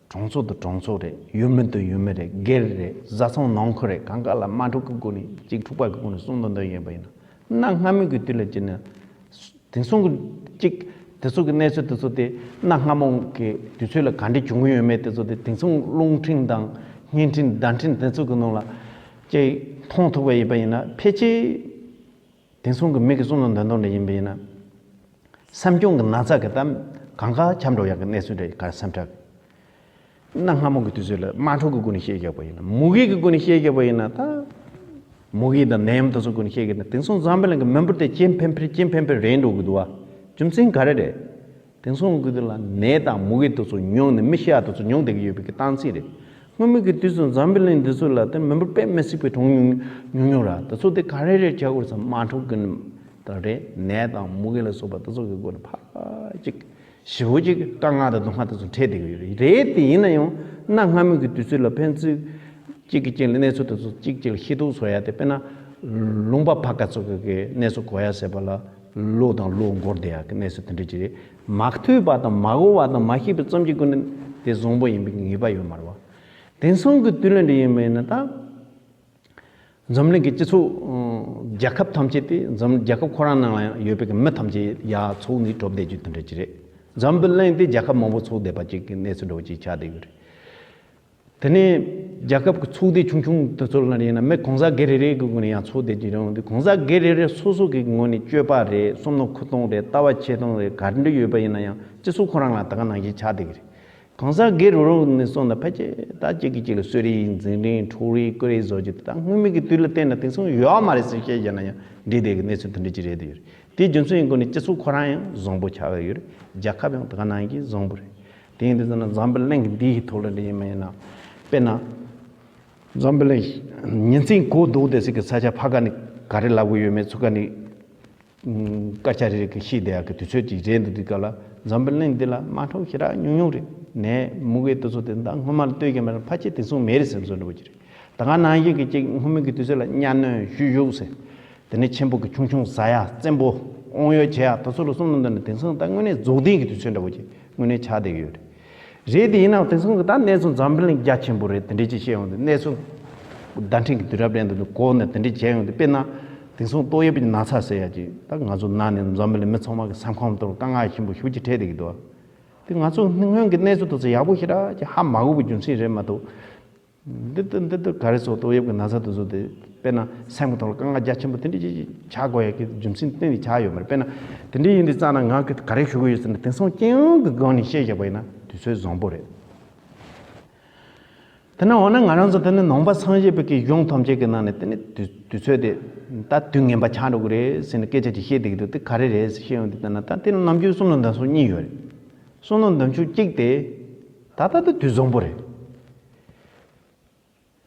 གྲོང་ཚོ་དང་གྲོང་ཚོ་རེད། ཡུལ་མི་དང་ཡུལ་མི་རེད། སྒེར་རེད། བཟའ་ཚང་ནང་ཁུལ་རེད། གང་ག་ལ་དམག་འཁྲུག་གི་སྒོ་ནས་གཅིག་འཁྲུག་པ་གི་སྒོ་ནས་གསུམ་དང་འདོན་ཡིན་པ་ཡིན་ན། གནའ་སྔ་མོའི་གི་དུས་ལ་བྱས་ན། དེང་སང་གི་གཅིག་དེ་ཚོ་གི་གནས་ཚུལ་དེ་ཚོ་དེ་གནའ་སྔ་མོ་གི་དུས་ཚོད་ལ་ག་འདྲ་བྱུང་གི་ཡོད་མེད་དེ་ཚོ་དེ་དེང་སང་རླུང་འཕྲིན་དང་བརྙན་འཕྲིན་བརྡ་འཕྲིན་དེ་ཚོ་གི་ནང་ལ་ཅིག་མཐོང་ཐུབ་པ་ཡིན་པ་ཡིན་ན། ཕལ་ཆེར་དེང་སང་གི་མི་གི་བསམ་བློ་འདོན་སྟངས་འདྲ་ཡིན་པ་ཡིན་ན། སེམས་གཅོང་གི་ན་ཚ་གི་གཏམ་གང་ག་ཁྱབ་འགྲོ་ཡག་གི་གནས་ཚུལ་འདྲ་ག་སེམས་ཁྲལ། གནའ་སྔ་མོ་གི་དུས་ཚོད་ལ་དམག་འཁྲུག་གི་སྒོ་ནས་བཤད་རྒྱག་པ་ཡིན་ན། མུ་གེ་གི་སྒོ་ནས་བཤད་རྒྱག་པ་ཡིན་ན་ད། མུ་གེ་དང་ནད་ཡམས་དེ་ཚོ་སྒོ་ནས་བཤད་རྒྱག་ན་དེང་སང་འཛམ་བུ་གླིང་གི་མི་འབོར་དེ་ཇེ་འཕེལ་འཕེལ་ཇེ་འཕེལ་འཕེལ་རེད་འགྲོ་གི་འདུག་བ། རྒྱུ་མཚན་ག་རེ་རེད། དེང་སང་གི་དུས་ལ་ནད་དང་མུ་གེ་དེ་ཚོ་ཉུང་ནས་མི་ཤི་ཡ་དེ་ཚོ་ཉུང་བསྡད་ཀྱི་ཡོད་པའི་གི་རྟགས་མཚན་རེད། སྔོན་མའི་གི་དུས་སུ་འཛམ་བུ་གླིང་འདི་ཚོ་ལ་དེ་མི་འབོར་དཔེ་མི་སྲིད་པའི་གྲངས་ཉུང་ཉུང་ཉུང་ར། དེ་ཚོ་དེ་ག་རེ་རེད་བྱ་དགོས་ཟེར་དམག་འཁྲུག་གི་ད་རེད། ནད་དང་མུ་གེ་ལ་སོགས་པ་དེ་ཚོ་གི་སྒོ་ནས་ཕར་ཅིག་ཞེ་པོ་ཅིག་དཀའ་ངལ་དང་སྡུག་བསྔལ་དེ་ཚོ་འཕྲད་བསྡད་ཀྱི་ཡོད་རེད། རེད་དེ་ཡིན་ན་ཡང་གནའ་སྔ་མོའི་གི་དུས་ཚོད་ལ་ཕན་ཚུན་གཅིག་གིས་གཅིག་ལ་གནས་ཚུལ་དེ་ཚོ་གཅིག་གཅིག་ལ་ཤེས་རྟོགས་བཟོ་ཡ་དེ། དཔེར་ན་ལུང་པ་ཕར་ཁ་ཚོ་གི་གི་གནས་ཚུལ་གོ་ཡ་ཟེར་བ་ལ་ལོ་དང་ལོ་འགོར་བསྡད་ཡ་གི་གནས་ཚུལ་དེ་འདྲ་ཅིག་རེད། མ་ཐོས་པ་དང་མ་གོ་བ་དང་མ་ཤེས་པའི་རྩོམ་གྱི་སྒོ་ནས་དེ་བཟང་པོ་ཡིན་པའི་ངེས་པ་ཡོད་མ་རེད་བ། དེང་སང་གི་དུས་ལ་འདྲ་ཡིན་པ་ཡིན་ན་ད། འཛམ་གླིང་གི་སྤྱི་ཚོགས་ཨ་རྒྱལ་ཁབ་ཐམས་ཅད་དེ་འཛམ་རྒྱལ་ཁབ་ཁོ་རང་ནང་ལ་ཡོད་པའི་གི་མི་ཐམས་ཅད་ཡར་ཚོགས་ནས་གྲོས་བསྡད་རྒྱུ་དེ་འདྲ་ཅིག་རེད། འཛམ་བུ་གླིང་དེ་རྒྱལ་ཁབ་མང་པོ་ཚོགས་བསྡད་པ་ཅིག་གི་གནས་ཚུལ་འདྲ་བོ་ཅིག་ཆགས་བསྡད་ཡོད་རེད། དེ་ནས་རྒྱལ་ཁབ་ཀྱི་ཚོགས་སྡེ་ཆུང་ཆུང་དེ་ཚོ་ལ་ཡིན་ན་མི་གང་ཟག་སྒེར་རེ་རེ་གི་ངོས་ནས་ཡང་ཚོགས་བསྡད་ཀྱི་རེད། འོན་ཏེ་གང་ཟག་སྒེར་རེ་རེ་སོ་སོ་གི་ངོས་ནས་སྤྱོད་པ་རེད། བསམ་བློ་འཁོར་སྟངས་རེད། ལྟ་བ་འཁྱེར་སྟངས་རེད། ག་འདྲ་ཡོད་པ་ཡིན་ན་ཡང་སྤྱི་ཚོགས་ཁོ་རང་ལ་ད་ག་ནང་བཞིན་ཆགས་བསྡད་ཀྱི་རེད། གང་ཟག་སྒེར་རུ་རུ་ནས་སོང་ན་ཕལ་ཆེར་ད་གཅིག་གིས་གཅིག་ལ་གསོད་རེས་འཛིང་རེས་འཕྲོག་རེས་རྐུ་རེས་བཟོ་རྒྱུ་དེ་ད་སྔོན་མའི་གི་དུས་ལ་བལྟས་ན་དེང་སང་ཡོད་མ་རེད་ཟེར་བཤད་བཞག་ན་ཡང་འགྲིག་བསྡད་ཀྱི་གནས་ཚུལ་དེ་འདྲ་ཅིག་རེད་དེ་ཡོད་རེད། དེའི་རྒྱུ་མཚན་ཡིན་དགོས་ནས་སྤྱི་ཚོགས་ཁོ་རང་ཡང་བཟང་པོ་ཆགས་ཡོད་རེད། རྒྱལ་ཁབ་ཡང་དེ་ག་ནང་བཞིན་བཟང་པོ་རེད། དེ་ཡིན་དུས་ཙམ་ན་འཛམ་བུ་གླིང་གི་འདིའི་ཐོག་ལ་འདྲ་ཡིན་མ་ཡིན་ན། དཔེར་ན། འཛམ་བུ་གླིང་ཉིན་མཚན་གོ་ལྡོག་བསྡད་སའི་གི་ས་ཆ་ཕ་ག་ནས་ག་རེ་ལབ་གི་ཡོད་མེད་ཚུར་ག་ནས་སྐད་ཆ་རེ་རེ་གི་ཤེས་བསྡད་ཡག་གི་དུས་ཚོད་ཅིག་རེད་འདུག་དུས་སྐབས་ལ་འཛམ་བུ་གླིང་འདི་ལ་དམག་འཁྲུག་ཞེ་དྲག་ཉུང་ཉུང་རེད། ནད་མུ་གེ་དེ་ཚོ་དེ་ད་སྔོན་མ་ལ་ལྟོས་ཀྱི་མེད་ན་ཕལ་ཆེར་དེང་སང་མེད་རེད་བསམ་བསམ་འདྲ་པོ་ཅིག་རེད། ད་ག་ནང་བཞིན་གི་ཅིག་སྔོན་མའི་གི་དུས་ཚོད་ལ་གཉའ་གནོན་བཤུ་གཞོག་ཟེར། དེ་ནས་ཆེན་པོ་གི་ཆུང་ཆུང་ཟ་ཡ་བཙན་པོ་དབང་ཡོད་བྱེད་ཡ་དེ་ཚོ་ལ་བསམ་བློ་འདོན་ན་དེང་སང་ད་དངོས་གནས་རྫོགས་ལྡན་གི་དུས་ཚོད་འདྲ་པོ་ཅིག་དངོས་གནས་ཆགས་བསྡད་ཀྱི་ཡོད་རེད། རེད་དེ་ཡིན་ནའང་དེང་སང་གི་ད་གནས་ཚུལ་འཛམ་བུ་གླིང་རྒྱ་ཆེན་པོ་རེད། དེ་འདྲས་ཅིག་བཤད་ཡོང་དུས་གནས་ཚུལ་བརྡ་འཕྲིན་གྱི་དུས་རབས་རེད་འདུག་གོ་ནས་དེ་འདྲས་བྱས་ཡོང་དུས་དཔེར་ན་དེང་སང་ཏོག་དབྱིབས་ཀྱི་ན་ཚ་ཟེར་ཡ་ཅིག་ད་ང་ཚོ་ན་ནས་འཛམ་བུ་གླིང་མི་ཚང་མ་གི་སེམས་ཁམས་ཐོག་དཀའ་ངལ་ཆེན་པོ་ཞེ་པོ་ཅིག་འཕྲད་བསྡད་ཀྱི་འདུག་དེ་ང་ཚོ་སྔོན་གྱི་གནས་ཚུལ་དེ་ཚོ་ཡག་པོ་ཞེ་དྲག་ཅིག་ཧ་མ་གོ་བའི་རྒྱུ་མཚན་རེད་མ་གཏོགས། འདི་ལྟ་འདི་ལྟ་ག་རེ་ཟེར། ཏོག་དབྱིབས་ཀྱི་ན་ཚ་དེ་ཚོ་དེ་དཔེར་ན་སེམས་ཀྱི་ཐོག་ལ་དཀའ་ངལ་རྒྱ་ཆེན་པོ་དེ་འདྲ་ཅིག་ཆགས་དགོས་ཡ་གི་རྒྱུ་མཚན་གཏན་ནས་ཆགས་ཡོད་མ་རེད། དཔེར་ན་དེ་འདྲ་ཡིན་དུས་ཙང་ན་ང་གི་ག་རེ་ཞུ་གི་ཡོད་ཟེར་ན་དེང་སང་སྤྱི་ཡོངས་ཀྱི་སྒང་ནས་བཤད་བཞག་པ་ཡིན་ན་དུས་ཚོད་བཟང་པོ་རེད། དེ་ན་འོ་ན་ང་རང་ཚོ་དེ་ནི་ནང་པ་སངས་རྒྱས་པའི་གི་གཞུང་ཐམས་ཅད་ཀྱི་ནང་ནས་དེ་ནི་དུས་དུས་ཚོད་དེ་ད་དུས་ངན་པ་ཆགས་འགྲོ་གི་རེད་ཟེར་ནས་སྐད་ཆ་ཅིག་བཤད་བསྡད་ཀྱི་འདུག་དེ་ག་རེ་རེད་ཟེར་བཤད་ཡོང་དུས་ད་ན་ད་དེ་ནི་ནམ་རྒྱུན་བསམ་བློ་འདོན་སྟངས་གཉིས་ཡོད་རེད། བསམ་བློ་འདོན་ཕྱོགས་གཅིག་དེ་ད་ལྟ་དེ་དུས་བཟང་པོ་རེད།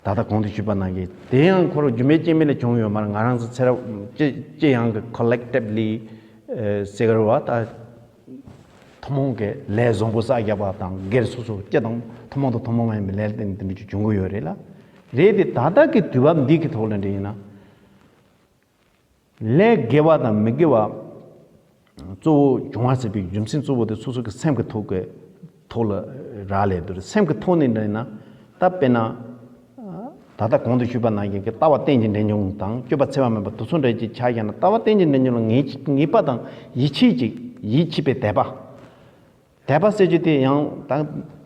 ད་ལྟ་གོང་དུ་ཞུས་པ་ནང་བཞིན་དེ་ཡང་ཁོ་རང་རྒྱུ་མེད་རྐྱེན་མེད་ལ་བྱུང་ཡོད་མ་རེད། ང་རང་ཚོ་ཚེ་རབས་སྤྱི་སྤྱི་ཡོངས་ཀྱི་ཀོ་ལེག་ཊིབ་ལི་ཟེར་གི་རེད་བ། ད་ཐུན་མོང་གི་ལས་བཟང་པོ་བསགས་བཞག་པ་དང་སྒེར་སོ་སོ་སྤྱི་དང་ཐུན་མོང་དང་ཐུན་མོང་མ་ཡིན་པའི་ལས་དེ་འདི་འདྲ་ཅིག་བྱུང་གི་ཡོད་རེད་ལ། རེད་དེ་ད་ལྟ་གི་དུས་བབ་འདི་གི་ཐོག་ལ་འདྲ་ཡིན་ན། ལས་དགེ་བ་དང་མི་དགེ་བ་གཙོ་བོ་བྱུང་བ་ཟེར་བའི་རྒྱུ་མཚན་གཙོ་བོ་དེ་སོ་སོ་གི་སེམས་ཀྱི་ཐོག་གི་ཐོག་ལ་རག་ལས་འདུག་སེམས་ཀྱི་ཐོག་ནས་འདྲ་ཡིན་ན་ད་དཔེར་ན་ ད་ལྟ་གོང་དུ་ཞུས་པ་ནང་བཞིན་གྱི་ལྟ་བ་རྟེན་ཅིང་འབྲེལ་འབྱུང་དང་སྤྱོད་པ་འཚེ་བ་མེད་པ་དེ་ཚོ་འདྲ་ཅིག་ཆགས་ཀྱང་ན། ལྟ་བ་རྟེན་ཅིང་འབྲེལ་འབྱུང་ལ་ངེས་ངེས་པ་དང་ཡིད་ཆེས་ཅིག་ཡིད་ཆེས་པའི་དད་པ། དད་པ་ཟེར་རྒྱུ་དེ་ཡང་ད་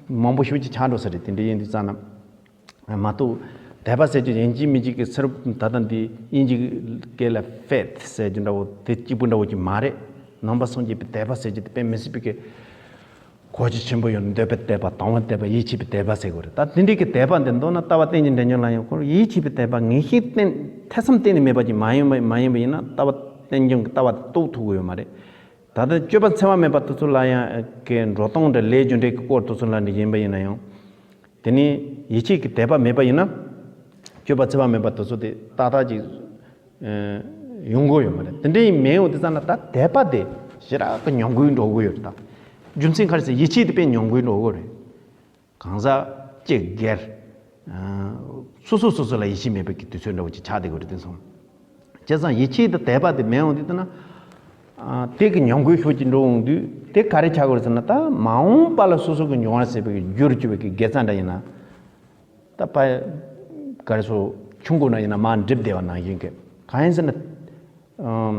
མང་པོ་ཞེ་ཅིག་ཆགས་འགྲོ་ས་རེད། དེ་འདྲ་ཡིན་དུས་ཙང་ན་མ་གཏོགས། དད་པ་ཟེར་རྒྱུ་ཡིན་གཅིག་མིན་གཅིག་གི་ཚུར་ད་ལྟ་འདི་དབྱིན་ཇི་སྐད་ལ་faith ཟེར་རྒྱུ་འདྲ་བོ་དེ་གཅིག་པུ་འདྲ་བོ་ཅིག་མ་རེད། ནང་པ་སངས་རྒྱས་པའི་དད་པ་ཟེར་རྒྱུ་དེ་དཔེ་མི་སྲིད་པའི་གི་གལ་ཆེ་ཆེན་པོ་ཡོད། འདོད་པའི་དད་པ། དང་བའི་དད་པ། ཡིད་ཆེས་པའི་དད་པ་ཟེར་དགོས་རེད། ད་དེ་འདྲའི་གི་དད་པ་འདི་མདོར་ན་ལྟ་བ་རྟེན་ཅིང་འབྲེལ་འབྱུང་ལ་ཡང་ཁོ་ཡིད་ཆེས་པའི་དད་པ་ངེས་ཤེས་གཏན་ཐེ་ཚོམ་གཏན་ནས་མེད་པ་ཅིག་མ་ཡིན་པ་མ་ཡིན་པ་ཡིན་ན་ལྟ་བ་རྟེན་འབྱུང་གི་ལྟ་བ་དེ་རྟོགས་ཐུབ་ཀྱི་ཡོད་མ་རེད། ད་ལྟ་སྤྱོད་པ་འཚེ་བ་མེད་པ་དེ་ཚོ་ལ་ཡང་གི་འགྲོ་སྟངས་འདྲ་ལས་རྒྱུ་འབྲས་ཀྱི་སྐོར་དེ་ཚོ་ལ་འདྲ་ཡིན་པ་ཡིན་ན་ཡང་། དེ་ནས་ཡིད་ཆེས་ཀྱི་དད་པ་མེད་པ་ཡིན་ན། སྤྱོད་པ་འཚེ་བ་མེད་པ་དེ་ཚོ་དེ་ཏག་ཏག་ཅིག་ཨ་ཡོང་གི་ཡོད་མ་རེད། དེ་འདྲ་ཡིན་མེད་འོང་དེ་ཙམ་ན་ད་དད་པ་དེ་ཞེ་དྲག་གི་ཉམས་རྒུད་འགྲོ་གི་ཡོད་རེད། ད་རྒྱུ་མཚན་ག་རེ་ཟེར། ཡིད་ཆེས་དེ་དཔེ་ཉམས་རྒུད་འགྲོ་གི་རེད། གང་ཟག་གཅིག་སྒེར་ཨ་སོ་སོ་སོ་སོ་ལ་ཡིད་ཆེས་མེད་པའི་གི་དུས་ཚོད་འདྲ་བོ་ཅིག་ཆགས་བསྡད་ཀྱི་རེད། དེ་སོང་བྱས་ཙང་ཡིད་ཆེས་དང་དད་པ་དེ་མེད་འོང་དུས་ད་ན། ཨ་དེ་གི་ཉམས་རྒུད་ཤུགས་ཀྱིས་འགྲོ་འོང་དུས་དེ་ག་རེ་ཆགས་ཀྱི་རེད་ཟེར་ན། ད་མ་འོངས་པ་ལ་སོ་སོ་གི་འབྱུང་བ་ཟེར་བའི་གི་རྒྱུར་གྱུར་པའི་གི་དགེ་རྩ་འདྲ་ཡིན་ན། ད་ཕ་ག་རེ་ཟེར། ཆུང་ཀུ་ན་ཡིན་ན་མར་འགྲིབ་བསྡད་པ་ནང་བཞིན་གི། གང་ཡིན་ཟེར་ན། ཨམ།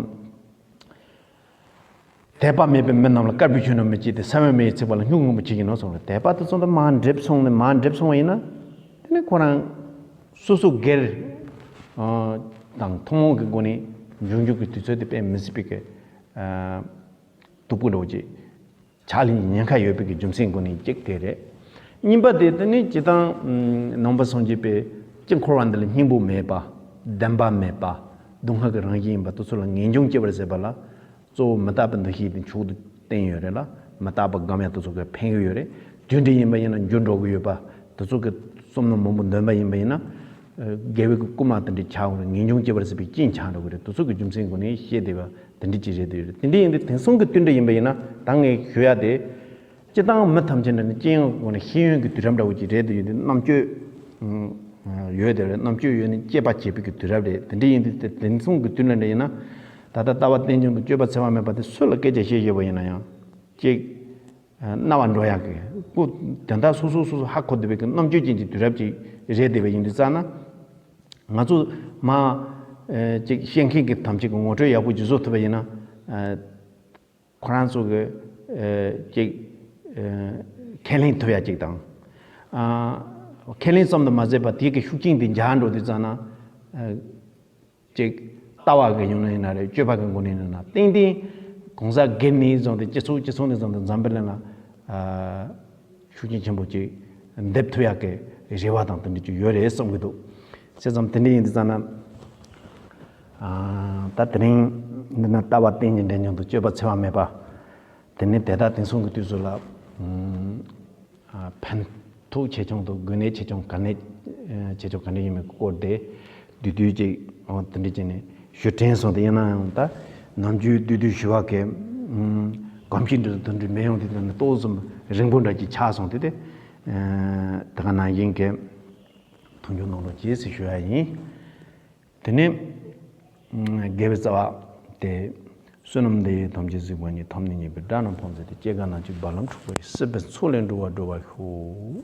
དད་པ་མེད་པའི་མི་རྣམས་ལ་དཀར་པོའི་ཆུ་ནང་མི་སྐྱེ་སྟེ། ས་བོན་མེ་ཡིས་ཚིག་པ་ལ་སྨྱུག་མང་པོ་ཆུ་བཞིན་ནོ་གསུངས་རེད། དད་པ་དེ་ཚོ་ད་མར་འགྲིབ་སོང་ནས་མར་འགྲིབ་སོང་བ་ཡིན་ན། དེ་ནས་ཁོ་རང་སོ་སོ་སྒེར་ཨ་དང་ཐུན་མོང་གི་སྒོ་ནས་འབྱུང་འགྱུར་གྱི་དུས་ཚོད་དེ་དཔེ་མི་སྲིད་པའི་གི་ཨ་སྡུག་པོ་འདྲ་བོ་ཅིག་ཆགས་ལེན་གྱི་ཉེན་ཁ་ཡོད་པའི་གི་རྒྱུ་མཚན་སྒོ་ནས་གཅིག་དེ་རེད། གཉིས་པ་དེ་དེ་ནི་སྤྱིར་བཏང་ནང་པ་སངས་རྒྱས་པའི་དཀྱིལ་འཁོར་བ་འདི་ལ་སྙིང་པོ་མེད་པ། བདེན་པ་མེད་པ། སྡུག་བསྔལ་གྱི་རང་བཞིན་ཡིན་པ་དེ་ཚོ་ལ་ངེས་འབྱུང་སྐྱེ་བར་བྱེད་པ་ལ། གཙོ་བོ་མི་རྟག་པའི་འདུ་ཤེས་དེ་མཆོག་ཏུ་བསྟན་ཡོད་རེད་ལ། མི་རྟག་པ་སྒོམ་ཡ་དེ་ཚོ་གི་ཕན་གྱི་ཡོད་རེད། དུས་འདྲ་ཡིན་པ་ཡིན་ན་འགྱུར་འགྲོ་གི་ཡོད་པ། དེ་ཚོ་གི་བསམ་མནོ་མང་པོ་འདོན་པ་ཡིན་པ་ཡིན་ན། དགེ་བའི་གི་རྐུན་མ་དེ་འདྲ་ཆགས་འོང་རེད། ངེས་འབྱུང་སྐྱེ་བར་བྱེད་པའི་རྐྱེན་ཆགས་འགྲོ་གི་རེད། དེ་ཚོ་གི་རྒྱུ་མཚན་སྒོ་ནས་བཤད་བསྡད་པ་དེ་འདྲ་ཅིག་རེད་འདོད་རེད། དེ་འདྲ་ཡིན་དུས་དེང་སང་གི་དུས་འདྲ་ཡིན་པ་ཡིན་ན་ད་ངས་ཞུ་ཡ་དེ། སྤྱིར་བཏང་མི་ཐམས་ཅད་འདྲ་ནི་སྐྱེ་ཡོང་གི་སྒོ་ནས་ཤེས་ཡོན་གྱི་དུས་རབས་འདྲ་བོ་ཅིག་རེད་འདོད་ཡོད་དུས་རྣམ་དཔྱོད་ཡོད་དེ་རེད། རྣམ་དཔྱོད་ཡོད་ནས་དཔྱད་པ་བྱེད་པའི་གི་དུས་རབས་རེད། དེ་འདྲ་ཡིན་དུས་དེ་དེང་སང་གི་དུས་འདྲ་འདྲ་ཡིན་ན། ད་ལྟ་ལྟ་བ་རྟེན་འབྱུང་དང་སྤྱོད་པ་འཚེ་བ་མེད་པ་དེ་སུ་ལ་སྐད་ཆ་བཤད་བཤད་པ་ཡིན་ན་ཡང་། ཅིག་རྣ་བར་འགྲོ་ཡག་གི་སྐུ་དོན་དག་སོ་སོ་སོ་སོ་ཧ་གོ་བསྡད་པའི་གི་རྣམ་དཔྱོད་ཅན་གྱི་དུས་རབས་ཅིག་རེད་བསྡད་པ་ཡིན་དུས་ཙང་ན། ང་ཚོ་མ་ཨེ་ཅིག་བཤད་མཁན་གྱི་ཐམས་ཅད་ཀྱི་ངོ་སྤྲོད་ཡག་པོ་ཅིག་བཟོ་ཐུབ་པ་ཡིན་ན། ཨེ་ཁོ་རང་ཚོ་གི་ཨེ་ཅིག་ཨེ་ཁས་ལེན་ཐུབ་ཡག་ཅིག་དང་། ཨ་ཁས་ལེན་ཙམ་དུ་མ་ཟད་པ་དེ་གི་ཤུགས་རྐྱེན་དེ་འཇགས་འགྲོ་དུས་ཙང་ན། ཨེ་ཅིག་ལྟ་བ་གི་ཡོང་ན་ཡིན་ན་རེད། སྤྱོད་པ་གི་སྒོ་ནས་ཡིན་ན་ཏན་ཏན་གང་ཟག་སྒེར་ནས་བཟུང་སྟེ་སྤྱི་ཚོགས། སྤྱི་ཚོགས་ནས་བཟུང་སྟེ་འཛམ་བུ་གླིང་ལ་ཨ་ཤུགས་རྐྱེན་ཆེན་པོ་ཅིག་འདེབས་ཐུབ་ཡག་གི་རེ་བ་དང་དེ་འདྲ་ཅིག་ཡོད་རེད་བསམ་གྱི་འདུག་བྱས་ཙང་དེ་འདྲ་ཡིན་དུས་ཙང་ན། ཨ་ད་དེ་རིང་འདི་ན་ལྟ་བ་རྟེན་ཅིང་འབྲེལ་འབྱུང་དང་སྤྱོད་པ་འཚེ་བ་མེད་པ། དེ་ནས་དེ་དག་དེང་སང་གི་དུས་སུ་ལ། ཨ་ཕན་ཐོགས་ཆེ་ཆུང་དང་དགོས་གནད་ཆེ་ཆུང་ག་ནས་ཆེ་ཆུང་ག་འདྲ་ཡིན་མིན་སྐོར་དེ་བསྡུས་བསྡུས་ཅིག་འོ་དེ་འདྲ་བྱས་ནས་ཞུ་དྲན་སོང་། དེ་ཡིན་ན་ཡང་ད་ནམ་རྒྱུན་བསྡུས་བསྡུས་ཞུ་བ་གི་གོམས་གཤིས་འདི་དང་འདི་མི་ཡོང་དུས་ད་ནི་ཏོག་ཙམ་རིང་པོ་འདྲ་ཅིག་ཆགས་སོང་། དེ་དེ་ད་ག་ནང་བཞིན་གྱི་མཐོང་ཆུང་གནང་རོགས་གྱིས་ཞེས་ཞུ་ཡ་ཡིན། དེ་ནས་དགེ་བའི་རྩ་བ་སྟེ། བསོད་ནམས་འདི་ཡིས་ཐམས་ཅད་གཟིགས་པ་ཉིད། ཐོབ་ནས་ཉེས་པའི་དགྲ་རྣམས་ཕམ་མཛད་དེ། སྐྱེ་རྒ་ན་འཆིའི་རྦ་ཀློང་འཁྲུགས་པ་ཡི། སྲིད་པའི་མཚོ་ལས་འགྲོ་བ་སྒྲོལ་བར་ཤོག།